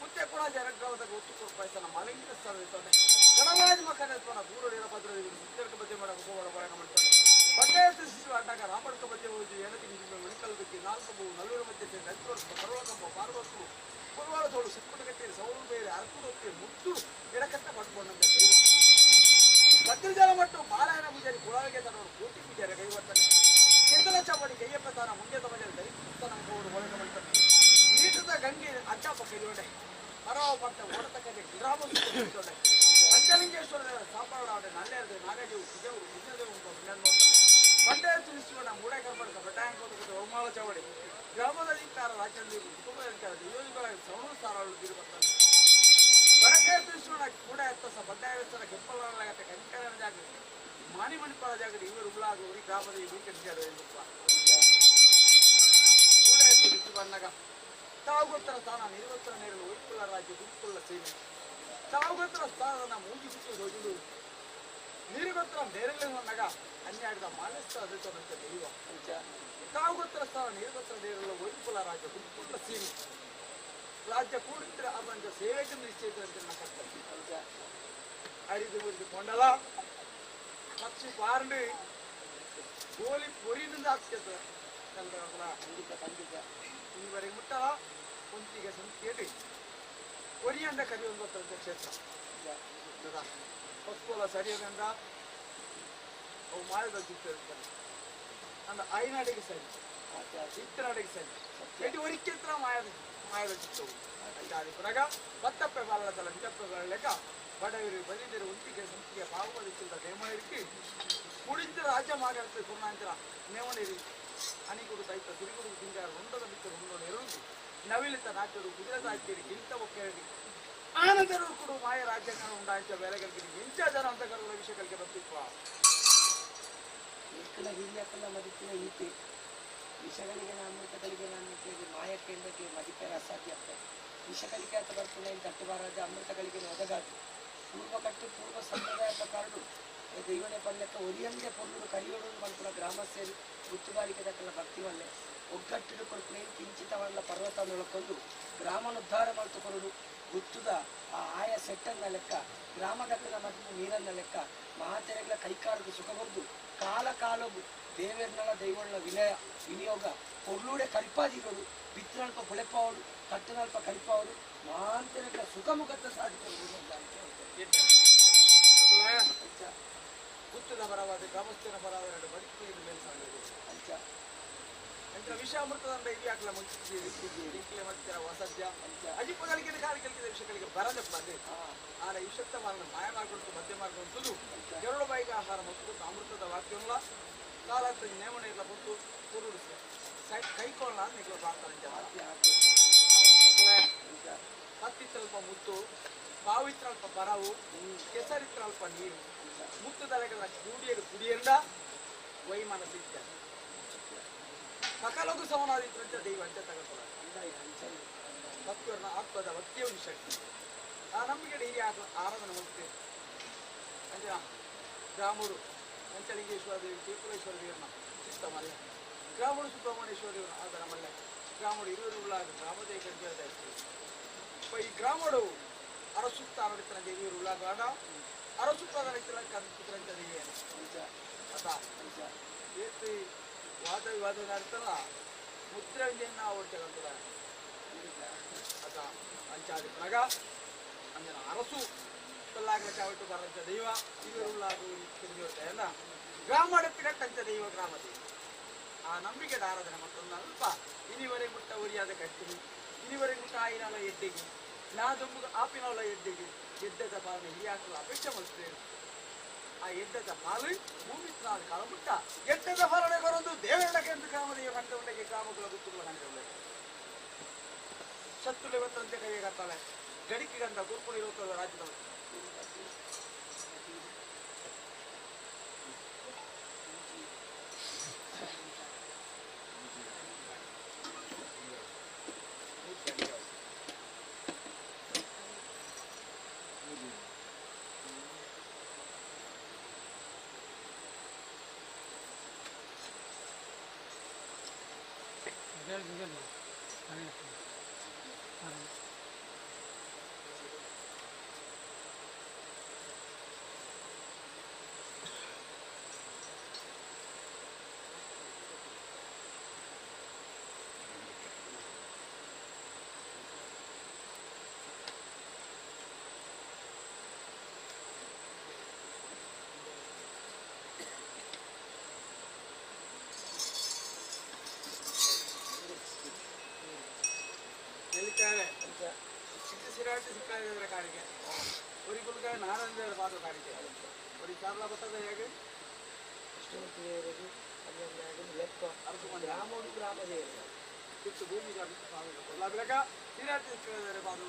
ಮುತ್ತೆ ಕೂಡ ಜನಗ್ರಾಮದ ಒತ್ತು ಕೊಡ್ಪಾಯಿಸನ ಮಲಂಗಿನ ಸ್ಥಳ ಇರ್ತದೆ ಗಣರಾಜ ಮಕ್ಕಳ ಪೂರ್ವ ಭದ್ರ ಸುತ್ತರ್ಕ ಬದ್ದೆ ಮಾಡ ಉಪವಾಡ ಬರಕ ಮಾಡ್ತಾರೆ ಪಂಚಾಯತ್ ಶಿಶು ಅಡ್ಡಾಗ ರಾಮಡ್ಕ ಮಧ್ಯೆ ಹೋಗಿ ಏನಕ್ಕೆ ಮಣಿಕಲ್ದಕ್ಕೆ 4 3 ನಲ್ಲೂರು ಮಧ್ಯೆ ಸೇರಿ 5 ವರ್ಷ ಪರ್ವಕಂಬ ಪಾರ್ವತ್ತು ಪುಲ್ವಾರ ತೋಳು ಸಿಕ್ಕುಟಗಟ್ಟಿ ಸೌಳು ಬೇರೆ ಅರ್ಕುಡೊತ್ತಿ ಮುತ್ತು ಎಡಕತ್ತ ಪಡ್ಕೊಂಡಂತೆ ದೈವ ಭದ್ರಜಲ ಮಟ್ಟು ಬಾರಾಯಣ ಪೂಜಾರಿ ಕುಳಾಳಿಗೆ ತನ್ನವರು ಕೋಟಿ ಪೂಜಾರಿ ಕೈವರ್ತನೆ ಚಂದಲ ಚಾಪಡಿ ಕೈಯಪ್ಪ ತಾನ ಮುಂದೆ ತಮಜಾರಿ ದೈವಸ್ಥಾನ ಮುಖವರು ಒಳಗ ಮಾಡ್ತಾನೆ ನೀಟದ ಗಂಗೆ ಅಜ್ಜಪ್ಪ ಕೈಯೋಡೆ ಪರವ ಪಟ್ಟ ಓಡತಕ್ಕಂತೆ ಗ್ರಾಮ ಪಂಚಲಿಂಗೇಶ್ವರ ಸಾಪಾಡ ನಲ್ಲೇರ್ದು ನಾಗಜೀವು ಕುಜವು ಕುಜದೇವು ಬಂಡೆ ತಿಳಿಸುವಣ ಮೂಡೆ ಕರ್ಮಡ್ಕ ಬಟ್ಟಾಯಂಕೋಟ ಒಮ್ಮಾಳ ಚವಡಿ ಗ್ರಾಮದ ಅಧಿಕಾರ ರಾಜ್ಯದಲ್ಲಿ ಕುಟುಂಬ ಅಧಿಕಾರ ಯೋಜನೆಗಳ ಸವಣ ಸಾರಾಳು ಬರ್ತಾನೆ ಬಡಕೆ ತಿಳಿಸುವಣ ಕೂಡ ಎತ್ತಸ ಬಂಡಾಯಸ್ಥರ ಕೆಪ್ಪಲಾಗತ್ತೆ ಕಂಕಣ ಜಾಗೃತಿ ಮಾಣಿಮಣಿಪಾಲ ಜಾಗೃತಿ ಇವರು ಉಳ್ಳಾಗ ಗ್ರಾಮದ ಇವರು ಕೂಡ ಎತ್ತು ಬಿಟ್ಟು ಬಂದಾಗ ತಾವುಗೊತ್ತರ ಸ್ಥಾನ ನಿರುಗೊತ್ತರ ನೇರಲು ಒಯ್ಕುಳ್ಳ ರಾಜ್ಯ ಗುರುಕುಳ್ಳ ಸೇನೆ ತಾವುಗೊತ್ತರ ಸ್ಥಾನದ ಮೂಗಿ ಬಿಟ್ಟು ಹೋಗಿದ್ದು ನೀರುಗೊತ್ತರ ನೇರಲು ಬಂದಾಗ ಹನ್ನೆರಡದ ಮಾನಸ್ಥ ಅದಕ್ಕೆ ದೈವ ತಾವುಗೊತ್ತರ ಸ್ಥಾನ ನೀರುಗೊತ್ತರ ನೇರಲು ಒಯ್ಕುಲ ರಾಜ್ಯ ಗುರುಕುಳ್ಳ ಸೀಮೆ ರಾಜ್ಯ ಕೂಡಿದ್ರೆ ಅದರ ಸೇವೆಗೆ ನಿಶ್ಚಯಿತ ಕರ್ತವ್ಯ ಅರಿದು ಉರಿದು ಕೊಂಡಲ ಪಕ್ಷಿ ಪಾರಂಡು ಗೋಲಿ ಪೊರಿನಿಂದ ಆಗ್ತದೆ ಖಂಡಿತ ಖಂಡಿತ ಈವರೆಗೆ ಮುಟ್ಟಲ ಕೊಂತಿಗೆ ಸಂತಿಯಲ್ಲಿ ಕೊರಿಯಂಡ ಕರಿಯೊಂದು ಕ್ಷೇತ್ರ ಪಸ್ಕೋಲ ಸರಿಯಗಂಡ ಅವು ಮಾಯದ ಜಿತ್ತ ಇರ್ತಾರೆ ಅಂದ ಐನಾಡಿಗೆ ಸರಿ ಇತ್ತನಾಡಿಗೆ ಸರಿ ಎಟಿ ಒರಿಕೆತ್ರ ಮಾಯದ ಮಾಯದ ಜಿತ್ತವು ಪುರಗ ಬತ್ತಪ್ಪೆ ಬಾಲದಲ್ಲ ನಿಜಪ್ಪೆ ಬಾಲಲೆಕ್ಕ ಬಡವರು ಬಲಿದರು ಒಂತಿಗೆ ಸಂತಿಗೆ ಬಾಹುಬಲಿಸಿದ ನೇಮಣಿಗೆ ಕುಡಿದ ರಾಜ್ಯ ಮಾಡಿರ್ತದೆ ಪೂರ್ಣಾಂತರ ನೇಮಣಿರಿ ಅನಿಗುಡು ಸಹಿತ ಸಿರಿಗುಡು ತಿಂಗಾರ ರುಂಡದ ಬಿಟ್ಟು ರುಂಡೋಣ ಇರುವುದು ನವಿಲಿತ ನಾಟ್ಯರು ಕುದುರೆ ಸಾಕ್ತೀರಿ ಗಿಂತ ಒಕ್ಕೆರಡಿ ಆನಂದರು ಕೂಡ ಮಾಯ ರಾಜ್ಯಗಳ ಉಂಡಾಂಚ ಬೇಲೆಗಳಿಗೆ ಇಂಚ ಜನ ಅಂತ ಕರುಗಳ ವಿಷಯಗಳಿಗೆ ಬರ್ತಿಪ್ಪ ಹಿರಿಯಕ್ಕಲ್ಲ ಮದುತ್ತಿನ ಈತೆ ವಿಷಗಳಿಗೆ ಅಮೃತಗಳಿಗೆ ನಾನು ಮಾಯಕ್ಕೆ ಮದಿಪೇರ ಅಸಾಧ್ಯ ಆಗ್ತದೆ. ವಿಷಗಳಿಗೆ ಅಂತ ಬರ್ಪುನ ತಟ್ಟುಬಾರದ ಅಮೃತಗಳಿಗೆ ಒದಗಾದು ಪೂರ್ವ ಕಟ್ಟು ಪೂರ್ವ ಸಂಪ್ರದಾಯ ಪ್ರಕಾರಡು ದೈವನೆ ಪಲ್ಲಕ್ಕ ಒರಿಯಂಗೆ ಪೊರ್ಲುಡು ಕರಿಯೋಡು ಮಲ್ಪುನ ಗ್ರಾಮಸ್ಥರು ಗುತ್ತುಬಾರಿಕೆ ದಕ್ಕಲ ಭಕ್ತಿ ವಲ್ಲೆ ಒಗ್ಗಟ್ಟಿಡು ಕೊರ್ಪುನ ಕಿಂಚಿತವಲ್ಲ ಪರ್ವತ ನೊಳಕೊಂಡು ಗ್ರಾಮನುದ್ಧಾರ ಮಲ್ತುಕೊರಡು ಗುತ್ತುದ ಆ ಆಯ ಸೆಟ್ಟನ್ನ ಲೆಕ್ಕ ಗ್ರಾಮದಕ್ಕನ ಮತ್ತು ನೀರನ್ನ ಲೆಕ್ಕ ಮಹಾತೆರೆಗಳ ಕೈಕಾಲದ ಸುಖ ಬರೆದು ಕಾಲ ಕಾಲವು ದೇವೇರ್ನಳ ದೈವಳ ವಿನಯ ವಿನಿಯೋಗ ಪೊರ್ಲೂಡೆ ಕರಿಪಾದಿಗಳು ಬಿತ್ತನಲ್ಪ ಬುಳೆಪಾವಡು ಕಟ್ಟನಲ್ಪ ಕರಿಪಾವಡು ಮಹಾಂತೆರೆಗಳ ಸುಖ ಮುಖತ್ತ ಸಾಧಿಸಬಹುದು. ಗುತ್ತದ ಪರವಾದ ಗ್ರಾಮಸ್ಥರ ಪರವಾದ ಎರಡು ಬದುಕು ಮೇಲೆ ಸಾಗಬೇಕು. ಅಂಚ ಅಂಚ ವಿಷಾಮೃತದಂಡ ಇಲ್ಲಿ ಹಾಕಲ ಮುಚ್ಚಿದ್ದೀರಿ ಮತ್ತೆ ವಸದ್ಯ ಅಜಿಪಗಳಿಗೆ ಕಾಲು ಕಲಿಕಿದ ವಿಷಯಗಳಿಗೆ ಬರದ ಬಂದೆ ಆಡ ವಿಷಕ್ತ ಮಾರ್ಗ ಮಾಯ ಮಾರ್ಗ ಮಧ್ಯ ಮಾರ್ಗ ಉಂಟು ಎರಡು ಬಾಯಿಗೆ ಆಹಾರ ಮತ್ತು ಅಮೃತದ ವಾಕ್ಯವಲ್ಲ ಕಾಲತ್ತ ನೇಮಣ ಇಲ್ಲ ಬಂತು ಕುರುಡು ಕೈಕೊಳ್ಳ ನಿಖಲ ಪ್ರಾರ್ಥನೆ ಕತ್ತಿತ್ತಲ್ಪ ಮುತ್ತು ಪಾವಿತ್ರಲ್ಪ ಪರವು ಕೆಸರಿತ್ರಲ್ಪ ನೀರು ಮುತ್ತದಲೆಗಳ ಗುಡಿಯರು ಗುಡಿಯಂದ ವೈಮನಸ್ಸು ಇತ್ಯಾದಿ ಸಕಲಗೂ ಸಮನಾದಿತ್ತಂತ ದೈವ ಅಂಚ ತಗೊಳ್ತಾರೆ. ಭಕ್ತರನ್ನ ಆತ್ಮದ ಭಕ್ತಿಯ ಒಂದು ಶಕ್ತಿ ಆ ನಂಬಿಕೆ ಹಿರಿಯ ಆರಾಧನೆ ಹೋಗ್ತೇವೆ. ಅಂಚ ಗ್ರಾಮರು ಪಂಚಲಿಂಗೇಶ್ವರ ದೇವಿ ತ್ರಿಪುರೇಶ್ವರ ದೇವರನ್ನ ಚಿತ್ತ ಮಲ್ಲೆ ಗ್ರಾಮರು ಸುಬ್ರಹ್ಮಣ್ಯೇಶ್ವರ ದೇವರ ಆಧಾರ ಮಲ್ಲೆ ಗ್ರಾಮರು ಇರುವರುಗಳ ಗ್ರಾಮದೇವ ಈ ಗ್ರಾಮಡು ಅರಸುತ್ತ ಅರಡಿತನ ದೇವಿಯರು ಉಳ್ಳಾಗಾಡ ಅರಸುತ್ತ ಅರಡಿತನ ಕಂಚಿತರಂತ ದೇವಿಯನ್ನು ಅತ ಏತಿ ವಾದ ವಿವಾದ ನಡ್ತಲ್ಲ ಮುದ್ರೆ ಅವಡ್ತಕ್ಕಂಥದ ಅತ ಅಂಚಾದಿ ಪ್ರಗ ಅಂಜನ ಅರಸು ಪಲ್ಲಾಗಲ ಚಾವಿಟ್ಟು ಬರಂತ ದೈವ ಇವರು ತಿಳಿದಿರುತ್ತೆ ಗ್ರಾಮ ದೈವ ಗ್ರಾಮ ದೈವ ಆ ನಂಬಿಕೆ ಆರಾಧನೆ ಮತ್ತೊಂದು ಅಲ್ಪ ಇನಿವರೆಗೆ ಮುಟ್ಟ ಉರಿಯಾದ ಕಟ್ಟಿಗೆ ಇನಿವರೆಗೆ ಮುಟ್ಟ ಆಯಿನಾಲ ಎಡ್ಡಿಗೆ ನಾ ದುಂಬು ಆಪಿನಾಲ ಎಡ್ಡಿಗೆ ಎದ್ದದ ಪಾಲನೆ ಹಿರಿಯಾಕಲು ಅಪೇಕ್ಷೆ ಮಲ್ತೇವೆ. ಆ ಎದ್ದದ ಪಾಲು ಭೂಮಿ ಕಾಲ ಮುಟ್ಟ ಎದ್ದದ ಫಲನೆ ಬರೋದು ದೇವರಕ್ಕೆ ಎಂದು ಗ್ರಾಮದೇವ ಕಂಡ ಗ್ರಾಮಗಳ ಗುತ್ತುಗಳ ಕಂಡ ಶತ್ರುಳೆ ಗೊತ್ತಂತೆ ಕೈಗೆ ಕತ್ತಾಳೆ ಗಡಿಕೆ ಗಂಧ ಗುರುಕುಳಿ ಇರುತ್ತದೆ ರಾಜ್ಯದವರು. ಸಿಕ್ಕಾರೆ ಕಾಡಿಗೆ ಒರಿ ಕುಲ್ಕಾಯ ನಾನಂದ ಪಾದ ಕಾಡಿಗೆ ಒರಿ ಚಾರ್ಲ ಬರ್ತದೆ ಹೇಗೆ ಗ್ರಾಮೋಡು ಗ್ರಾಮ ದೇವರು ಕಿತ್ತು ಭೂಮಿ ಕೊಲ್ಲಾಬಿಲಕ ಸಿರಾಟಿ ಸಿಕ್ಕಾರೆ ಪಾದ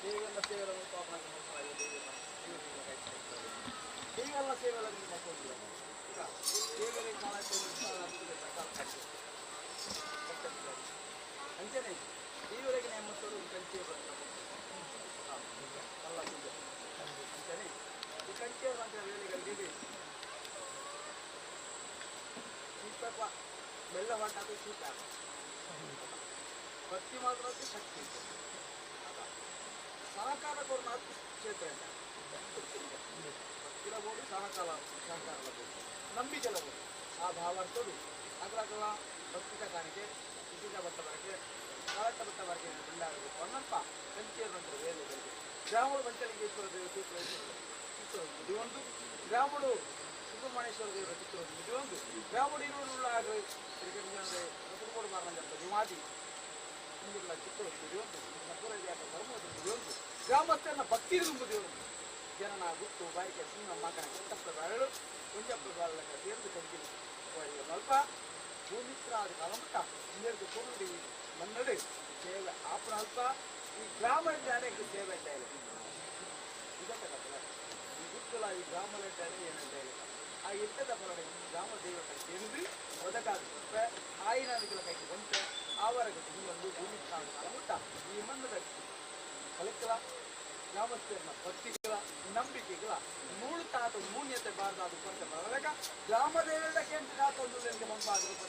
ದೇವರ ಸೇವೆ ದೇವರ ಸೇವೆ ದೇವರಿಗೆ ಕಾಲ ಅಂಚನೆ ದೇವರಿಗೆ ನೇಮಸರು ಕಂಚೆ ಅಲ್ಲ ಅಂಚನೆ ಈ ಕಂಚೆ ಅಂತ ವೇಳೆಗಳಿಗೆ ಶೀತ ಬೆಲ್ಲ ಹೊಂಟಾದ ಶೀತ ಭಕ್ತಿ ಮಾತ್ರ ಶಕ್ತಿ ಸಹಕಾರ ಕೊರೋನಾ ಕ್ಷೇತ್ರ ಭಕ್ತಿಲಬಹುದು ಸಹಕಾರ ಸಹಕಾರ ನಂಬಿಕೆ ಲಬಹುದು ಆ ಭಾವಾರ್ಥಗಳು ಅಗ್ರಗಳ ಭಕ್ತಿಕ ಕಾಣಿಕೆ ಇದ್ದ ಬಟ್ಟ ಬರಕೆ ಕಾಲಟ್ಟ ಬಟ್ಟ ಬರಕೆ ಬಂಡಾರ ಹೊನ್ನಪ್ಪ ಕಂಚಿಯರು ವೇಳೆಗಳಿಗೆ ಗ್ರಾಮಡು ಪಂಚಲಿಂಗೇಶ್ವರ ದೇವ ಚಿತ್ರ ಮುಡಿಯೊಂದು ಗ್ರಾಮಡು ಸುಬ್ರಹ್ಮಣ್ಯೇಶ್ವರ ದೇವರ ಚಿತ್ರ ಮುಡಿಯೊಂದು ಗ್ರಾಮಡು ಇರುವುಳ್ಳ ಮಾದಿ ಚಿತ್ರ ಮುಡಿಯೊಂದು ಮುಡಿಯೊಂದು ಗ್ರಾಮಸ್ಥರನ್ನ ಭಕ್ತಿ ಮುಡಿಯೊಂದು ಜನನ ಗುಟ್ಟು ಬಾರಿಕೆ ಸಿಂಹ ಮಗನ ಕೆಟ್ಟಪ್ಪ ಬಾರಳು ಕುಂಜಪ್ಪ ಬಾರಲಕ್ಕ ಸೇರ್ದು ಕಡಿಗೆ ಮಲ್ಪ ಭೂಮಿತ್ರಾದ ಕಾಲಮಟ್ಟ ಇನ್ನೆರಡು ಕೋಡಿ ಮನ್ನಡು ಸೇವೆ ಆಪನ ಅಲ್ಪ ಈ ಗ್ರಾಮ ಇದ್ದಾನೆ ಸೇವೆ ಅಂತ ಹೇಳಿ ಇದಕ್ಕೆ ತಪ್ಪಲ ಈ ಗುತ್ತಲ ಈ ಗ್ರಾಮದ ಇದ್ದಾನೆ ಏನಂತ ಹೇಳಿ ಆ ಎಟ್ಟದ ಪರಡೆ ಈ ಗ್ರಾಮ ದೇವರ ಸೇರಿದು ಒದಗಾದ ಆಯಿನ ಕೈಗೆ ಬಂತೆ ಆವರೆಗೆ ಒಂದು ಭೂಮಿತ್ರಾದ ಕಾಲಮಟ್ಟ ಈ ಮಣ್ಣದ ಕಲಕಲ ಗ್ರಾಮಸ್ಥರನ್ನ ಭಕ್ತಿಗಳ ನಂಬಿಕೆಗಳ ಮೂಳುತಾದ ಮೂನ್ಯತೆ ಬಾರದಾದ ಕೊರತೆ ಬರಲಕ ಗ್ರಾಮದೇವರ ಕೇಂದ್ರ ಮುಂಬಾದ ರೂಪ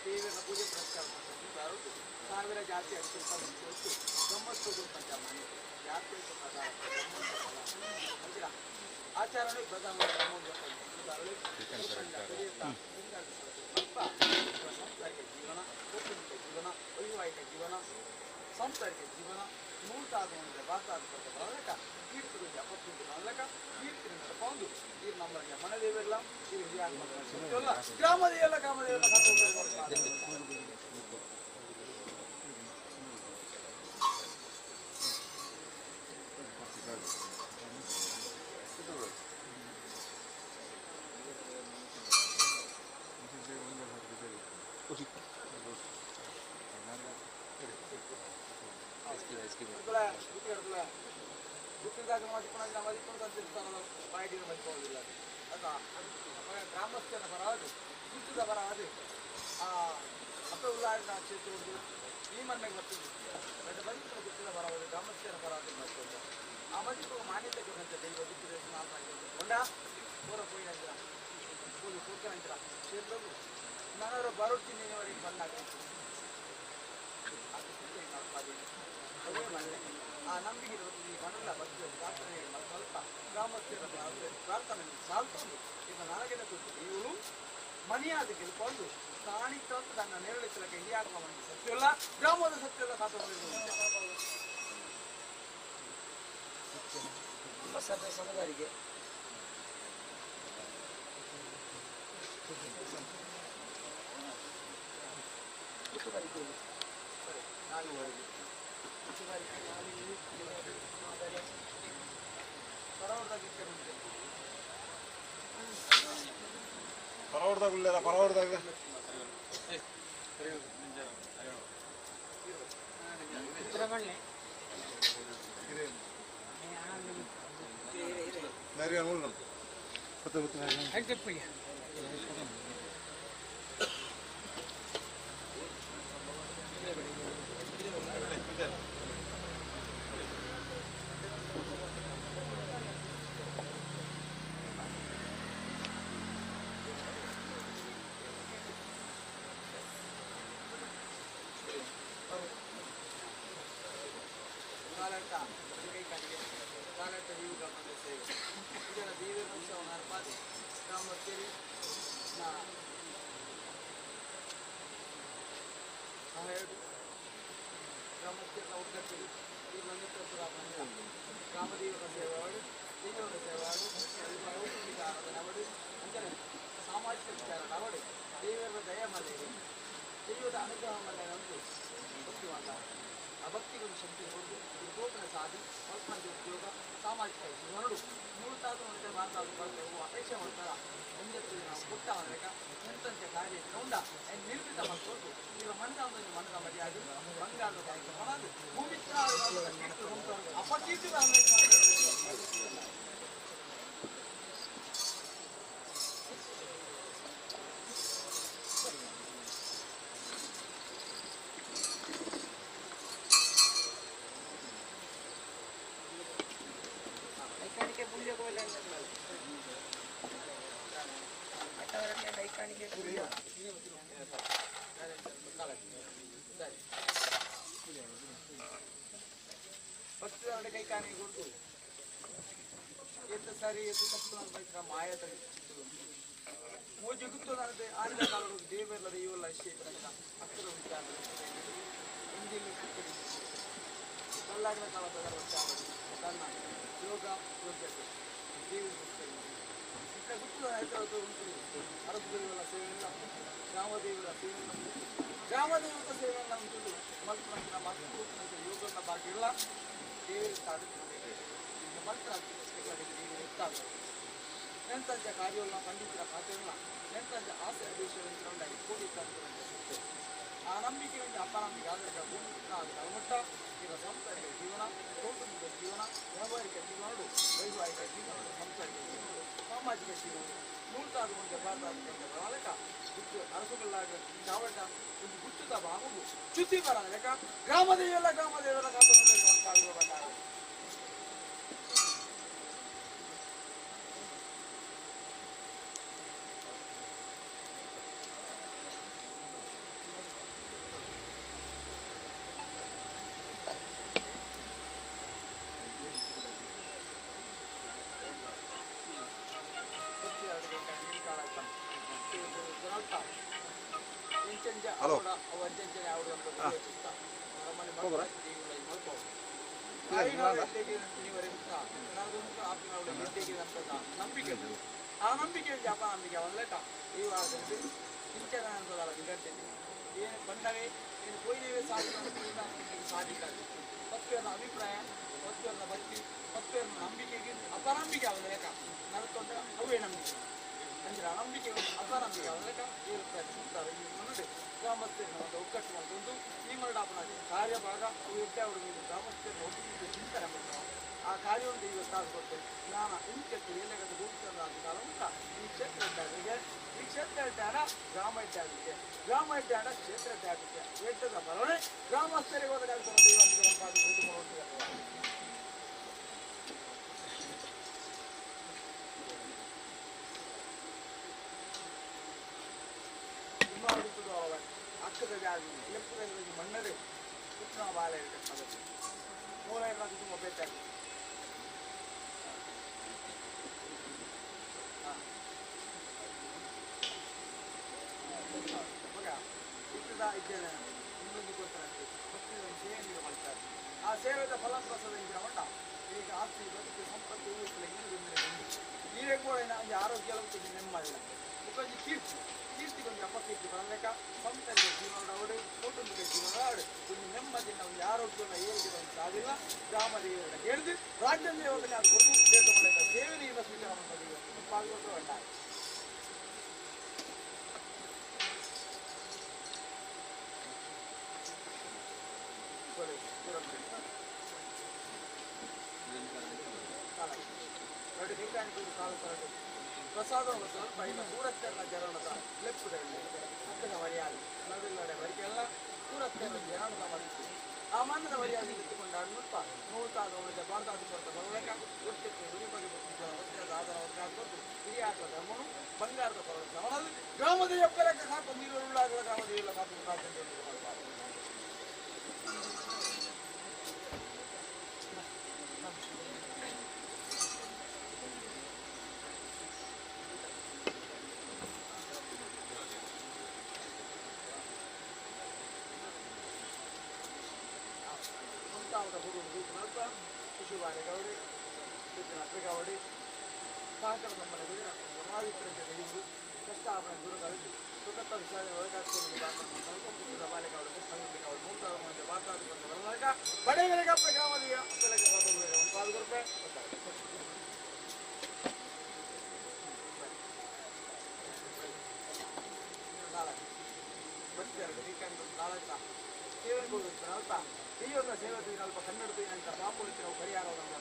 ದೇವರ ಪೂಜೆ ಪುರಸ್ಕಾರ ಸಾವಿರ ಜಾತಿ ಜಾತಿ ಆಚರಣೆ ಪ್ರಧಾನ ಸಾಂಸಾರಿಕ ಜೀವನ, ಕೌಟುಂಬಿಕ ಜೀವನ, ವೈವಾಹಿಕ ಜೀವನ, ಸಾಂಸಾರಿಕ ಜೀವನ ನೂತಾದ ಬಾತಾದ ಬರಲಕ ಕೀರ್ತನ ಅಪತ್ತೊಂದು ಬರಲಕ ಕೀರ್ತನೆ ನಡಪೊಂದು ಈ ನಮ್ಮ ಮನದೇವೆಲ್ಲ ಈ ಗ್ರಾಮದೇವೆಲ್ಲ ಗ್ರಾಮದೇವೆಲ್ಲ ಗ್ರಾಮಸ್ಥರ ಪರವಾದ ಯುದ್ಧದ ಪರವಾದ ಆ ಅಪ್ಪ ಉಳ್ಳಾಡಿನ ಕ್ಷೇತ್ರ ಈ ಮನೆಗೆ ಬರ್ತಿದ್ದೆ ಎರಡು ಬಂದಿದ್ದ ಗುತ್ತಿನ ಪರವಾದ ಗ್ರಾಮಸ್ಥರ ಪರವಾದ ಮಾಡ್ಕೊಂಡು ಆ ಮಧ್ಯಕ್ಕೆ ಮಾನ್ಯತೆ ಕೊಟ್ಟಂತೆ ದೈವ ಗುತ್ತಿದ ಪೂರ ಪೋಯಿನಂತರ ಪೂಜೆ ಕೂರ್ಕನಂತರ ಕ್ಷೇತ್ರವು ನಾನು ಬರುತ್ತೀನಿ ಅವರಿಗೆ ಬಂದಾಗ ಅದೇ ಮನೆ ಆ ನಂಬಿಕೆ ಈ ಮನಲ್ಲ ಭಕ್ತಿಯ ಪ್ರಾರ್ಥನೆ ಸ್ವಲ್ಪ ಗ್ರಾಮಸ್ಥರ ಪ್ರಾರ್ಥನೆ ಸಾಲ್ತೊಂದು ಈಗ ನನಗೆಲ್ಲ ಕೊಟ್ಟು ಇವಳು ಮನೆಯಾದ ಗೆಲ್ಕೊಂಡು ತಾಣಿತ್ತಂತ ತನ್ನ ನೇರಳಿಸಲಕ್ಕೆ ಹಿರಿಯಾಗುವ ಮನೆಗೆ ಸತ್ಯವಲ್ಲ ಗ್ರಾಮದ ಸತ್ಯವಲ್ಲ ಸಭೆ ಸಮುದಾಯರಿಗೆ ಪರವರ್ದಾಗುಲ್ಲ ಪರವರ್ದಾಗ ಸಹಾಯ ಗ್ರಾಮಸ್ಥರ ಒಗ್ಗಟ್ಟು ಈ ಮಂದಿರ ಗ್ರಾಮದೇವರ ಸೇವಾಡು ದೇವರ ಸೇವಾಡು ಕೌಟುಂಬಿಕ ಆರಾಧನೆ ಅಂಚನೆ ಸಾಮಾಜಿಕ ವಿಚಾರ ಅವಡು ದೇವರ ದಯ ಮಲ್ಲೇರಿ ದೈವದ ಅನುಗ್ರಹ ಮಲ್ಲೆ ನಮ್ದು ಭಕ್ತಿ ಮಾಡ ಆ ಭಕ್ತಿಗೊಂದು ಶಕ್ತಿ ಕೊಟ್ಟು ಗೋಪನ ಸಾಧಿ ಸ್ವಲ್ಪ ಉದ್ಯೋಗ ಸಾಮಾಜಿಕ ಜೀವನಡು ಮೂರ್ತಾದ ಮತ್ತೆ ಮಾತಾಡು ಬರ್ತೇವೆ ಅಪೇಕ್ಷೆ ಮಾಡ್ತಾರ ಒಂದೆತ್ತು ನಾವು ಕೊಟ್ಟ ಲೆಕ್ಕ ಎಂತಂತೆ ಕಾರ್ಯ ಉಂಡ ನಿರ್ಮಿತ ಮಾಡ್ಕೊಟ್ಟು ಈಗ ಮಣ್ಣ ಮಣ್ಣದ ಮರ್ಯಾದೆ ಬಂಗಾರದ ಮಾಡೋದು ಭೂಮಿತ್ರ ಅಪಕೀರ್ತಿ. ಕೈ ಕೊಡ್ತು ಎತ್ತ ಸರಿ ಎತ್ತು ತಪ್ಪು ನನ್ನ ಮಾಯ ಮೋಜಿ ಗುತ್ತು ನನಗೆ ಆಂಧ್ರ ಕಾಲದ ದೇವರಲ್ಲದ ಇವೆಲ್ಲ ಇಷ್ಟೇ ಅಕ್ಕರ ವಿಚಾರ ಹಿಂದಿಲ್ಲಿ ಕಲ್ಲಾಗಿನ ಕಾಲದ ನನ್ನ ಯೋಗ ಯೋಗ್ಯತೆ ದೇವಿ ಇತ್ತ ಗುತ್ತು ಹೈದರಾಬಾದ್ ಉಂಟು ಅರಬ್ ಸೇವೆಲ್ಲ ಗ್ರಾಮದೇವರ ಸೇವೆಲ್ಲ ಗ್ರಾಮದೇವತ ಸೇವೆಲ್ಲ ಉಂಟು ಮಲ್ಪನ ಮಕ್ಕಳು ಯೋಗನ ಭಾಗ್ಯ ದೇವರ ಮಂತ್ರ ಎಂತಂಚ ಕಾರ್ಯವಲ್ಲ ಪಂಡಿತರ ಪಾತ್ರವಲ್ಲ ಎಂತಂಚ ಆಸೆ ಅಭಿಷೇಕ ಕೋಟಿ ಆ ನಂಬಿಕೆ ಒಂದು ಅಪನಂಬಿಕೆ ಆದರೆ ಭೂಮಿ ಮಟ್ಟ ಈಗ ಸಾಂಸಾರಿಕ ಜೀವನ, ಕೌಟುಂಬಿಕ ಜೀವನ, ವ್ಯಾವಹಾರಿಕ ಜೀವನ, ವೈವಾಹಿಕ ಜೀವನ, ಸಾಂಸಾರಿಕ ಜೀವನ, ಸಾಮಾಜಿಕ ಜೀವನ ನೂರ್ತಾದ ಒಂದು ಬರಲೆಕ್ಕ ಗುಟ್ಟು ಅರಸುಗಳಾಗ ಚಾವಟ ಒಂದು ಗುಟ್ಟುದ ಭಾವವು ಚ್ಯುತಿ ಬರಲೆಕ್ಕ ಗ್ರಾಮದೇವೆಲ್ಲ ಗ್ರಾಮದೇವರ ಕಾತುಕೊಂಡು ಬಂದಾಗ ಹಲೋ ನಂಬಿಕೆ ಆ ನಂಬಿಕೆ ಅಪನಂಬಿಕೆ ಅವನ್ಲೆಕ್ಕ ಈ ವಾರದಲ್ಲಿ ಏನು ಬಂದವೇ ಏನು ಕೊಯ್ದೇವೆ ಸಾಧಿಕ ಪತ್ವೆಯನ್ನ ಅಭಿಪ್ರಾಯ, ಪತ್ವೆಯನ್ನ ಭಕ್ತಿ, ಪತ್ವೆಯನ್ನ ನಂಬಿಕೆಗೆ ಅಪನಂಬಿಕೆ ಅವನ ಲೆಕ್ಕ ನಡ್ಕೊಂಡ್ರೆ ಅವೇ ನಂಬಿಕೆ ಅಂದ್ರೆ ಆ ನಂಬಿಕೆ ಅಪನಂಬಿಕೆ ಅವನ ಲೆಕ್ಕ ಈ ಗ್ರಾಮಸ್ಥರನ್ನ ಒಂದು ಒಗ್ಗಟ್ಟು ಮಾಡಿಕೊಂಡು ಈ ಮರಡಾಪನ ಕಾರ್ಯಭಾಗ ಅವು ಎಡ್ಡೆ ಗ್ರಾಮಸ್ಥರನ್ನ ಒಗ್ಗಟ್ಟು ಚಿಂತನೆ ಮಾಡ್ತಾರೆ. ಆ ಕಾರ್ಯವನ್ನು ಇವತ್ತಾದ ಕೊಟ್ಟು ಜ್ಞಾನ ಇಂಚತ್ತು ಏಲೆಗದ ಕಾಲ ಉಂಟ ಈ ಕ್ಷೇತ್ರ ಇದ್ದಾಗಲಿಗೆ ಈ ಕ್ಷೇತ್ರ ಇದ್ದಾಡ ಗ್ರಾಮ ಇದ್ದಾಗಲಿಕ್ಕೆ ಗ್ರಾಮ ಇದ್ದಾಡ ಕ್ಷೇತ್ರ ಇದ್ದಾಗಲಿಕ್ಕೆ ಎಟ್ಟದ ಬರೋಣೆ ಗ್ರಾಮಸ್ಥರಿಗೆ ಹೋದಾಗ ಅಕ್ಕದ ಜಾಗ ಎಪ್ಪದ ಮಣ್ಣರು ಪುತ್ರ ಬಾಳೆ ಅದಕ್ಕೆ ಮೂಲ ತುಂಬ ಬೇಕಾಗಿ ಮಗ ಇಟ್ಟದ ಇದ್ದೇನೆ ಇನ್ನೊಂದು ಕೊಡ್ತಾರೆ ಸೇವೆ ಮಾಡ್ತಾರೆ. ಆ ಸೇವೆದ ಫಲಪ್ರಸಾದ ಇಂದಿನ ಹೊಂಡ ಈಗ ಆಸ್ತಿ ಬದುಕು ಸಂಪತ್ತು ನೀರೇ ಕೂಡ ಆರೋಗ್ಯ ನೆಮ್ಮದಿಲ್ಲ ಮುಖಂಜಿ ಕೀರ್ತಿ ಕೀರ್ತಿಗೊಂದು ಅಪಕೀರ್ತಿ ಬರಲೇಕ ಸಂಸಾರಿಕ ಜೀವನದ ಅವಡು ಕೌಟುಂಬಿಕ ಜೀವನದ ಅವಡು ಒಂದು ನೆಮ್ಮದಿನ ಒಂದು ಆರೋಗ್ಯವನ್ನು ಏಳಿಗೆ ಒಂದು ಸಾಧಿಲ್ಲ. ಗ್ರಾಮದೇವರನ್ನ ಕೇಳಿದು ರಾಜ್ಯ ದೇವರನ್ನ ಅದು ಕೊಟ್ಟು ದೇಶ ಸೇವೆ ನೀರಿನ ಸ್ವೀಕಾರ ಮಾಡ್ತಾರೆ ಪಾಲ್ಗೊಂಡು ಪ್ರಸಾದ ಸ್ವಲ್ಪ ಇಲ್ಲ ಸೂರತ್ತೆಲ್ಲ ಜನನದ ಲೆಪ್ಪುದಲ್ಲಿ ಅಕ್ಕದ ಮರ್ಯಾದೆ ನವಿಲ್ಲಡೆ ಬರಿಕೆಲ್ಲ ಸೂರತ್ತೆಲ್ಲ ಜನನದ ಮರಿತು ಆ ಮನ್ನದ ಮರ್ಯಾದೆ ಇಟ್ಟುಕೊಂಡ ಅಣ್ಣಪ್ಪ ನೂತಾದ ಉಳಿದ ಬಾರ್ದಾದ ಕೊರತ ಬರಲೇಕ ಒಟ್ಟಕ್ಕೆ ಉರಿಬಗೆ ಆಧಾರವನ್ನು ಕೊಟ್ಟು ಹಿರಿಯಾಕದ ಧರ್ಮನು ಬಂಗಾರದ ಪರ್ವತ ಸಮಾನ ಗ್ರಾಮದ ಎಪ್ಪಲೆಕ್ಕ ಸಾಕು ನೀರು ಉಳ್ಳಾಗಲ ಗ್ರಾಮದ ಇಲ್ಲ ಸಾಕು ಶಿವಾಲಯಗೌಡಿ ಅಪ್ಪಗೌಡಿ ಸಹಕಾರ ನಮ್ಮನೆ ಸಮಾಧಿಪ್ರಜೆ ಕಷ್ಟ ಆಪಣ ಗುರುಗಳು ಸುಖತ್ತ ವಿಷಯ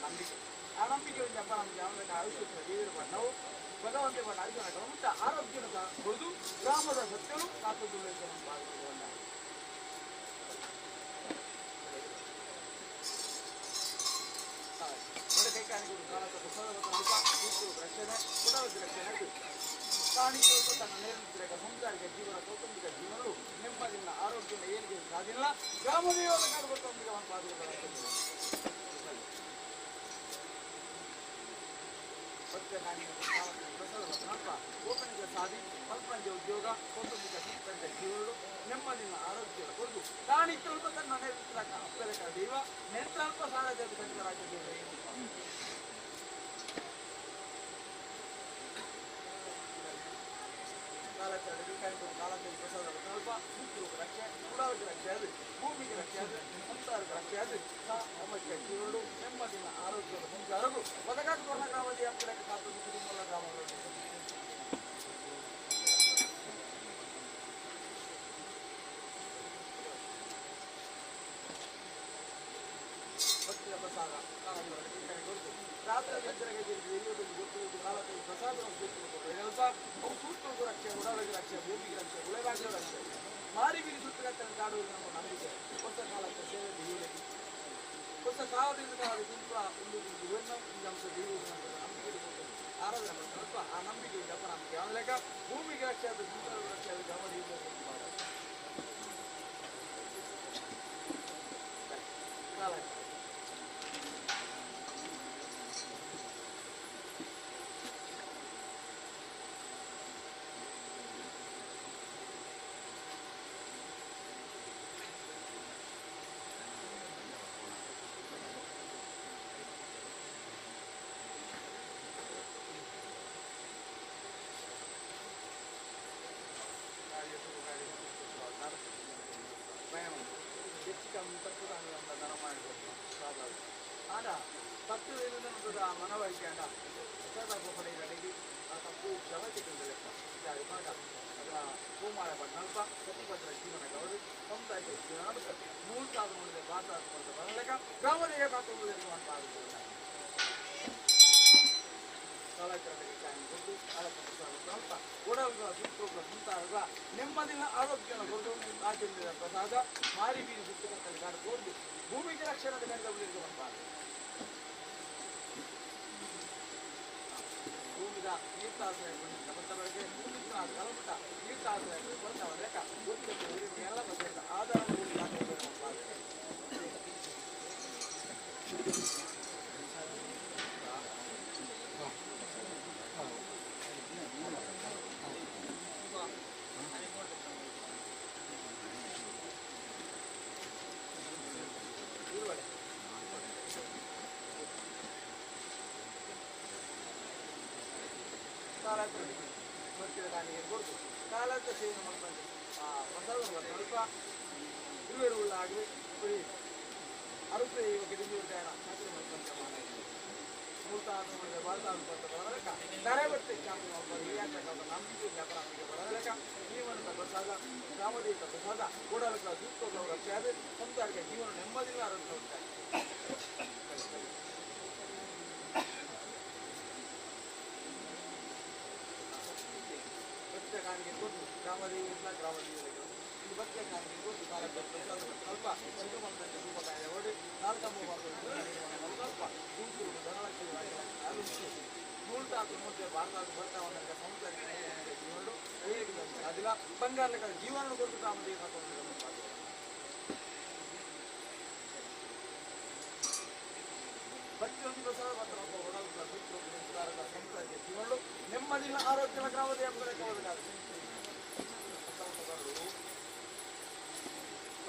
ನಂಬಿಕೆ ಆ ನಂಬಿಕೆ ನಮಗೆ ಆಯುಷ್ಯ ನಾವು ಭಗವಂತ ಆಯುಷ್ಯ ಆರೋಗ್ಯದ ಕೊಡುದು ಗ್ರಾಮದ ಸತ್ಯವು ಕಾತುದು ತನ್ನ ಜೀವನ ಕೌಟುಂಬಿಕ ಜೀವನವು ನೆಮ್ಮದಿನ ಆರೋಗ್ಯದ ಏಳಿಗೆ ಸಾಧಿಲ್ಲ ಗ್ರಾಮದೇವರ ಕಾಡುಗೊತ್ತೊಂದಿಗೆ ಸಾಧಿ ಪಲ್ಪಂಚ ಉದ್ಯೋಗ ಕೌಟುಂಬಿಕ ಸಂಪಂಚ ಜೀವನಗಳು ನೆಮ್ಮದಿನ ಆರೋಗ್ಯ ಕೊಡುದು ತಾನಿತ್ತಲ್ಪ ತನ್ನ ಅಪ್ಪಲಕ ದೈವ ನೆಂತ್ರಲ್ಪ ಸಾರಾಜ ರಾಜ್ಯ ರಕ್ಷೆ ರಕ್ಷೆ ಅದು ಭೂಮಿಗೆ ರಕ್ಷೆ ಅದು ಸಂಸಾರಕ್ಕೆ ರಕ್ಷೆ ಅದು ಸಾಮಾಜಿಕ ಜೀವನಗಳು ನೆಮ್ಮದಿನ ಆರೋಗ್ಯದ ಸಂಚಾರಗಳು ಒದಗಾಕ ಗ್ರಾಮದ ಅಪ್ಪಲಕ ಕಾತು ಕುಟುಂಬ ಗ್ರಾಮಗಳು ಮಾರಿ ಬೀರಿ ಸುತ್ತಗತ್ತನ ಕಾಡುವುದು ನಮ್ಮ ನಂಬಿಕೆ ಹೊಸ ಕಾಲಕ್ಕೆ ಸೇವೆ ಹೊಸ ಕಾಲದಿಂದ ಕಾಲದ ಒಂದು ಅಂಶ ನಂಬಿಕೆ ಆರಾಧನೆ ಮಾಡ್ತಾರೆ ಆ ನಂಬಿಕೆ ಜಪ ನಂಬಿಕೆ ಯಾವ ಲೆಕ್ಕ ಭೂಮಿಗೆ ರಕ್ಷೆ ಆದ ರಕ್ಷೆ ಆದ ಗ್ರಾಮ ಕಾಲ ಮನವರಿಕೆ ತಪ್ಪು ನೆಮ್ಮದಿನ ಆರೋಗ್ಯನ ಕೊರದು ರಾಜೇಂದ್ರ ಪ್ರಸಾದ ಮಾರಿ ಬೀರಿ ಸುತ್ತಮುತ್ತಲ ಭೂಮಿಗೆ ರಕ್ಷಣೆ ಭೂಮಿದ ತೀರ್ಥಾಶ್ರಯ ತೀರ್ಥಾಶ್ರಯ ಎಲ್ಲ ಆಧಾರ ಸ್ವಲ್ಪ ತಿರುವೆರುಳ್ಳಾಗಲಿ ಜೀವನ ನೆಮ್ಮದಿಲ್ಲ ಆರೋಗ್ಯ ಬಂಗಾರ ಜೀವನ ಜೀವನ ನೆಮ್ಮದಿಲ್ಲ ಆರೋಗ್ಯ ಗ್ರಾಮದ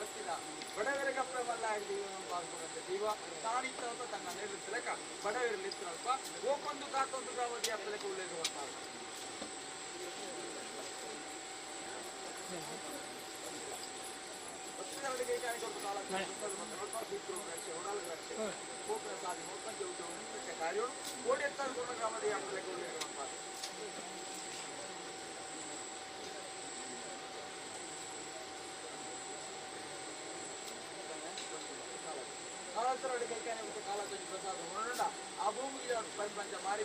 ಬತ್ತಿನ ಬಡವರಿಗೆ ಅಪ್ಪೆ ಮಲ್ಲ ದೈವ ಪಾಲ್ಗೊಂಡಂತೆ ದೈವ ತಾನಿತ್ತವತ್ತ ತನ್ನ ನೇತೃತ್ವಕ ಬಡವರಲ್ಲಿ ಇತ್ತಲ್ಪ ಓಕೊಂದು ಕಾತೊಂದು ಗ್ರಾಮದ ಅಪ್ಪಲೆಕ ಉಳ್ಳೇದು ಗ್ರಾಮದ ಅಪ್ಪಲೆಕ ಉಳ್ಳೇದು. ಪ್ರಸಾದ ಉಂಡ ಆ ಭೂಮಿಗೆ ಪಂಚ ಮಾರಿ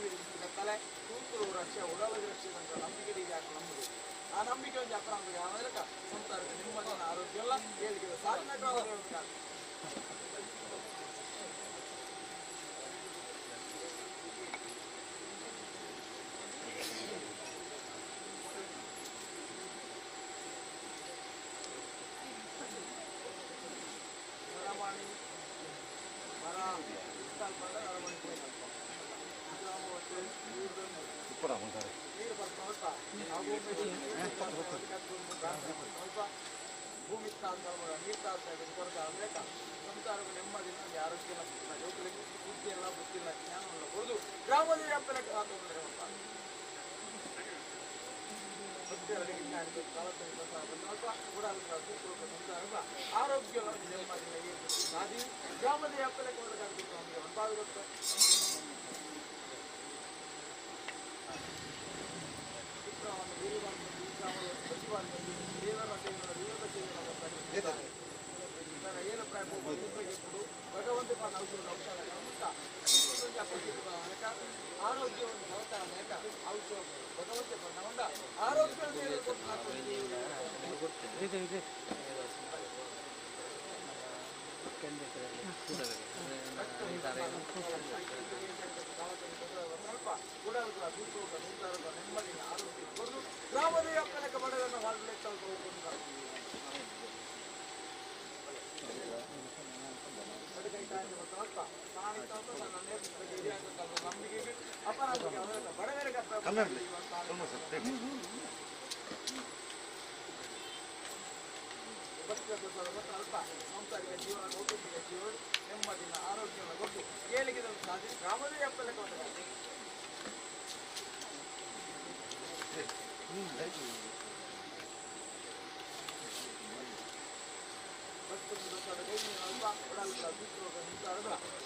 ತಲೆ ತೂತುರು ರಕ್ಷೆ ಉಡಲ ರಕ್ಷೆ ನಂಬಿಕೆ ನಂಬುದು ಆ ನಂಬಿಕೆ ಒಂದು ಅಪರಂಬಿಕೆ ಆಮೇಲೆ ಸಂಸಾರಕ್ಕೆ ನಿಮ್ಮ ಆರೋಗ್ಯ ಎಲ್ಲ ಹೇಳಿಕೆ ಸಾಧನೆ. ಭೂಮಿ ಸಂಸಾರಕ್ಕೆ ನೆಮ್ಮದಿ ಆರೋಗ್ಯ ಬುದ್ಧಿ ಎಲ್ಲ ಬುದ್ಧಿಲ್ಲ ಜ್ಞಾನವನ್ನು ಕೊಡದು ಗ್ರಾಮದ ಆರೋಗ್ಯ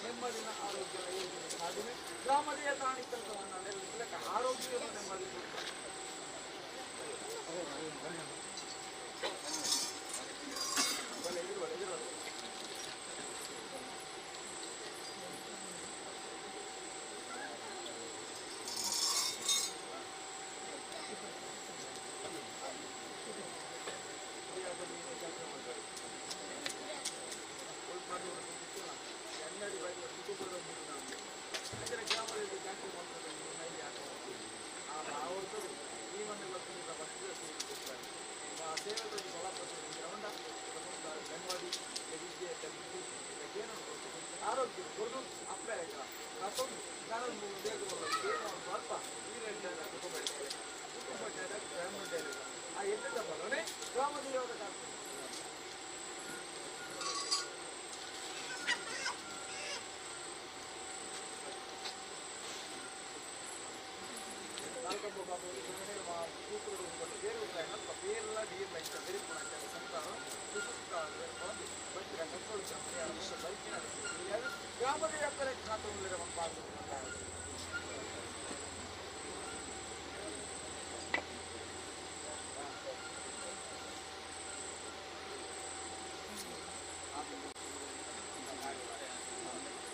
ನೆಮ್ಮದಿ ಗ್ರಾಮದ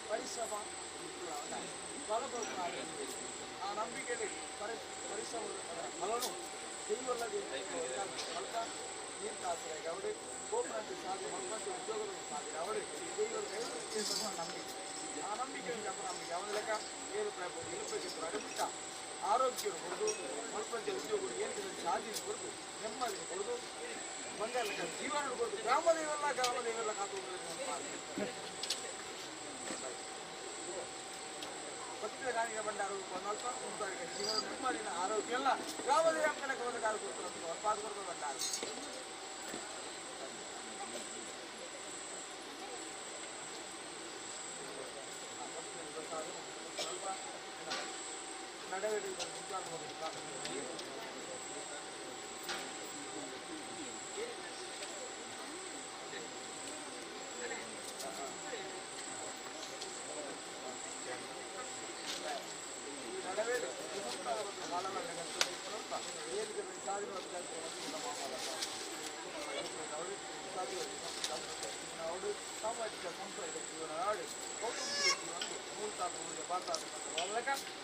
ಪರಿಶ್ರಮ ಆ ನಂಬಿಕೆಯಲ್ಲಿ ಪರಿಶ್ರಮದ ಫಲನು ದೈವಲ್ಲದೆ ನೀರು ಗೋಪುರಂತೆ ಸಾಧಿ ಮಕ್ಕಳು ಉದ್ಯೋಗದ ಸಾಧಿ ಅವರು ದೈವದ ನಂಬಿಕೆ ಆ ನಂಬಿಕೆ ನಂಬಿಕೆ ಅವನ ಲೆಕ್ಕ ಏಳು ಪ್ರಯತ್ನ ಆರೋಗ್ಯ ಕೊಡದು ಮಲ್ಪಂಚ ಉದ್ಯೋಗ ಏನಿದೆ ಸಾಧಿ ಕೊಡದು ನೆಮ್ಮದಿ ಕೊಡದು ಬಂಗಾರ ಜೀವನ ಕೊಡದು ಗ್ರಾಮದೇವೆಲ್ಲ ಗ್ರಾಮದೇವೆಲ್ಲ ಕಾತು ಭಕ್ತರ ಗಾಣಿಗೆ ಭಂಡಾರ ಜೀವನ ನೆಮ್ಮದಿನ ಆರೋಗ್ಯ ಎಲ್ಲ ಗ್ರಾಮದೇವ ಕೊಡ್ತಾರೆ ಭಂಡಾರ.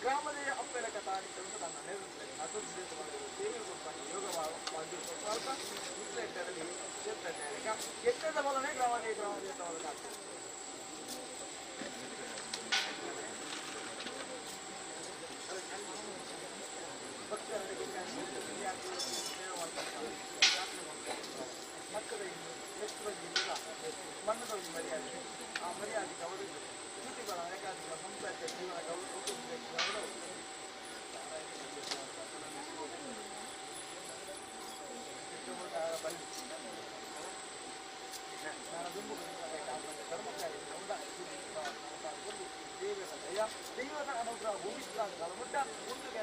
ಗ್ರಾಮದ ಅಪ್ಪೆಲಕ ತಾನಿ ಕೆಲಸ ತನ್ನ ಎಟ್ಟದ ಬಲನೆ ಗ್ರಾಮದ ಗ್ರಾಮದ ಮಣ್ಣದ ಒಂದು ಮರ್ಯಾದೆ ಆ ಮರ್ಯಾದೆ ಅವರು ಕೃತಿಗಳ ಏಕಾದಿಗಳ ಸಂಸಾರ ಜೀವನ ಗೌರವ ದೈವದ ಅನುಗ್ರಹ ಭೂಮಿಸ್ತಾನ ಮುಟ್ಟ ಒಂದು